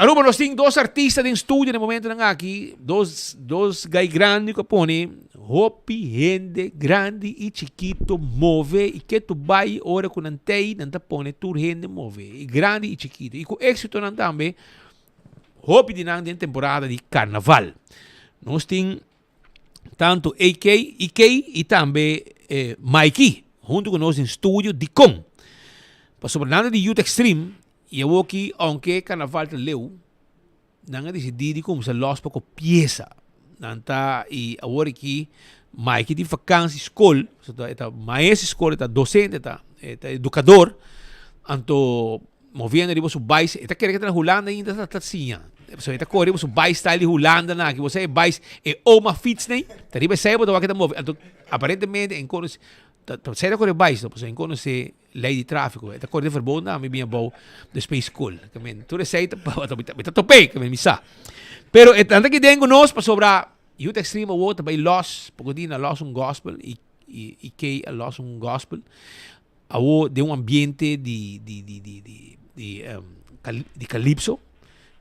S14: Aruba nos tin dos artista den studio na e momentonan aki, dos dos gai grandi ku a pone hopi hende grandi i chikito move i ke tu bai ora ku nan tei nan ta pone tur hende move i grandi i chikito i ku éksitonan tambe hopi di nan den temporada di karnaval. Nos tin tanto AK, IK i tambe Mikey huntu ku nos den studio dikon? Pasobra nan ta di Youth Extreme I awoki, aunke karnaval ta leu, nan a disidí di kuminsá lòs poko piesa. Nan ta, i awor aki Maiki tin fakansi skol, pasobra e ta maestro di skol, e ta dosente, e ta e ta edukador, anto moviendo riba su bais, e ta kere ke ta na Hulanda ainda ta ta siña. Pasobra e ta kore riba su bais style di Hulanda nan aki, bo sa e bais, e oma fiets nei, ta riba esei bo ta wak e ta move. Anto aparentemente e konosé, ta ta esei ta kore bais no, pasobra e konosé Ley di tráfico. E ta kore den verbond na mi bin abou de Space School. Ke men tur esei ta mi ta top'é, ke men mi sa. Pero e tanta ki den ku nos pasobra Youth Extreme awor ta bai los, poko dia na los un gospel i i i kei a los un gospel. Awo den un ambiente di di di di di di di calypso.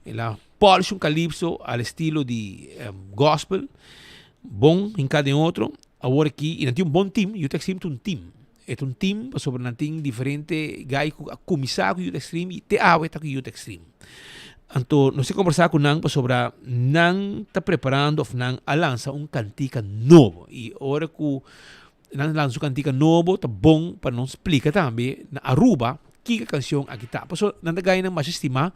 S14: El a polish un calypso al estilo di gospel. Bon hinká den otro. Awor aki, i nan tin un bon team, Youth Extreme ta un team. E ta un team pasobra nan tin diferente guy ku a kuminsá ku Youth Extreme i te awe ta ku Youth Extreme. Anto nos a kombersá ku nan pasobra nan ta preparando òf nan a lansa un kantika nobo i ora ku nan lansa un kantika nobo ta bon pa nos splika tambe na Aruba kiko e kanshon aki ta. Pasobra nan ta gainan masha stimá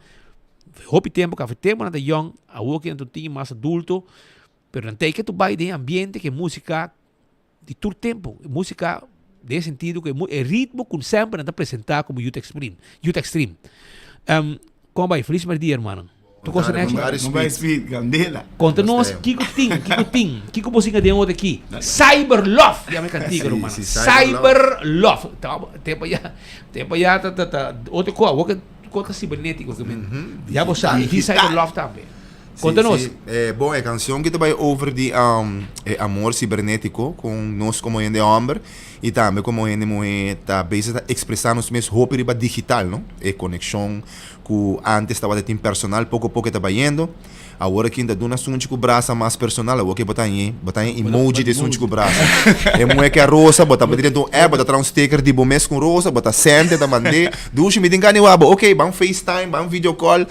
S14: hopi tempu, kafe tempu nan ta yòn, awor ku nan ta un tin mas adulto pero nan tei ke tur bai den e ambiente ku e músika di tur tempu. E músika den e sentido ku e ritmo ku semper nan ta presentá komo Youth Extreme. Youth Extreme. Um, kon bai? Felis merdia, hermanan. Tu cosa nechi?
S11: Kon bai Speed, Candela.
S14: Konta nos kiko tin, kiko tin, kiko bo singa den otro aki. Cyber Love, yama e kantika, ruman. Cyber Love. Tempo ya, tempo ya ta ta ta otro ko, awor ke ko ta cibernetico ke men. Ya bo sa, i tin Cyber Love tambe. Konta nos.
S12: Sí, sí. Bon, e kanshon ki ta bai over di e amor sibernetiko kon nos komo hende hòmber i tambe komo hende muhé ta bezig ta ekspresá nos mes hopi riba digital, no? E konekshon ku ántes tabata tin personal poko poko e ta bayendo. Awor aki ta duna sunchi ku brasa mas personal. Awor ki bo ta hañ'é, bo ta haña emoji di sunchi ku brasa. E muhé ke a rosa, bo ta mete den un app, bo ta traha un sticker di bo mes ku rosa, bo ta sende, ta mand'é. Dushi, mi tin gana di wak bo. Oké, ban FaceTime, ban video call.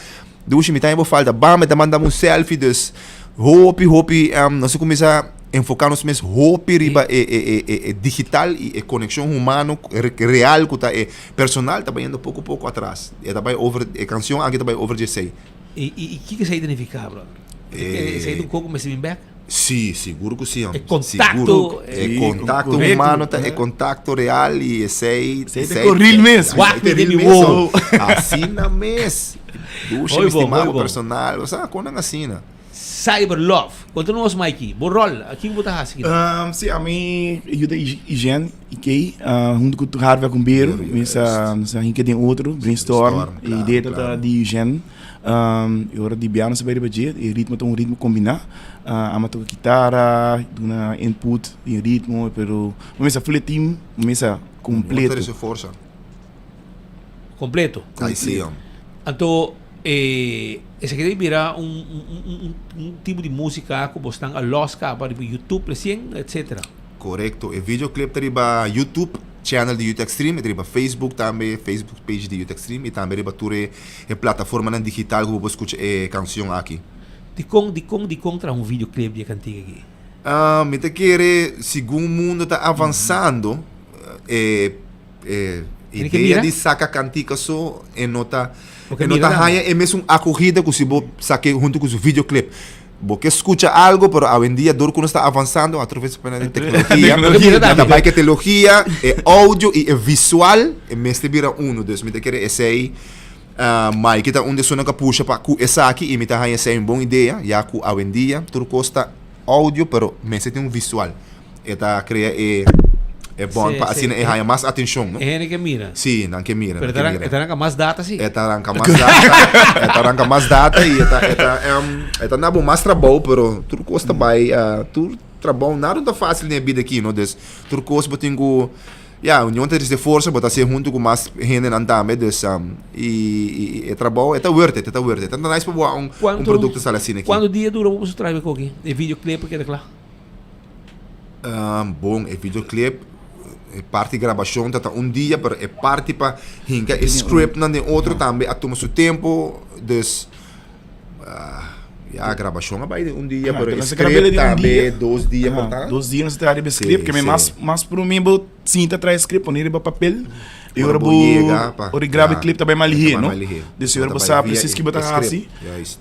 S12: Dushi mi ta bo falta bam e ta manda un selfie dus hopi hopi nos a cuminsa enfoca nos mes hopi riba e e e e digital y e conexion humano real cu ta e personal ta bayendo poco poco atras e ta bay over e cancion aki ta bay over dje esey.
S14: Y y kiko esey ta nifica brother? Esey ta un coco mester bin bek?
S12: Si, sigur cu si.
S14: E contacto.
S12: E contacto humano ta e contacto real y esey.
S11: Esey ta corril mes.
S14: Wak mi den mi wowo.
S12: Asina mes. Dushi mi stima bo personal. Osea, conan asina.
S14: Cyber love. Conta nos Mikey, bo rol, kico bo ta haci
S11: aki? Si, ami yuda Ijen y Kay hunto cu Harvey Acumbero. Mi sa hinca den otro, brainstorm. E idea ta di Ijen. E ora di biano sa bai riba dje, e ritmo ta un ritmo kombiná. Ama toka kitara, duna input den ritmo, pero bo mester full e team, bo mester kompleto.
S12: Bo ta forsa.
S14: Kompleto.
S12: Ai si hom.
S14: Anto e esaki ta bira un un un tipo di músika ku bo stan a lòs kaba riba YouTube resien etcetera.
S12: Korekto, e videoclip ta riba YouTube channel di Youth Extreme, e ta riba Facebook tambe, Facebook page di Youth Extreme i tambe riba tur e E plataformanan digital ku bo por skucha e kanshon aki.
S14: Dikon, dikon, dikon traha un videoclip di e kantika aki?
S12: Mi ta kere segun mundo ta avansando e e idea di saka kantika so e no ta e no ta haña e mesun akogida ku si bo sak'é huntu ku su videoclip. Bo ke skucha algo pero awendia dor ku nos ta avansando atroves pa di teknologia nan ta bai ku e teknologia e audio i e visual e mester bira uno dus mi ta kere esei Mike ta un di esunnan ku a pusha pa ku esaki i mi ta haña esei un bon idea ya ku awendia tur kos ta audio pero mester tin un visual. E ta crea e e bond pa asina e haya mas atencion, no?
S14: E hende ke mira.
S12: Sí, nan ke mira.
S14: Pero e ta ranca mas data, sí.
S12: E ta ranca mas data. E ta ranca mas data y e ta e ta e ta na bo mas trabou, pero tur cos ta bai tur trabou nada no ta facil den e bida aki, no? Dus tur cos bo tin cu ya, union ta trece forsa, bo ta hacié hunto cu mas hendenan tambe, dus y y e trabou e ta worth it, e ta worth it. Ta nice pa bo wak un producto sali asina aki.
S14: Cuanto dia dura bo traha e koki? E videoclip a keda cla?
S12: Bon, e videoclip, e parti grabacion ta ta un dia, pero e parti pa hinca e scriptnan den otro tambe a tuma su tempo, dus ya grabacion a bay den un dia, pero e script tambe dos dia por ta.
S11: Dos dia nos a traha riba e script, ke mas mas prome bo sinta traha e script pone riba papel. E ora bo ora graba e clip ta bai mas lihé, no? Dus e ora bo sa precies ki bo ta hasi.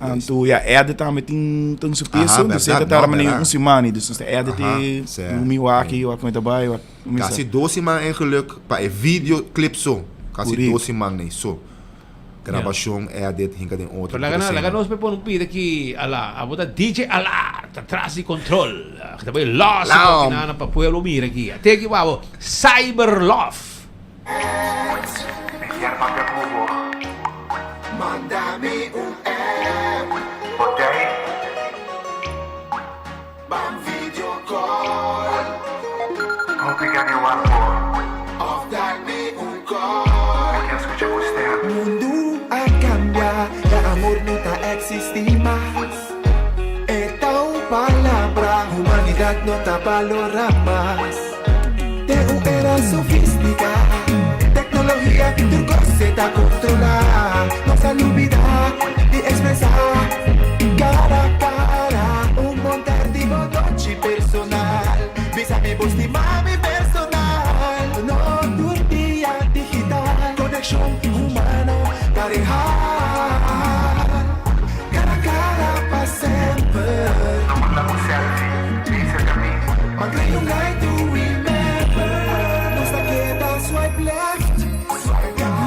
S11: Anto ya edit tambe tin tin su peso, dus e ta tarda manera un siman, dus nos ta edit e mi wak i wak kon e ta bai wak.
S12: Kasi dos siman eigenlijk pa e video clip so, kasi dos siman nei so. Grabashon, edit, hinka den otro.
S14: Pero laga laga nos pe pone un pida ki ala, abo ta DJ ala, ta tras di control. Ta bai los pa pueblo mira aki. Te aki wou Cyber Love.
S9: Mi kier papia ku bo. Manda mi un app. Botei. Ban video call. Hopi gani wak bo. Of dal mi un. no ta balorá mas. Den un era sofisticá, tecnologia tur cos e ta controlá. Nos a lubidá di expresá cara a cara. Un bon tardi bo nochi personal. Bisa mi bo stima mi personal. No tur dia digital. Conexion humano ta real. Cara a cara pa semper. No manda un selfie, bin cerca mi. Ma crea un guy to remember. Nos ta keda swipe left.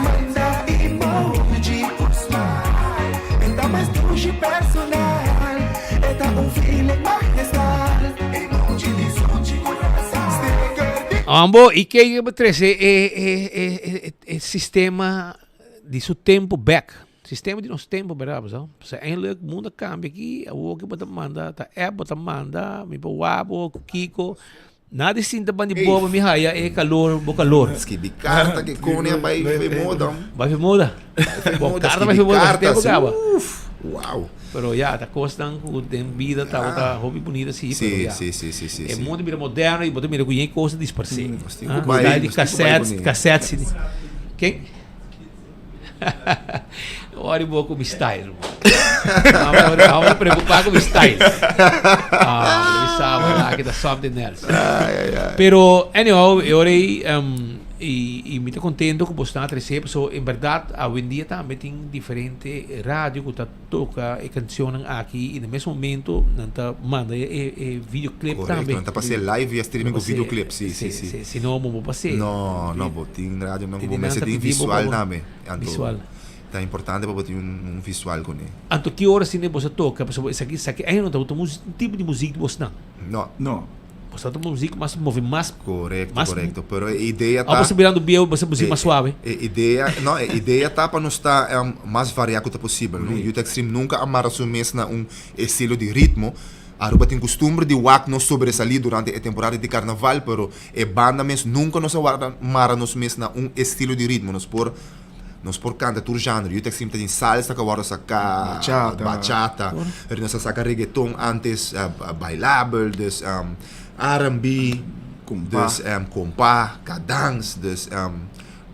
S9: Manda emoji cu smile. E ta mas dushi personal. E ta un feeling magistral. Emoji di sunchi curason. Sticker di.
S14: Ambo, y ke bo trece e e e e sistema di su tempo bek. Sistema di nos tempo berdad bo sa. Pasobra eindelijk mundo a cambia aki, awor ki bo ta manda ta app bo ta manda, mi por wak bo cu kico. Nada di sinta ban di bobo mi haya e calor bo calor.
S12: Skibi carta ke kone a bai fe moda.
S14: Bai fe moda.
S12: Bai fe
S14: Bo
S12: moda,
S14: carta bai
S12: skibi
S14: fe moda,
S12: carta,
S14: tempo
S12: si,
S14: caba.
S12: uf, wow.
S14: Pero ya, ta cosnan cu den bida tabata hopi bunita si,
S12: Si,
S14: pero ya.
S12: si, si, si, si,
S14: E
S12: si.
S14: mundo bira moderno y bo ta mira cu yen cos ta disparce.
S12: Nos tin cu
S14: Ah,
S12: bai,
S14: dai di
S12: nos tin cu bai
S14: cassettes,
S12: cune.
S14: cassettes si. Ken? Ora bo ku mi style. Amo a preocupa ku mi style. Ah, mi sabe lá que tá something else. Pero anyhow, eu orei um, e, e mi ta contento ku bo sta trece, so en verdad hoy en dia tambe tin diferente radio ku ta toca e cancionnan aki y na mes momento nan ta manda e, e, e videoclip
S12: Correcto,
S14: tambe.
S12: nan ta pas'é live via streaming ku videoclip, si, si, si.
S14: Si, si no bo bo pas'é.
S12: No, no, bo tin radio nan ku bo
S14: Tin nan
S12: mester
S14: ta
S12: tin
S14: pidi bo pa
S12: visual
S14: bo
S12: tambe. Anto
S14: visual.
S12: ta importante pa bo tin un visual kuné.
S14: Anto ki ora asina bo sa toca? Pasobra esaki esaki ei no tabata un tipo di muziek di bosnan.
S12: No.
S11: No.
S14: Bo sa toca muziek mas move mas.
S12: Correcto,
S14: mas
S12: correcto. Pero e idea
S14: Abo
S12: ta.
S14: sa birando bieu, bo sa muziek mas suave.
S12: E idea, no, e idea ta pa nos ta mas varia ku ta posibel, no. Youth Extreme nunka a mara su mes na un estilo di ritmo. Aruba tin kustumber di wak nos sobresalí durante e temporada di karnaval, pero e banda mes nunka nos a warda mara nos mes na un estilo di ritmo. Nos por Nos por canta tur genre. Youth Extreme ta tin salsa cu a wordo saca,
S11: Bachata.
S12: bachata. Pero nos a saca reggaeton antes, bailabel, dus R&B,
S11: Compa.
S12: dus compa, cadans. Dus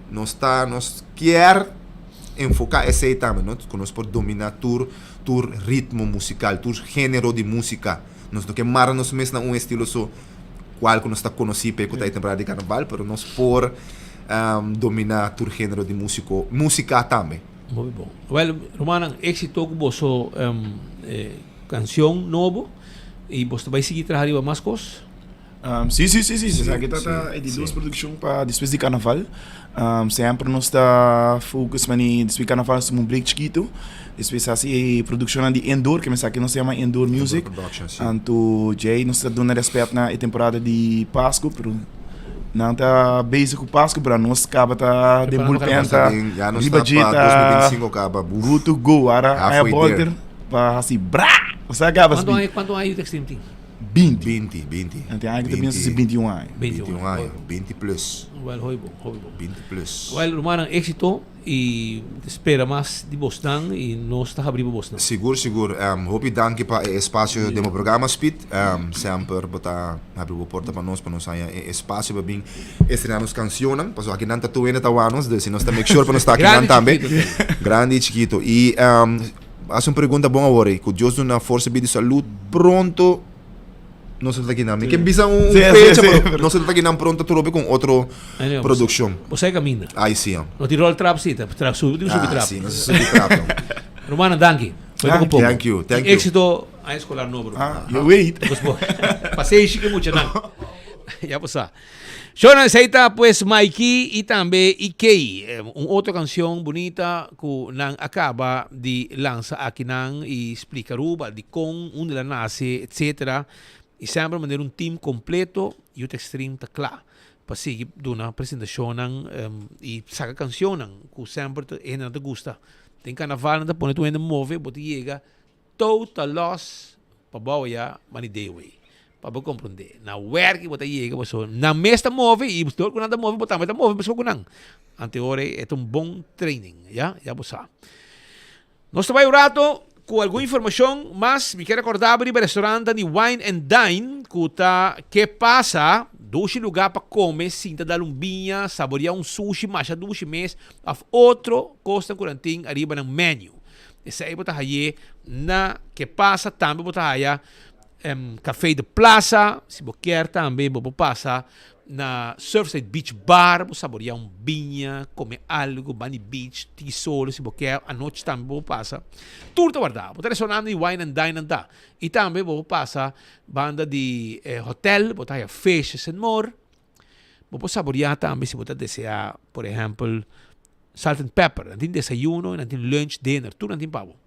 S12: nos ta, nos kier enfoca esey tambe, no? Cu nos por domina tur, tur ritmo musical, tur genero di musica. Nos no ke mara nos mes na un estilo so, cual cu nos ta conoci p'e cu ta e temporada di carnaval, pero nos por domina tur genero di musico, musica tambe.
S14: Hopi bon. Wel, rumannan, exito cu boso cancion nobo y boso ta bay sigui traha riba mas cos?
S11: Sí, sí, sí, sí. Esaki ta ta e di dos produccion pa despues di carnaval. Semper nos ta focus mani despues di carnaval nos tuma un break chikito. Despues hasi e produccionnan di indoor, ke esaki nos ta yama indoor music. Anto djei nos ta duna respet na e temporada di Pascu, pero nan ta bezig ku Pascu, pero anos kaba ta den bullpen ta riba dje ta good to go. Ara aña bolter pa hasi bra! Sa kaba
S14: Kuantu aña kuantu aña Youth Extreme tin?
S11: 20.
S12: 20, 20.
S11: Nan tin aña ku ta bin hasi 21 aña.
S12: 21 aña, 20 plus.
S14: Wel hopi bon, hopi bon.
S12: 20 plus.
S14: Wel rumannan éxito y spera mas di bosnan y nos ta habri pa bosnan.
S12: Sigur sigur. Hopi danki pa e espacio den bo programa Speed. Semper bo ta habri bo porta pa nos pa nos haña e espacio pa bin estrena nos cancionnan. Pasobra akinan ta tur hende ta wak nos, dus nos ta make sure pa nos ta akinan
S14: Grandi y
S12: tambe.
S14: chikito.
S12: Grandi y chikito. Y Hasi un pregunta bon awor ei, ku Dios duna forsa, bida i salud, pronto nos ta kinan. Mi ke bisa un fecha, pero nos ta kinan pronto atrobe ku otro produkshon.
S14: Bo sa e kaminda.
S12: Ai si.
S14: No tin ròl trap si, ta trap subi, tin ku subi trap.
S12: Ah si, nos ta subi trap.
S14: Rumannan, danki. Poko poko.
S12: Thank you, thank you.
S14: Éksito aña eskolar nobo, ruman.
S11: You wait.
S14: Pasenshi ku e muchanan. Ya bo sa. Shownan esey ta pues Mikey y tambe Ikey. Un otro cancion bunita cu nan a caba di lansa akinan y splica Aruba dicon, unda el a nace etc. Y semper manera un team completo Youth Extreme ta cla pa sigui duna presentacionnan y saca cancionnan cu semper ta hendenan ta gusta. Den carnaval nan ta pone tur hende move bo ta yega Total loss pa bo ya mani dewe. Pa bo comprende. Na werk bo ta yega paso nan mes ta move y door cu nan ta move bo tambe ta move mesco cu nan. Ante ora e ta un bon training ya, ya bo sa. Nos ta bay un rato. Ku algun informashon mas, mi ke rekordá bo riba restaurantnan di Wine and Dine ku ta Ke Pasa, dushi lugá pa kome sinta dal un biña, saboreá un sushi masha dushi mes òf otro kosnan ku nan tin ariba nan menu. Esei bo ta haye na Ke Pasa, tambe bo ta haya Café de Plaza, si bo kier tambe bo por pasa na Surfside Beach Bar, bo saborea un biña, come algo, bani beach, tiki solo si bo kier, anochi tambe bo por pasa. Tur ta warda, bo ta restaurant di Wine and Dine nan ta. Y tambe bo por pasa banda di hotel, bo ta haya fishes and more. Bo por saborea tambe si bo ta desea, por ehempel, salt and pepper, nan tin desayuno, nan tin lunch, dinner, tur nan tin pa bo.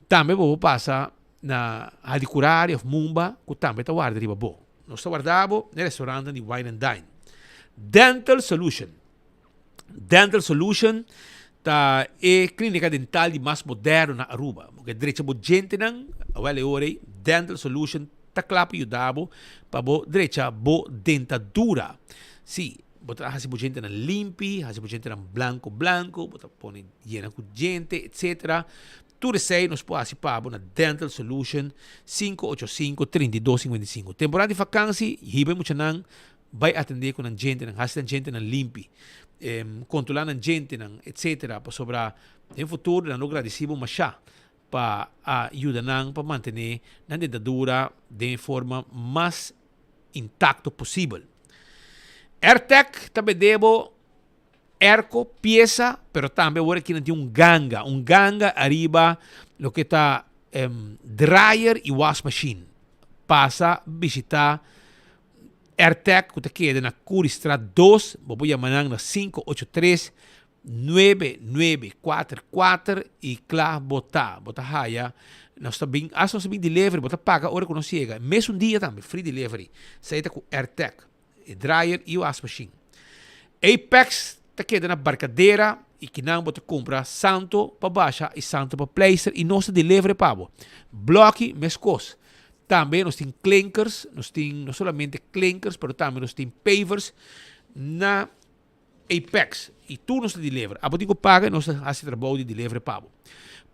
S14: Tambe bo por pasa na Hadicurari of Mumba cu tambe ta warda riba bo. Nos ta warda bo na e restaurantnan di Wine and Dine. Dental Solution Dental Solution ta e clinica dental di mas moderno na Aruba. Bo ke drecha bo djentenan, awel e ora ei Dental Solution ta kla pa yuda bo pa bo drecha bo dentadura. Si, bo ta hasi bo djentenan limpi, hasi bo djentenan blanco blanco, bo ta pone yena cu djente, etcetera. Tur esei nos por hasi pa bo na Dental Solution 585 32 55. Temporada di vakansi hiba e muchanan bai atende ku nan djentenan, hasi nan djentenan limpi, kontrola nan djentenan etcetera pasobra den futuro nan lo gradisi bo masha pa a yuda nan pa mantene nan dentadura den e forma mas intakto posibel. Airtec ta bende bo Airco, pieza, pero tambe awor aki nan tin un ganga, un ganga ariba loke ta dryer y wash machine. Pasa bishita Airtec cu ta keda na Curiestraat 2, bo por yama nan na 583 9944 y cla bo ta. Bo ta haya, nos ta bin, hasta nos ta bin delivery, bo ta paga ora cu nos yega, mesun dia tambe, free delivery. Esey ta cu Airtec. E dryer y wasmachine. Apex ta keda na Barcadera y kinan bo ta cumpra santo pa basha y santo pa pleister y nos ta deliver pa bo. Bloki mescos. Tambe nos tin klinkers, nos tin no solamente klinkers pero tambe nos tin pavers na Apex y tur nos ta deliver. Abo tin cu paga y nos ta haci trabou di deliver pa bo.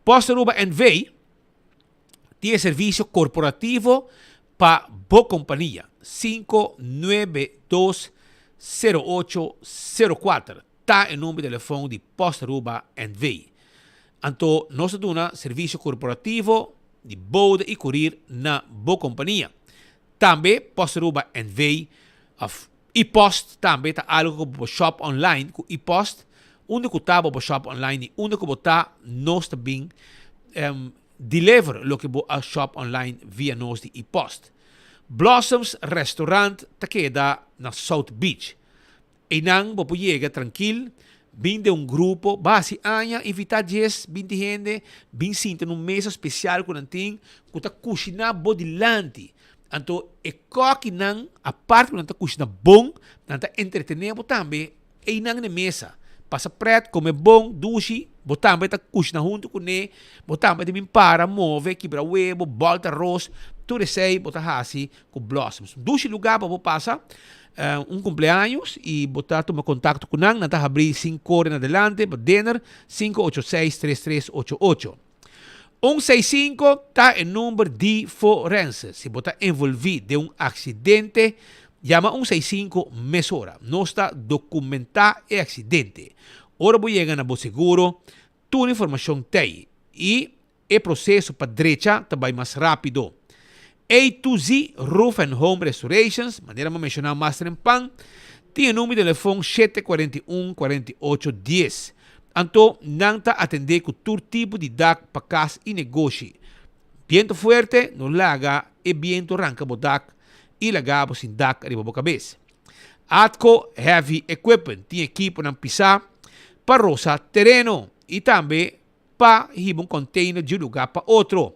S14: Post Aruba NV. Tin e servisio korporativo pa bo kompania, 592 0804 ta e number di telefon di Post Aruba NV. Anto nos ta duna servisio korporativo di bode i kurir na bo kompania. Tambe Post Aruba NV of E-post tambe ta algo ku bo por shop online ku e-post. Unda ku ta bo por shop online i unda ku bo ta nos ta bin deliver loke bo a shop online via nos di e-post. Blossoms Restaurant ta keda na South Beach. Einan bo por yega trankil, bin den un grupo, bo hasi aña, invita dies, binti hende, bin sinta na un mesa spesial ku nan tin ku ta kushiná bo dilanti. Anto e kòkinan, aparte ku nan ta kushina bon, nan ta entretené bo tambe einan na e mesa. Pasa prèt, kome bon, dushi, bo tambe ta kushina huntu kuné, bo tambe ta bin para, move, kibra webo, bòlta ros, tur esei bo ta hasi ku Blossoms. Dushi lugá pa bo pasa un kumpleaños i bo ta tuma kontakto ku nan, nan ta habrí sink'or en adelante pa dinner, 586 3388. 165 ta e number di forense. Si bo ta envolví den un aksidente, yama 165 mesora. Nos ta dokumentá e aksidente. Ora bo yega na bo seguro, tur informashon t'ei i e proseso pa drecha ta bai mas rápido. A to Z Roof and Home Restorations, manera mi a menshoná mas trempan, tin e number di telefon 741 48 10. Anto nan ta atendé ku tur tipo di dak pa kas i negoshi. Bientu fuerte no laga e bientu ranka bo dak i laga bo sin dak riba bo kabes. Atco Heavy Equipment tin ekiponan pisá pa rosa tereno i tambe pa hiba un container di un lugar pa otro.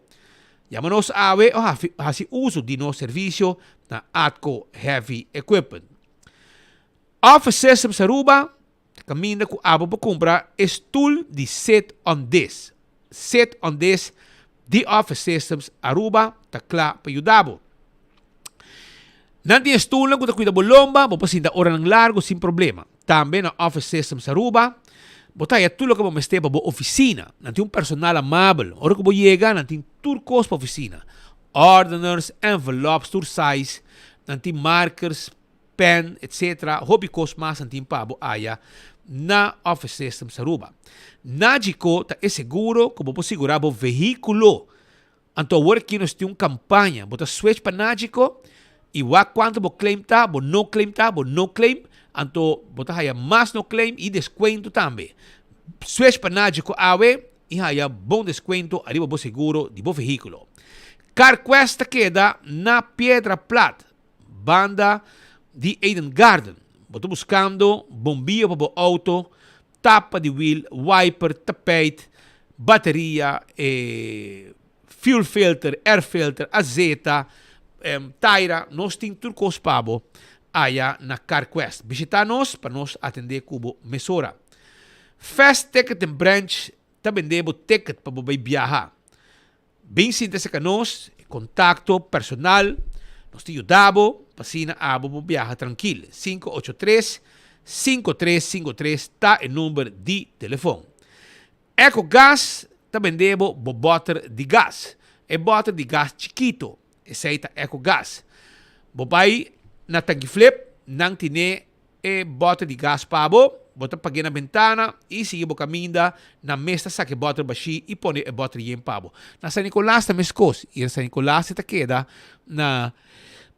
S14: Yama nos awe o haci uso di nos servicio na Atco Heavy Equipment. Office Systems Aruba ta caminda cu abo por cumpra e stoel di Sit on This. Sit on This di Office Systems Aruba ta cla pa yuda bo. Nan tin e stoelnan cu ta cuida bo lomba, bo por sinta oranan largo sin problema. Tambe na Office Systems Aruba. Bo ta haya tur loke bo mester pa bo oficina. Nan tin un personal amabel. Ora ku bo yega, nan tin tur kos pa oficina. Ordeners, envelops, tur size. Nan tin markers, pen, etc. Hopi kos mas nan tin pa bo haya na Office Systems Aruba. Nagico ta e seguro ku bo por sigura bo vehíkulo. Anto awor aki nos tin un kampaña. Bo ta switch pa Nagico i wak kuantu bo claim ta, bo no claim ta, bo no claim, anto bo ta haya mas no claim i deskuento tambe. Switch pa Nagico awe i haya bon deskuento ariba bo seguro di bo vehíkulo. CarQuest ta keda na Piedra Plat, banda di Eden Garden. Bo ta buskando bombio pa bo auto, tapa di wiel, wiper, tapijt, bateria, e fuel filter, air filter, azeta, taira, nos tin tur kos pa bo aya na CarQuest. Bishita nos pa nos atende ku bo mesora. Fast Ticket and Branch ta bende bo ticket pa bo bai biaha. Bin sinta serka nos, e kontakto personal, nos ta yuda bo pa asina abo por biaha trankil. 583 5353 ta e number di telefon. Ecogas ta bende bo bo bòter di gas. E bòter di gas chikito, esei ta Ecogas. Bo bai na Tankiflip, nan tine E bòter di gas pa bo, bo ta pag'é na bentana i sigui bo kaminda, nan mes ta saka e bòter bashí i pone e bòter yen pa bo. Na San Nicolas ta meskos, i na San Nicolas e ta keda na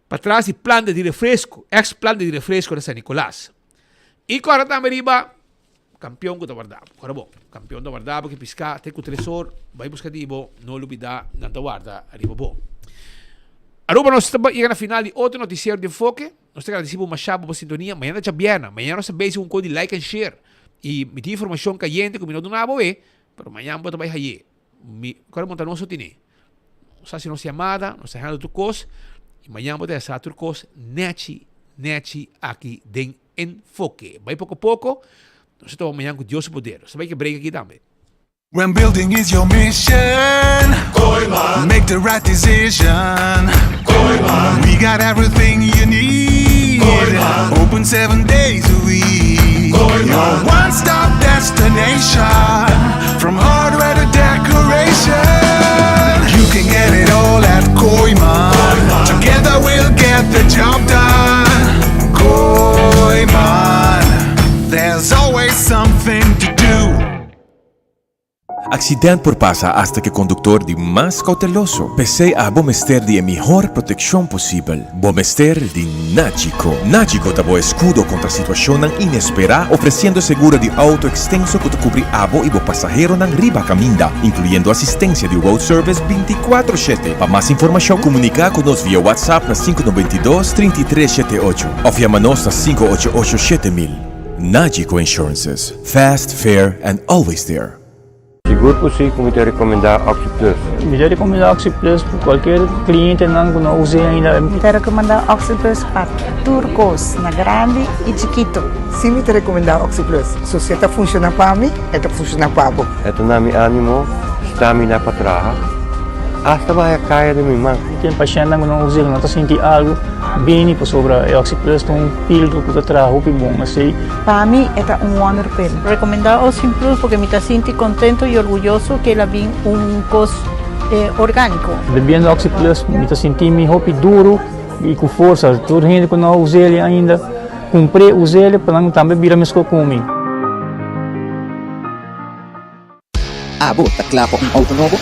S14: patras di planta di refresco, ex planta di refresco na San Nicolas. I kòrda tambe riba kampion ku ta warda bo. Kòrda bo, kampion ta warda bo ki piská te ku tresor, bai buska di bo, no lubidá nan ta warda riba bo. Aruba nos ta yega na final di otro notisiero di Enfoke. Nos ta gradisí bo mashá pa bo sintonia. Mañana ta djabièrnè. Mañana nos ta bezig ku un kos di like and share. I mi tin informashon kayente ku mi no duna bo e, pero mañana bo ta bai haye. Mi kòrda monta nos so tine. Nos hasi nos yamada, nos ta handle tur kos i mañana bo ta haya sa tur kos nèchi nèchi aki den Enfoke. Bai poko poko, nos ta topa mañana ku Dios su poder. Nos ta bai ke break aki tambe.
S13: When building is your mission, Kooyman. Make the right decision. Kooyman. We got everything you need. Kooyman. Open seven days a week. Kooyman. Your one-stop destination. From hardware to decoration. You can get it all at Kooyman. Kooyman. Together we'll get the job done. Kooyman. There's always something to do.
S15: Accident por pasa hasta cu e conductor di mas cauteloso. P'esey abo mester di e mihor proteccion posibel. Bo mester di Nagico. Nagico ta bo escudo contra situacionnan inespera, ofreciendo seguro di auto extenso cu ta cubri abo y bo pasaheronan riba caminda, incluyendo asistencia di road service binticuatro shete. Pa mas informacion, comunica cu nos via WhatsApp na sinku noventa i dos, trinta i tres shete ocho of yama nos na sinku ocho ocho shete mil. Nagico Insurances. Fast, fair and always there.
S16: Sigur ku si ku mi ta rekomendá Oxi Plus.
S17: Mi ta rekomendá Oxi Plus pa kualkier klientenan ku no us'é ainda.
S19: Mi ta rekomendá Oxi Plus pa tur kos, na grandi i chikito.
S20: Si mi ta rekomendá Oxi Plus. So si e ta funshoná pa mi, e ta funshoná pa bo.
S16: E ta na mi ánimo, stamina pa traha, asta baha kaya den mi man.
S17: Tin pashèntnan ku no us'é, ku no ta sinti algu, bini pasobra e Oxi Plus ta un pildo ku ta traha hopi bon. Esei.
S19: Pa mi e ta un wonder pill.
S4: Recomenda Ocean Plus porque mi ta sinti contento y orguyoso que el a bin un cos organico.
S17: Bebiendo Oxi Plus mi ta sinti mi hopi duro y cu forsa. Tur hende cu no a us'el ainda cumpr'e us'el pa nan tambe bira mesco cu mi.
S18: Abo ta kla pa un auto nobo?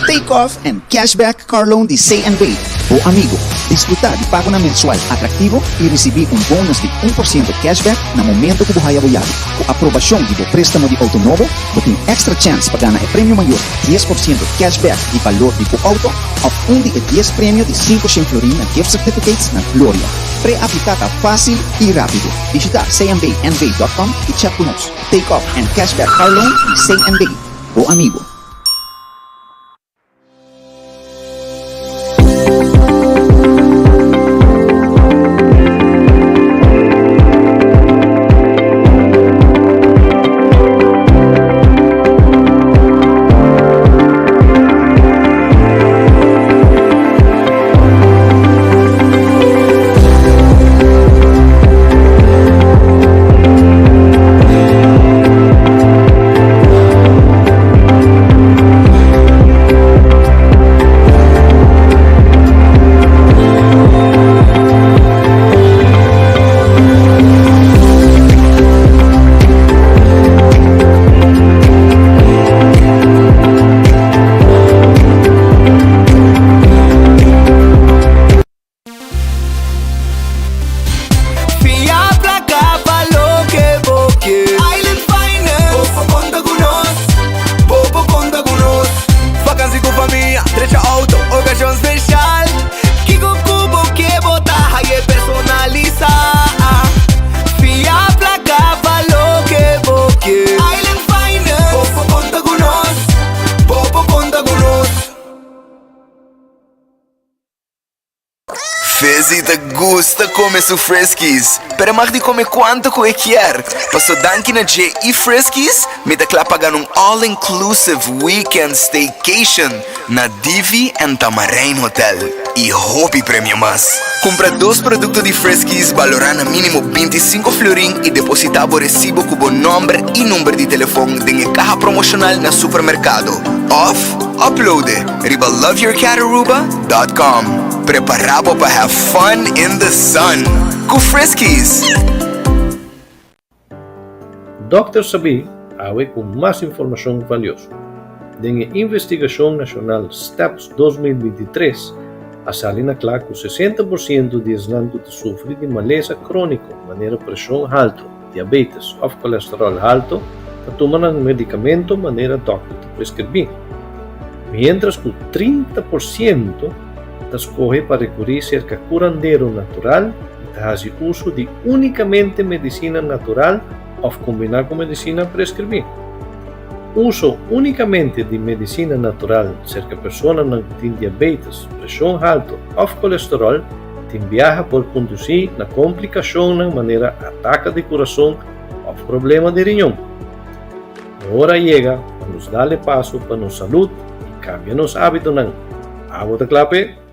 S18: Take off and cashback car loan di CNB, bo amigo. Disfrutá di pagonan mensual atraktivo i risibí un bonus di 1% cashback na momento ku bo haya bo yabi. Ku aprobashon di bo préstamo di auto nobo, bo tin èkstra chèns pa gana e premio mayor, 10% cashback di balor di bo auto òf un di e dies premio di 500 florin na gift certificates na Gloria. Pre-apliká ta fásil i rápido. Bishitá cnbnv.com i chat ku nos. Take off and cashback car loan di CNB, bo amigo.
S3: Lizzy ta gusta come su Friskies, pero e mag di come cuanto cu e kier. Paso danki na dje y Friskies, mi ta cla pa gana un all-inclusive weekend staycation na Divi and Tamarijn Hotel y hopi premio mas. Cumpra dos producto di Friskies balora na minimo 25 florin y deposita bo recibo cu bo nomber y number di telefon den e caha promocional na supermercado of upload e riba loveyourcataruba.com. Prepara bo pa have fun in the sun cu Friskies!
S5: Dòkter Sabí awe ku mas informashon valioso. Den e investigashon nashonal Steps 2023 a sali na kla ku 60 por siento di esnan ku ta sufri di malesa króniko manera preshon haltu, diabetes òf kolesteròl haltu ta tuma nan medikamento manera dòkter ta preskribí, miéntras ku 30 por siento ta skohe pa rekurí serka kurandero natural i ta hasi uso di únikamente medisina natural òf kombiná ku medisina preskribí. Uso únikamente di medisina natural serka personanan ku tin diabetes, preshon haltu òf kolesteròl tin biaha por kondusí na komplikashonnan manera ataka di kurason òf problema di riñon. E ora a yega pa nos dal e paso pa nos salud i kambia nos ábitonan. Abo ta kla p'e?